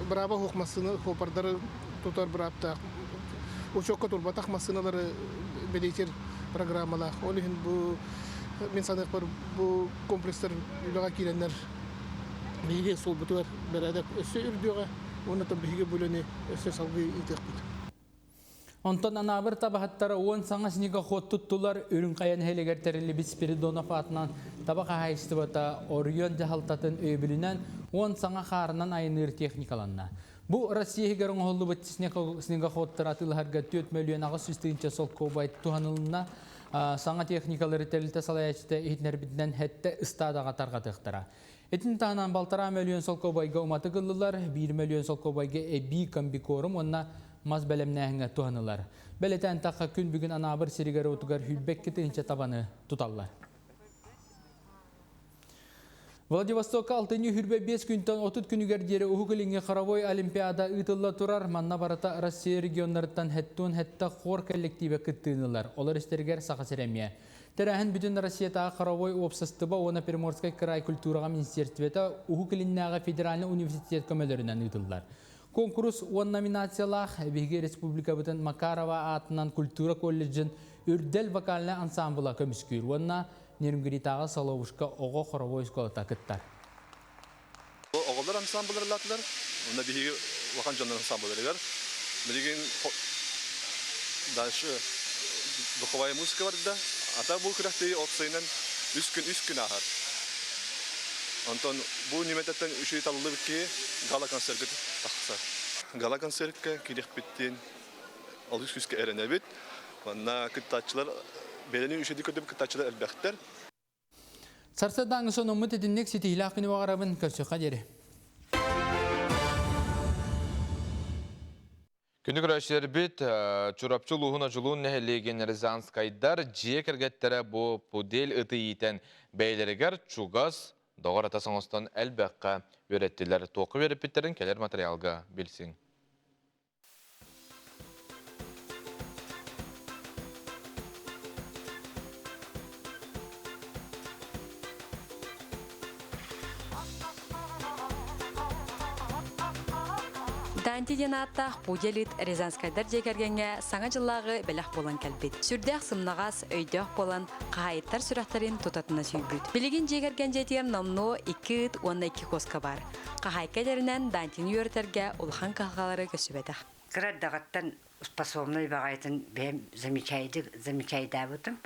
бырааба суох массыына суоппардары тутар бырааптаах учуокка турбатах массыыналары бэлиэтиир программалаах. Ол иһин бу мин саныахпар бу комплекстар үлэҕэ киирэннэр биһиги суолбутугар бэрээдэк өссө үрдүөҕэ уонна биһиги бу үлэни өссө салгыы ыытыахпыт. Онтон Анаабыр табаһыттара 10 саҥа снегоход туттулар. Үрүҥ Хайа нэһилиэгэр тэриллибит Спиридонов аатынан таба хаһаайыстыбата оройуон дьаһалтатын өйөбүлүнэн 10 саҥа хаарынан айанныыр техникаланна. Бу Россия иһигэр оҥоһуллубут снегоходтар атыылаһарга 4 мөлүйүөн 800 тыһыынча солкуобай туһанылынна. Саҥа техникалары тэрилтэ салайааччыта иһитиннэрбитинэн сэттэ ыстаадаҕа тарҕатыахтара. Итини таһынан балтараа мөлүйүөн солкуобайга уматык ыллылар, 1 мөлүйүөн солкуобайга эбии комбикорум уонна мас бэлэмнээһиҥҥэ туһанылар. Бэлэтээн тахха күн бүгүн Анаабыр сиригэр-уотугар 22 тыһыынча табаны туталлар. Владивостокка алтынньы 25 күнтэн 30 күнүгэр диэри Уһук Илиҥҥи хоровой олимпиада ыытылла турар. Манна барыта Россия регионнарыттан хэттуон хэтта хор коллективэ кыттыыны ылар. Олор истэригэр Саха сирэ эмиэ. Тэрээһин бүтүн Россиятааҕы хоровой уопсастыба уонна Приморскай кыраай культураҕа министерствета Уһук Илиннээҕи федеральнай университет көмөлөрүнэн ыытыллар. Куонкурус 10 номинациялаах биһиги республикабытын Макарова аатынан культура колледжын Үрдэл вокальнай ансамбла көмүскүүр уонна Нерюнгритааҕы Соловушка оҕо хоровой оскуолата кыттар. Оҕолор ансамблларылаатылар, уонна биһиги улахан дьоннор ансамблларыгар билигин дальше духовая музыка барда. Ата бу күрэхтэһии опсайынан үс күн үс күн ааһар. Онтон бу ньүмэтэттэн үчүгэй талыллыбыт киһи гала-концерга тахсар. Гала-концертка киириэхпиттин олус күүскэ эрэнэбит. Манна кыттааччылар бэйэни үчүгэйдик көрдөбүт кыттааччылар элбэхтэр. Сарсыардааҥҥы сонуммут итинник ситиһиилээх күнү баҕарабын көрсүөххэ диэри. Күндү көрөөччүлэрбит, Чурапчы улууһун Одьулуун нэһилиэгин Рязанскайдар дьиэ кэргэттэрэ бу пудель ыты иитэн бэйэлэригэр чугас доҕор атас оҥостон элбэххэ үөрэттилэр. Туохха үөрэппиттэрин кэлэр материалга билсиҥ. Данти диэн ааттаах пуделит Рязанскайдар дьиэ кэргэҥҥэ Саҥа дьыллааҕы бэлэх буолан кэлбит. Сүрдээх сымнаҕас, өйдөөх буолан, хаһаайыттар сүрэхтэрин тутатына сүүйбүт. Билигин дьиэ кэргэн дьиэтигэр номнуо икки ыт уонна икки куоска баар. Хаһаайка этэринэн, Дантины үөрэтэргэ улахан кыһалҕалары көрсүбэтэх. Кыра эрдэҕиттэн способнай баҕайытын бэйэм замечайдык замечайдаабытым.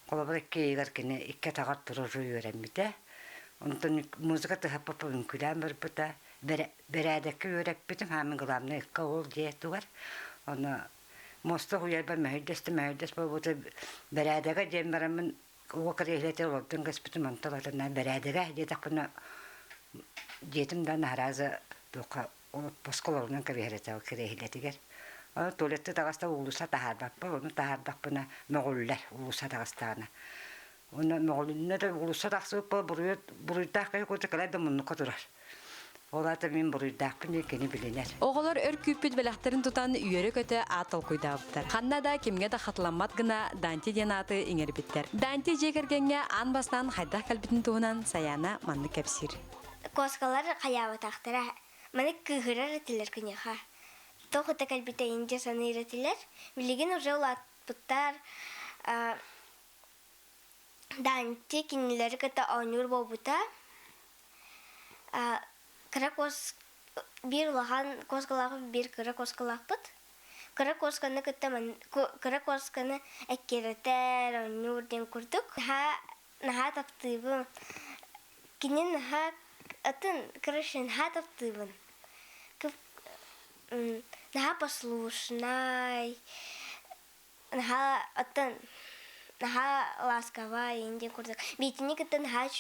Холобур, икки ыйыгар кини икки атаҕар турару үөрэммитэ. Онтон музыка тыһаппаппа үҥкүүлээн барбыта. Бэрээдэккэ үөрэппитим, хаамын главное ыкка уол дьиэ тугар. Ону муоста уйарбар мөһүйдэстэ мөһүйдэс буолбута бэрээдэгэ диэн бараммын Уо кириэһилэтэ олордон кэспитим онтон атына бэрээдэгэ диэтэхпинэ дьиэтим да наһарааза туохха босхо олорунан кэбиһэр этэ ол кириэһилэтигэр. Ону туалетты таҕыста уулусса таһаарбаппын, ону таһаардахпына мөҕүллэр уулусса таҕыстаҕына. Уонна мөҕүлүннэ да уулусса тахсыбыт буруйдаах киһи курдук кэлэр да муннукка турар. Ол аата мин буруйдаахпын диэн кини билинэр. Оҕолор өр күүппүт бэлэхтэрин тутан үөрэ-көтө аат толкуйдаабыттар. Ханна да, кимҥэ да хатыламмат гына Данте диэн ааты иҥэрбиттэр. Данте дьиэ кэргэҥҥэ аан бастаан хайдах кэлбитин туһунан Саяна маннык кэпсиир. Куоскалар хайаабатахтара. Маны кыыһырар этилэр киниэхэ. Туох ыта кэлбитэ индия саныыр этилэр. Билигин уже улааппыттар. Данте кинилэри кытта оонньуур буолбута. Кыра куос биир улахан куоскалаахпыт, биир кыра куоскалаахпыт. Кыра куосканы кытта кыра куосканы эккирэтэр, оонньуур диэн курдук. Наһаа наһаа таптыыбын. Кини наһаа атын короче наһаа таптыыбын. Наһаа послушнай, наһаа оттон наһаа ласковай диэн курдук. Биитини кытта наһаа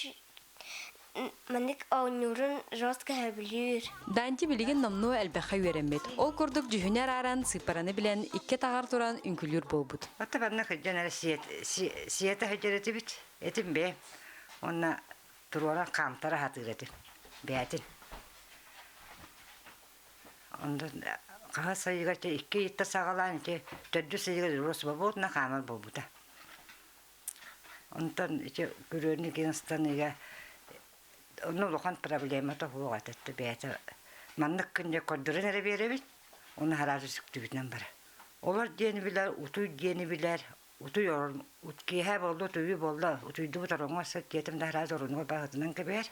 Маннык оонньуурун жестко сөбүлүүр. Данти билигин номнуо элбэххэ үөрэммит. Ол курдук дьүһүнэ арааран, сыыппараны билэн, икки атаҕар туран үҥкүүлүүр буолбут. Оттон манна сылдьан эрэ сиэтэ сылдьар этибит. Этим бэйэм. Уонна туруоран хаамтара сатыыр этим. Бэйэтин. Онтон хаһыс ыйыгар икки ыйыттан саҕалаан ити төрдүс ыйыгар свободно хаамар буолбута. Онтон ити күрүөнү генстаныыга онно улахан проблемата суох этэ бэйэтэ маннык күн дьэ көрдөрөн эрэ биэрэбит уонна араас сүктүбүтүнэн барар. Олор диэни билэр, утуй диэни билэр, утуй орон киэһэ буолла утуйуу буолла утуйдубут ороҥҥо сыт диэтим да араас оронугар баҕатынан кэбиһэр.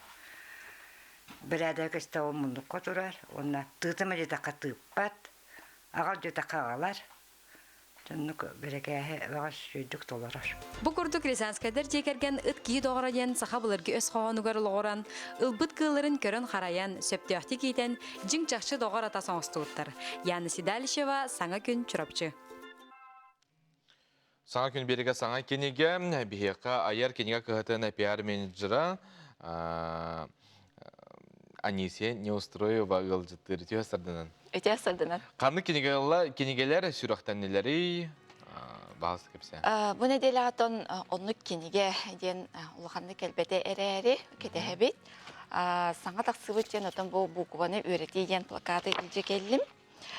Бэрээдэгэ истэ ол муннукка турар уонна тыытыма диэтэххэ тыыппат, аҕал диэтэххэ аҕалар. Оннук бэрэкээһи баҕас үчүгэйдик толорор. Бу курдук Рязанскайдар дьиэ кэргэн ыт киһи доҕоро диэн саха былыргы өс хоһоонугар олоҕуран, ылбыт кыылларын көрөн-харайан, сөптөөхтүк иитэн, дьиҥ-чахчы доҕор атас оҥостубуттар. Яна Седалищева, Саҥа күн, Чурапчы. Саҥа күн биэригэ саҥа кинигэ, биһиэхэ айар кинигэ кыһатын пиар-менеджера Анисия Неустроева ыалдьыттыыр үтүө сарданан. Үтүө сарданан. Ханнык кинигэлэр, кинигэлэр сүрэхтэннилэрий? Баҕас кэпсээн. Бу нэдиэлэҕэ оннук кинигэ диэн улаханнык кэлбэтэ эрээри кэтэһэбит. Саҥа тахсыбыт диэн отон бу буукубаны үөрэтии диэн плакаты илдьэ кэллим.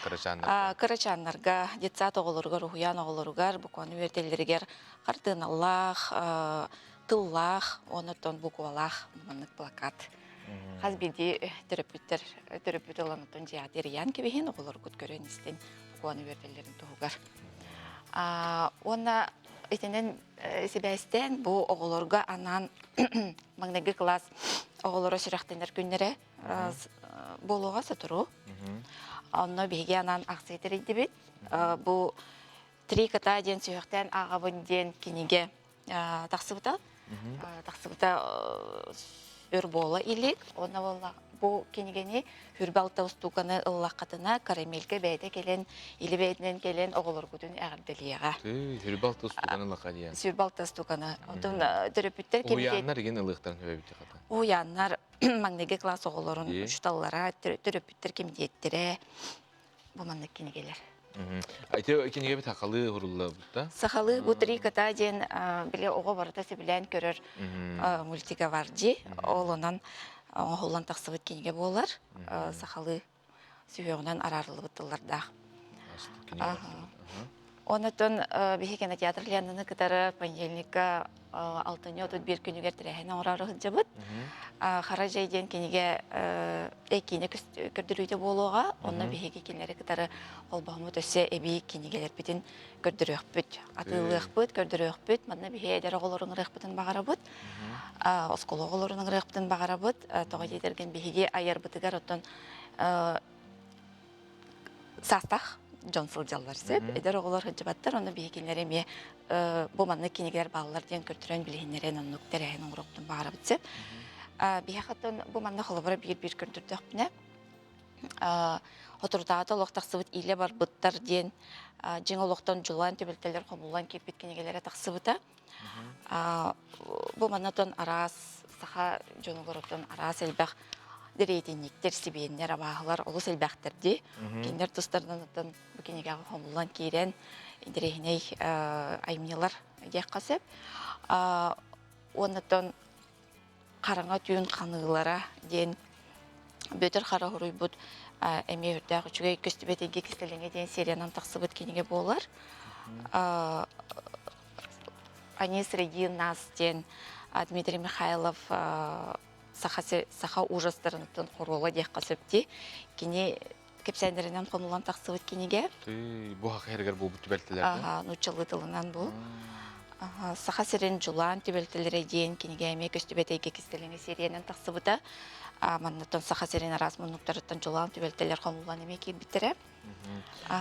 Кырачааннарга. Кырачааннарга, детсад оҕолоругар, уһуйаан оҕолоругар букваны үөрэтэллэригэр хартыыналаах, тыллаах, оннуттан буквалаах маннык плакат. Хас биирдии төрөппүттэр төрөппүт ылан оттон дьиэҕэ эрийэн кэбиһин оҕолоргут көрөн истэн букваны үөрэтэллэрин туһугар. Уонна итинэн сибээстээн бу оҕолорго анаан маҥнайгы кылаас оҕолоро сүрэхтэнэр күннэрэ буолуоҕа сотору. Онно биһиги анаан акция тэрийдибит. Бу Три кота диэн сүһүөхтээн ааҕабын диэн кинигэ тахсыбыта. Тахсыбыта өр буола илик. Онно буолла бу кинигэни хүрбэ алта устууканы ыллаххытына карамелька бэйэтэ кэлэн или бэйэтинэн кэлэн оҕолоргутун эҕэрдэлиэҕэ. Хүрбэ алта устууканы ыллахха диэн. Сүрбэ алта устууканы. Онтон төрөппүттэр Уһуйааннар игин ылыахтарын сөбөбүт хата. Уһуйааннар маҥнайгы класс оҕолорун учууталлара, төрөппүттэр кэмитиэттэрэ бу маннык кинигэлэр. Ити кинигэбит сахалыы уһуруллубут да? Сахалыы бу Три кота диэн били оҕо барыта сөбүлээн көрөр мультига бар дии. Ол онон оҥоһуллан тахсыбыт кинигэ буолар. Сахалыы сүһүөҕүнэн араарыллыбыт тыллардаах. Онотон биһи кинотеатр Ленаны кытары понедельникка алтынньы 31 күнүгэр тэрээһин оҥороору сылдьабыт. Хара дьай диэн кинигэ киинэ көрдөрүүтэ буолуоҕа. Онно биһиги кинилэри кытары холбоһуммут өссө эбии кинигэлэрбитин көрдөрүөхпүт, атыылыахпыт, көрдөрүөхпүт. Манна биһи эдэр оҕолору ыҥырыахпытын баҕарабыт. Оскуола оҕолорун ыҥырыахпытын баҕарабыт. Тоҕо диэтэргин биһиги айарбытыгар оттон саастаах дьон сылдьаллар сөп. Эдэр оҕолор сылдьыбаттар, ону биһигилэр эмиэ бу маннык кинигэлэр бааллар диэн көрдөрөн билиһиннэрэн оннук тэрээһин оҥоруохпутун баҕарабыт сөп. Биһиэхэ оттон бу манна холобура биир-биир көрдөрдөхпүнэ, соторутааҕыта олох тахсыбыт Илэ барбыттар диэн дьиҥ олохтон дьулаан түбэлтэлэр хомуллан киирбит кинигэлэрэ тахсыбыта. Бу манна оттон араас саха дьонугар оттон араас элбэх дэриэтинньиктэр, сибиэннэр, абааһылар олус элбэхтэр дии. Кинилэр тустарынан оттон бу кинигэҕэ хомуллан киирэн интэриэһинэй айымньылар диэххэ сөп. Уонна оттон Хараҥа түүн ханыылара диэн Бүөтүр Хара суруйбут эмиэ үрдээх үчүгэй көстүбэт эйгэ кистэлэҥэ диэн сериянан тахсыбыт кинигэ буолар. Они среди нас диэн Дмитрий Михайлов саха, саха ужастарыттан хоруола диэххэ сөп дии. Кини кэпсээннэринэн хомуллан тахсыбыт кинигэ. Бу хаха эргэр буолбут түбэлтэлэр. Аха, нууччалыы тылынан бу. Саха сирин дьулаан түбэлтэлэрэ диэн кинигэ эмиэ көстүбэт эйгэ кистэлэҥэ сиэриэнэн тахсыбыта. Маннаттан Саха сирин араас муннуктарыттан дьулаан түбэлтэлэр хомуллан эмиэ киирбиттэрэ.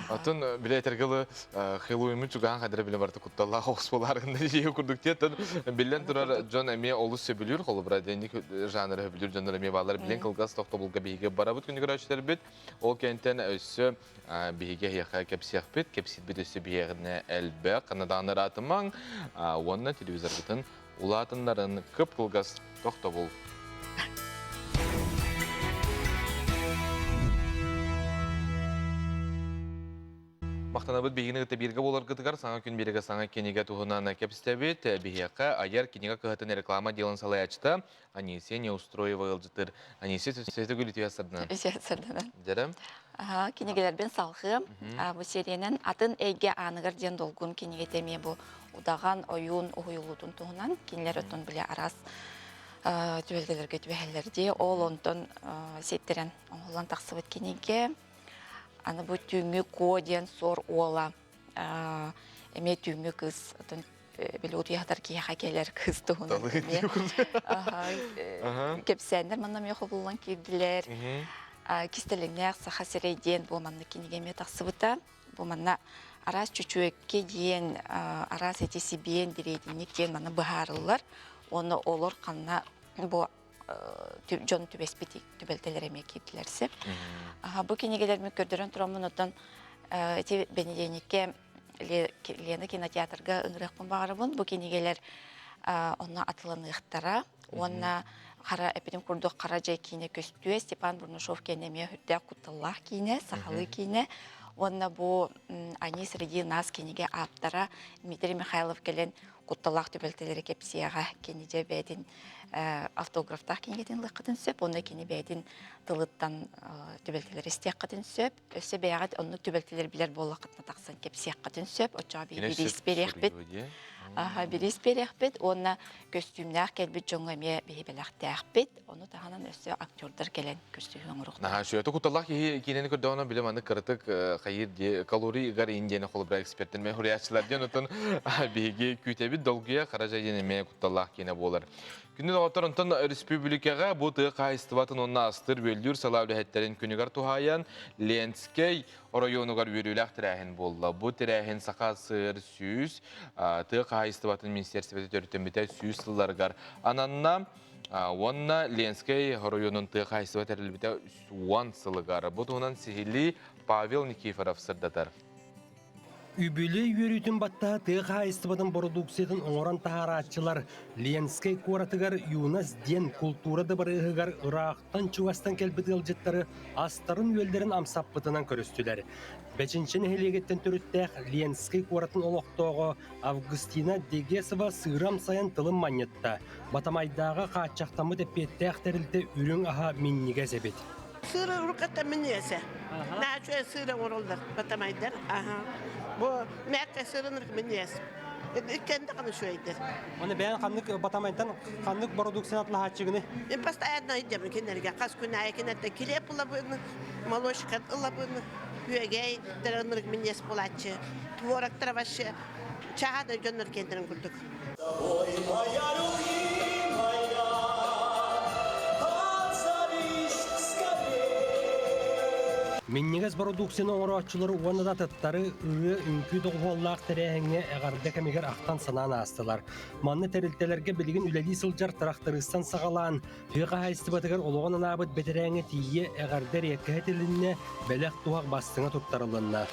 Атын билэ этэргылы Хэллоуинмын чугаһан хадара биле барыта кутталлаах оҕус буолааргын дии курдук диэтэн биллэн турар дьон эмиэ олус сөбүлүүр холобура денник жанры сөбүлүүр дьоннор эмиэ бааллар билэн кылгас тохтобулга биһиги барабыт күнү көрөөччүлэрбит ол кэнтэн өссө биһиги эһиэхэ кэпсиэхпит кэпсиирбит өссө биһиэхинэ элбэх ханадаан ыраатымаҥ уонна телевизоргытын улаатыннарын кып-кылгас тохтобул. Махтанабыт биһигини кытта бииргэ буоларгытыгар саҥа күн биэрэгэ саҥа кинигэ туһунан кэпсэтэбит. Биһиэхэ айар кинигэ кыһатын реклама отделын салайааччыта Анисия Неустроева ыалдьытыр. Анисия сөтөгүл үтүө сарданан. Үтүө сарданан. Дьэрэ. Кинигэлэрбин салҕыам. Бу сериянан атын эйгэ ааныгар диэн долгун кинигэтэ эмиэ бу удаҕан ойуун уһуйуллуутун туһунан кинилэр оттон бile араас түбэлтэлэргэ түбэһэллэр дии. Ол онтон сиэттэрэн оҥоһуллан тахсыбыт кинигэ. Аны бу түүҥҥү Куо диэн суор уола эмиэ түүҥҥү кыыс отон били утуйа сытар киһиэхэ кэлэр кыыс туһунан эмиэ кэпсээннэр манна эмиэ хобуллан киирдилэр. Кистэлэҥнээх Саха сирэй диэн бу маннык кинигэ эмиэ тахсыбыта. Бу манна араас чүчүөккэ диэн араас эти сибиэн дириэтинньик диэн манна быһаарыллар. Уонна олор ханна бу дьон түбэспит түбэлтэлэр эмиэ киирдилэр сөп. Бу кинигэлэрбин көрдөрөн тураммын оттон ити бэнидиэнньиккэ Лена кинотеатрга ыҥырыахпын баҕарабын. Бу кинигэлэр онно атыланыахтара уонна хара эпитим курдук хара дьай киинэ көстүө Степан Бурнашов киэнэ эмиэ үрдээх кутталлаах киинэ, сахалыы киинэ. Уонна бу «Они среди нас» кинигэ ааптара Дмитрий Михайлов кэлэн кутталаах түбэлтэлэри кэпсиэҕэ. Кини дьэ бэйэтин автографтаах кинигэтин ылыаххытын сөп, уонна кини бэйэтин тылыттан түбэлтэлэри истиэххитин сөп. Өссө бэйэҕит оннук түбэлтэлэри билэр буоллаххытына тахсан кэпсиэххитин сөп. Оччоҕо биһиги бириис биэриэхпит. Аха, бириис биэриэхпит уонна көстүүмнээх кэлбит дьоҥҥо эмиэ биһи бэлэхтээхпит. Ону таһынан өссө актердар кэлэн көрсүһүү оҥоруохтара. Наһаа үчүгэй. Кутталлаах киһи киинэни көрдөҕүнэ билэ маннык кыратык хайыыр дии калорий ыгар иин диэни холобура экспертэр мэ хуруйааччылар диэн оттон биһиги күүтэбит долгуйа хара дьай диэн эмиэ кутталлаах киинэ буолар. Күндү доҕоттор, онтон республикаҕа бу тыа хаһаайыстыбатын уонна астыыр-үөллүүр салаа үлэһиттэрин күнүгэр туһаайан Ленскэй оройуонугар үөрүүлээх тэрээһин буолла. Бу тэрээһин Саха СССР 100 тыа хаһаайыстыбатын министиэристибэтэ төрүттэммитэ 100 сылларыгар ананна. Уонна Ленскэй оройуонун тыа хаһаайыстыба тэриллибитэ 10 сылыгар. Бу туһунан сиһилии Павел Никифоров сырдатар. Үбүлүөй үөрүүтүн баттаһа тыа хаһаайыстыбатын бородууксуйатын оҥорон таһаарааччылар Ленскэй куоратыгар Юность диэн култуура дыбарыаһыгар ыраахтан-чугастан кэлбит ыалдьыттары астарын-үөллэрин амсаппытынан көрүстүлэр. Бэчинчэ нэһилиэгиттэн төрүттээх Ленскэй куоратын олохтооҕо Августина Дегесова сыыры амсайан тылын манньытта. Батамайдааҕы хааччахтаммыт эппиэттээх тэрилтэ үрүҥ аһа минньигэс эбит. Сыыры урукката минньигэсэ. Наачуя сыыр оҥороллор батамайдар. Аха. Бу мээккэ сыырын минньигэс. Иккиэн даҕаны үчүгэйдэр. Аны бэйэн ханнык батамайтан ханнык бородууксуйаны атлаһааччыгыный? Мен постоянно идем кинилэргэ. Хас күн аайы кинилэртэн килиэп ылабын, молочка ылабын, үөгэй, ынырык минньигэс буолааччы. Творогтара вообще чааһа да дьоннор киэннэрин курдук. Минньигэс бородууксуйаны оҥорооччулары уонна да атыттары ырыа, үҥкүү доҕуһуоллаах тэрээһиҥҥэ эҕэрдэ кэмигэр ахтан-санаан аастылар. Манна тэрилтэлэргэ билигин үлэлии сылдьар тырахтарыыстан саҕалаан, тыа хаһаайыстыбатыгар олоҕун анаабыт бэтэрээҥҥэ тиийэ эҕэрдэ эриэккэһэ этилиннэ, бэлэх-туһах бастыҥа туттарылынна.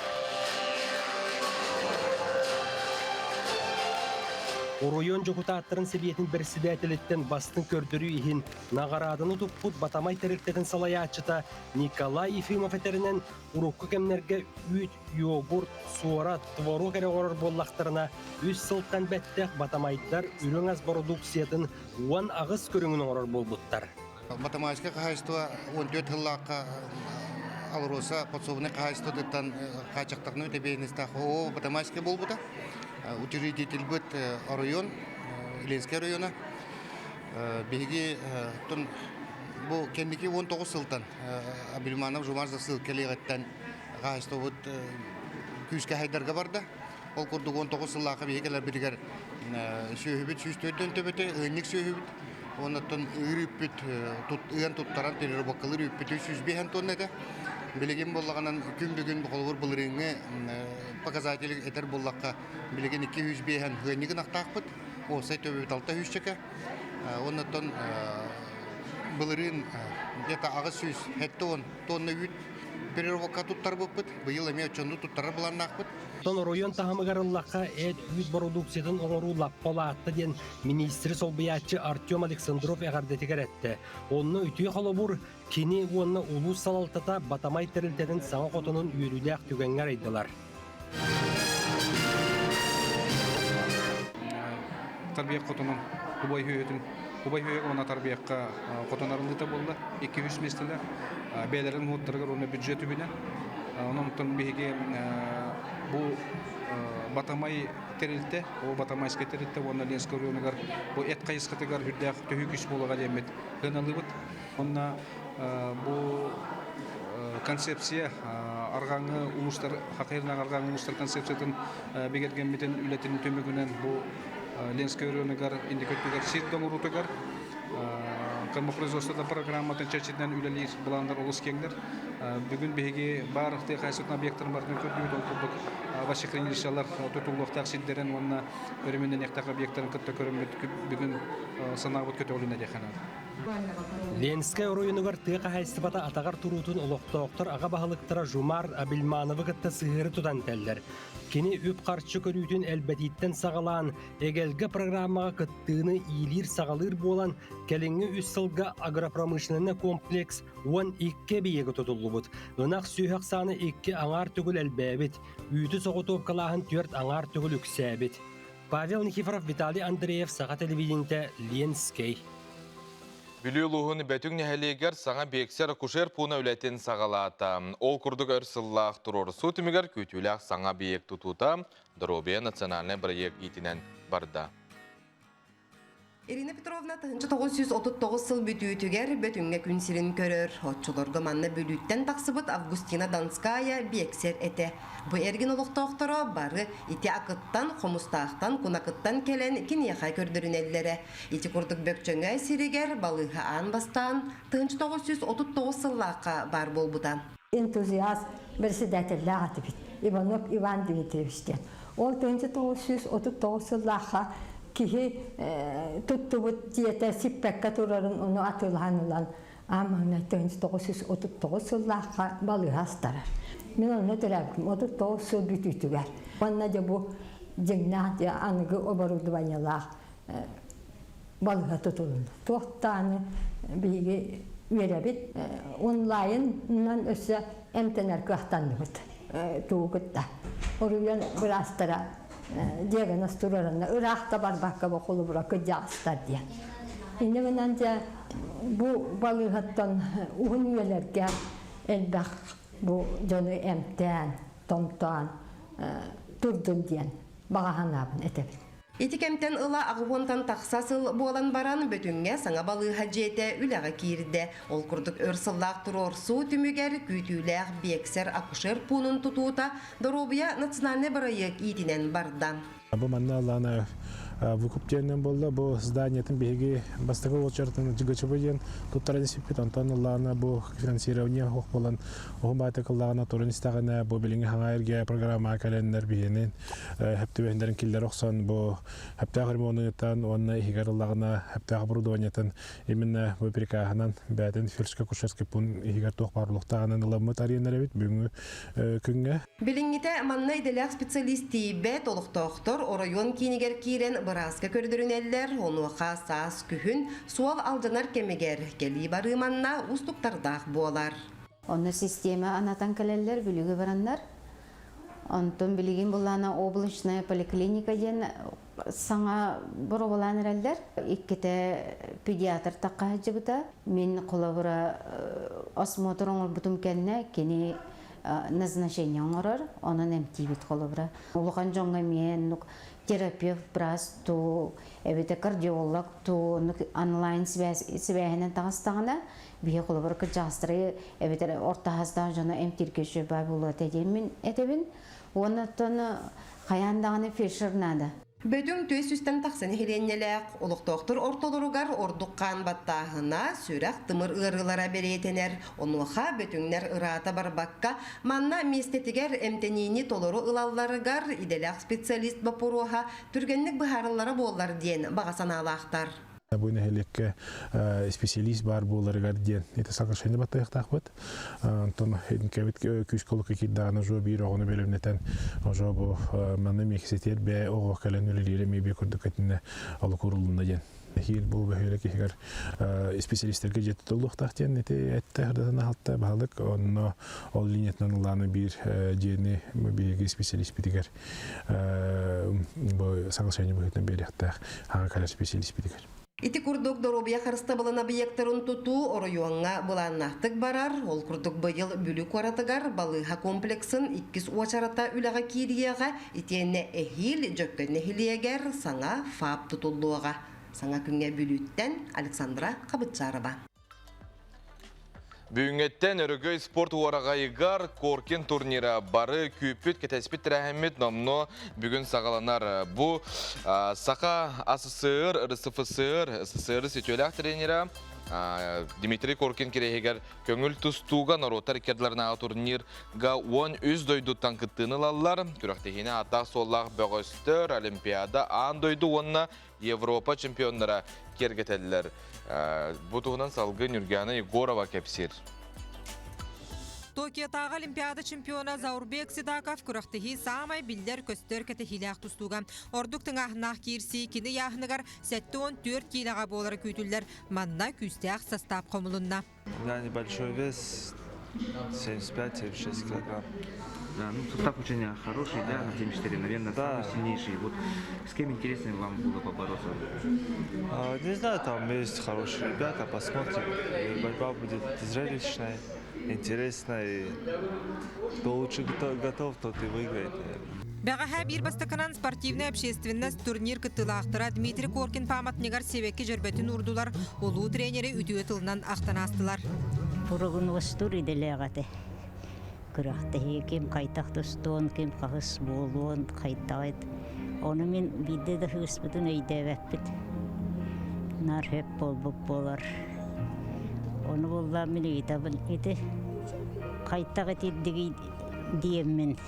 Оройуон дьокутааттарын сэбиэтин бэрэссэдээтэлиттэн бастыҥ көрдөрүү иһин наҕарааданы туппут Батамай тэрилтэтин салайааччыта Николай Ефимов этэринэн, урукку кэмнэргэ үүт, йогурт, суорат, творог эрэ оҥорор буоллахтарына, үс сылтан бэттэх Батамайдар үрүҥ ас бородууксуйатын 18 көрүҥүн оҥорор буолбуттар. Математика хаһаайыстыба 14 сыллаахха АЛРОСА подсобнай хаһаайыстыбатыттан хааччахтарны тэбиэнистаах ООО Математика буолбута. Учредительбыт оройуон, Ленскэй района. Биһиги бу кэнники 19 сылтан Абильманов Жумар сыл кэлиэҕиттэн хаһаайыстыбабыт күүскэ хайдарга барда. Ол курдук 19 сыллаахха биһиги кэлэрбитигэр сүөһүбүт 104 төбөтө, ыанньык сүөһүбүт, оннуттан ыыр үүппүт ыан туттаран переработкалыыр үүппүт 305 тонна этэ. Билигин буоллаҕынан күн бүгүн холобур былырыыҥҥы показатель этэр буоллахха билигин 205 ыанньык ынахтаахпыт, уопсай төбөбүт 6 чөкө. Оннуттан былырыын где-то 870 тонна үүт переработка туттарбыппыт. Быйыл эмиэ оччону туттарар былааннаахпыт. Оттон оройуон таһымыгар ыллахха эт-үүт бородууксуйатын оҥоруу лаппа улаатта диэн миниистири солбуйааччы Артем Александров эҕэрдэтигэр эттэ. Онно үтүө холобур, кини уонна улуус салалтата Батамай тэрилтэтин саҥа хотонун үөрүүлээх түгэҥҥэ арыйдылар. Тарбиях хотонун убай хүйөтүн убай хүйөг уонна тарбиякка хотон арыллыыта буолла. 200 миэстэлээх бэйэлэрин уһуттарыгар уонна бюджет үбүнэн. Онон биһиги бу Батамай тэрилтэ, ол Батамайскай тэрилтэ уонна Ленскэй оройуонугар бу эт хайысхатыгар үрдээх төһүү күүс буолуоҕа диэммит сыаналыыбыт. Онно бу концепция арҕааҥҥы улуустар Хатыйырнаах арҕааҥҥы улуустар концепциятын бигэргэммитин үлэтин түмүгүнэн бу Ленскэй оройуонугар инники өттүгэр сир доҥоруутугар кормопроизводство программатын чэрчитинэн үлэлиир былааннар олус киэҥнэр. Бүгүн биһиги баар тыа хаһаайыстыбатын объектарын барытын көрдүбүт. Ол курдук овощехранилищелар тутуллуохтаах сирдэрин уонна өрөмүөннэниэхтээх объектарын кытта көрөммүт бүгүн санаабыт көтөҕүлүнэ диэххэ наада. Ленскэй оройуонугар тыа хаһаайыстыбата атаҕар туруутун олохтоохтор аҕа баһылыктара Жумар Абильмановы кытта сыһыары тутан этэллэр. Кини үп-харчы көрүүтүн элбэтииттэн саҕалаан, эгэлгэ программаҕа кыттыыны иилиир-саҕалыыр буолан, кэлиҥҥи үс сылга агропромышленнай комплекс 12 эбийиэгэ тутуллубут. Ынах сүөһү ахсаана икки аҥаар төгүл элбээбит, үүтү соҕотуопкалааһын түөрт аҥаар төгүл үксээбит. Павел Никифоров, Виталий Андреев, Саха телевидениетэ, Ленскэй. Бүлүү улууһун Бөтүҥ нэһилиэгэр саҥа биэксэр-акушер пууна үлэтин саҕалаата. Ол курдук өр сыллаах туруорсуу түмүгэр күүтүүлээх саҥа объект тутуута Доруобуйа национальнай бырайыак иитинэн барда. Ирина Петровна 1939 сыл бүтүүтүгэр Бөтүҥҥэ күн сирин көрөр. Оччолорго манна Бүлүүттэн тахсыбыт Августина Донская биэксэр этэ. Бу эргин олохтоохторо бары ити акыттан, хомустаахтан, кунакыттан кэлэн киниэхэ көрдөрүнэллэрэ. Ити курдук Бөкчөҥөө сиригэр балыыһа аан бастаан 1939 сыллаахха баар буолбута. Энтузиаст председателлээх этибит Иванов Иван Дмитриевич диэн. Ол 1939 сыллаахха киһи туттубут дьиэтэ сиппэккэ турарын ону атыылаһан ылан аан маҥнай 1939 сыллаахха балыыһа астарар. Мин онно төрөөбүтүм 39 сыл бүтүүтүгэр. Уонна дьэ бу дьиҥнээх дьэ аныгы оборудованиелаах балыыһа тутулунна. Туох даҕаны биһиги үөрэбит онлайнынан өссө эмтэнэр кыахтанныбыт тугу кытта. Оруйан быраастара диагноз туруоранна ыраах да барбакка бу холобура кырдьаҕастар диэн. Инньэ гынан дьэ бу балыыһаттан уһун үйэлэргэ элбэх бу дьону эмтээн, томтоон турдун диэн баҕа санаабын этэбин. Ити кэмтэн ыла аҕыһуонтан тахса сыл буолан баран, Бөтүҥҥэ саҥа балыыһа дьиэтэ үлэҕэ киирдэ. Ол курдук өр сыллаах туруорсуу түмүгэр күүтүүлээх биэксэр-акушер пуунун тутуута Доруобуйа национальнай бырайыак иитинэн барда. Бу манна Лана выкуп диэннэн буолла. Бу зданиетын биһиги бастакы уочаратын ГЧБ диэн туттаран испиппит. Онтон Лана бу финансирование суох буолан уһун баайта кыллаҕына туран истэҕинэ бу билиҥҥи хаҥа эргэ программаҕа кэлэннэр биһиэнин хэптүбэһиннэрин киллэрэ охсон бу хэптээх ремонуттан уонна иһигэр ыллаҕына хэптээх оборудованиетын именно бу прикаһынан бээтин фельдшерско-акушерский пункт иһигэр туох баар олохтааҕынан ыламмыт арыйан эрэбит бүгүҥҥү күҥҥэ. Билиҥҥитэ манна идэлээх специалист тиийбэт, олохтоохтор оройуон киинигэр киирэн бырааска көрдөрүнэллэр, онуоха саас күһүн суол алдьанар кэмигэр кэлии барыы манна уустуктардаах буолар. Онно система анатан кэлэллэр, бүлүүгэ бараннар. Онтон билигин буллаана облачная поликлиника диэн саҥа боруобалаан эрэллэр. Иккитэ педиатр тахха сылдьыбыта. Мин холобура осмотр оҥорбутум кэннэ кини назначение оҥорор, онон эмтиибит холобура. Улахан дьоҥҥо эмиэ оннук терапевт, быраас туу, эбэтэр кардиолог туу, оннук онлайн сибээһинэн таҕыстаҕына, биһи холобура кырдьаҕастары эбэтэр орто аһастаах дьону эмтииргэ үчүгэй баа буолуо этэ диэн мин этэбин. Уонна оттон хайаан даҕаны фельдшер наада. Бөтүҥ түөс үстэн тахса нэһилиэнньэлээх, олохтоохтор ортолоругар ордук хаан баттааһына, сүрэх-тымыр ыарыылара бэлиэтэнэр. Онуоха бөтүҥнэр ыраата барбакка, манна миэстэтигэр эмтэниини толору ылалларыгар идэлээх специалист боппуруоһа түргэнник быһаарыллара буоллар диэн баҕа санаалаахтар. Бу нэһилиэккэ специалист баар буоларыгар диэн ити соглашение баттыахтаахпыт. Онтон кэбит күүскэ олукка киирдэҕинэ жо биир оҕону бэлэмнэтэн ожо бу манна миэхсэтиэр бээ оҕо кэлэн үлэлиирэ эмиэ биир курдук этинэ олук урулунна диэн. Эһиил бу бөһүөлэк иһигэр исписэлиистэргэ дьиэ тутуллуохтаах диэн ити эттэ ырытан аһалта баһылык. Онно ол линиятынан ылааны биир дьиэни биһиги исписэлииспитигэр бу соглашение быһыытынан биэриэхтээх хаҥа кэлэр исписэлииспитигэр. Ити курдук доруобуйа харыстабылын объектарын тутуу оройуоҥҥа былааннаахтык барар. Ол курдук быйыл Бүлүү куоратыгар балыыһа комплексын иккис уочарата үлэҕэ киириэҕэ, итиэннэ эһиил Дьөккөн нэһилиэгэр саҥа ФАП тутуллуоҕа. Саҥа күҥҥэ Бүлүүттэн Александра Хабытчарова. Бүгүҥҥэттэн Өрөгөй спорт уораҕайыгар Коркин турнира бары күүппүт, кэтэспит тэрээһиммит номнуо бүгүн саҕаланар. Бу Саха АССР, РСФСР, СССР сүтүөлээх тренера Дмитрий Коркин кирэһигэр көҥүл тустууга норуоттар иккардыларынааҕы турнирга 13 дойдуттан кыттыыны ылаллар. Күрэхтэһиини ааттаах-суоллаах бөҕөстөр, Олимпиада, аан дойду уонна Европа чемпионнара киэргэтэллэр. Бу туһунан салгыы Нюргиана Егорова кэпсиир. Токиотааҕы Олимпиада чемпиона Заурбек Сидаков күрэхтэһии саамай биллэр-көстөр кэтэһиилээх тустууга. Ордук тыҥааһыннаах киирсии кини ыйааһыныгар 74 киилэҕэ буолара күүтүллэр. Манна күүстээх састаап хомулунна. У меня небольшой вес, 75-76 килограмм. Да, ну состав очень хороший, да, на 74, наверное, да. самый сильнейший. Вот с кем интересно вам было побороться? А, не знаю, там есть хорошие ребята, посмотрим. Борьба будет зрелищной, интересной. Кто лучше готов, тот и выиграет, наверное. Бэҕэһээ биир бастакынан спортивнай общественность турнир кыттыылаахтара Дмитрий Коркин пааматынньыгар сибэкки дьөрбөтүн уурдулар, улуу тренери үтүө тылынан ахтан аастылар. Прогностуур идэлээх этэ. Күрэхтэһии ким хайдах тустуон, ким хаһыс буолуон, хайдаҕый. Ону мин биирдэ да сыыспытын өйдөөбөппүт. Наар сөп буолбут буолар. Ону буллаан мин ыйытабын ити хайдах итирдигий диэммин.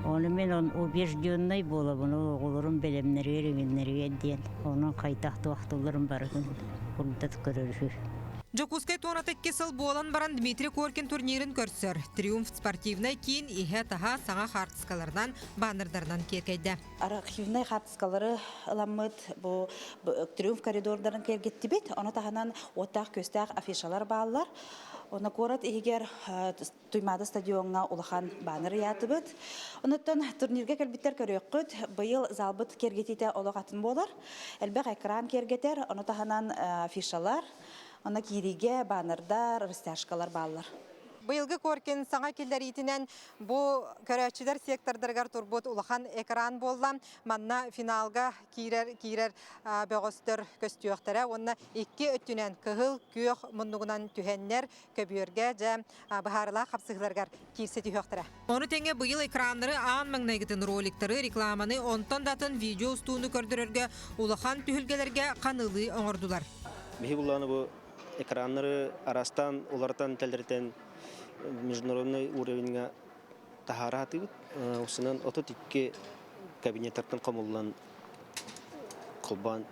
Ону мин он убежденный буолабын, ол оҕолорум бэлэмнэригэр иҥиннэригэр диэн. Онон хайдах туохтуулларын барытын курдат көрөрүһү. Дьокуускай туоната икки сыл буолан баран Дмитрий Коркин турнирын көрсөр. Триумф спортивнай киин иһэ-таһа саҥа хаартыскаларынан, баннердарынан киэркэйдэ. Архивнай хаартыскалары ыламмыт бу Триумф коридордарын киэргэттибит. Ону таһынан уоттаах-күөстээх афишалар бааллар. Онно куорат иһигэр Туймаада стадиоҥҥа улахан баннер ыйаатыбыт. Онуттан турнирга кэлбиттэр көрүөххүт, быйыл залбыт киэргэтиитэ олох атын буолар. Элбэх экран киэргэтэр, ону таһынан афишалар, онно киириигэ баннердар, растяжкалар бааллар. Быйылгы Коркин саҥа киллэриитинэн бу көрөөччүлэр сектордарыгар турбут улахан экран буолла. Манна финалга киирэр киирэр бөҕөстөр көстүөхтэрэ уонна икки өттүнэн кыһыл, күөх муннугунан түһэннэр көбүөргэ дьэ быһаарылаах хапсыһыыларыгар киирсэ түһүөхтэрэ. Ону тэҥэ быйыл экраннары аан маҥнайгытын роликтары, рекламаны, онтон да атын видео устууну көрдөрөргө улахан түһүлгэлэргэ ханыылыы оҥордулар. Биһи буллааны бу экраннары арастаан уларытан тэлэритэн международный уровеньга таһаара сатыыбыт. Усунан 32 кабинеттартан хомуллан холбоон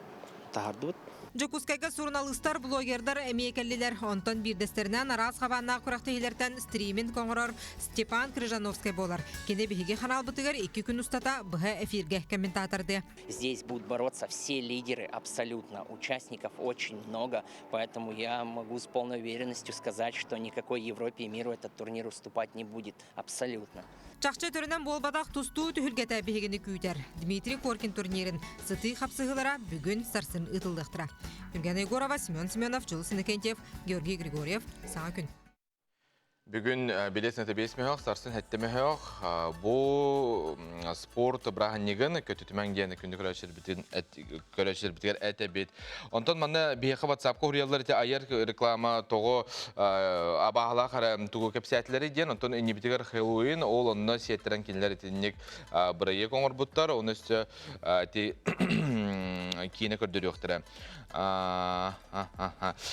таһаардыбыт. Дьокуускайга суруналыыстар, блогердар эмиэ кэллилэр. Онтон биирдэстэринэн араас хабааннаах күрэхтэһиилэртэн стриминг оҥорор Степан Крыжановскай буолар. Кини биһиги ханаалбытыгар икки күн устата быһа эфиргэ комментатордыа. Здесь будут бороться все лидеры абсолютно. Участников очень много, поэтому я могу с полной уверенностью сказать, что никакой Европе и миру этот турнир уступать не будет. Абсолютно. Чахчы төрүнэн буолбатах тустуу түһүлгэтэ биһигини күүтэр. Дмитрий Коркин турнирын сытыы хапсыһыылара бүгүн сарсын ыытыллыахтара. Евгения Егорова, Семен Семенов, Дьулус Иннокентьев, Георгий Григорьев. Саҥа күн. Бүгүн билес нэтэ мөһөх, сарсын хэттэ мөһөх. Бу спорт бырааһынньыгын көтүтүмэҥ диэн күндү көрөөччүлэрбитигэр этэбит. Онтон манна биһиэхэ WhatsApp-ка уруйаллар ити айар реклама тоҕо абааһылаах эрэ тугу кэпсээтилэрий диэн, онтон иннибитигэр Хэллоуин, ол онно сиэттэрэн кинилэр итинник бырайыак оҥорбуттар, оны өссө ити киинэ көрдөрүөхтэрэ.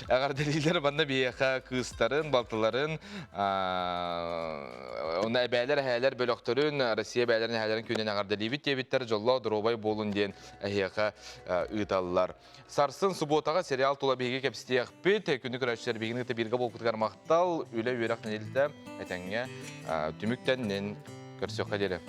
Эҕэрдэлиилэр манна биһиэхэ кыыстарын, балтыларын, онно эбээлэр, эһээлэр бөлөхтөрүн, Россия эбээлэрин, эһээлэрин күнүн эҕэрдэлиибит диэбиттэр, дьоллоох доруобай буолун диэн эһиэхэ ыыталлар. Сарсын субуотаҕа сериал тула биһиги кэпсиэхпит. Күнү көрөөччүлэр биһигини кытта бииргэ буолбутугар махтал. Үлэ үөрэх нэдиэлэтэ этэҥҥэ түмүктэннин. Көрсүөххэ диэри.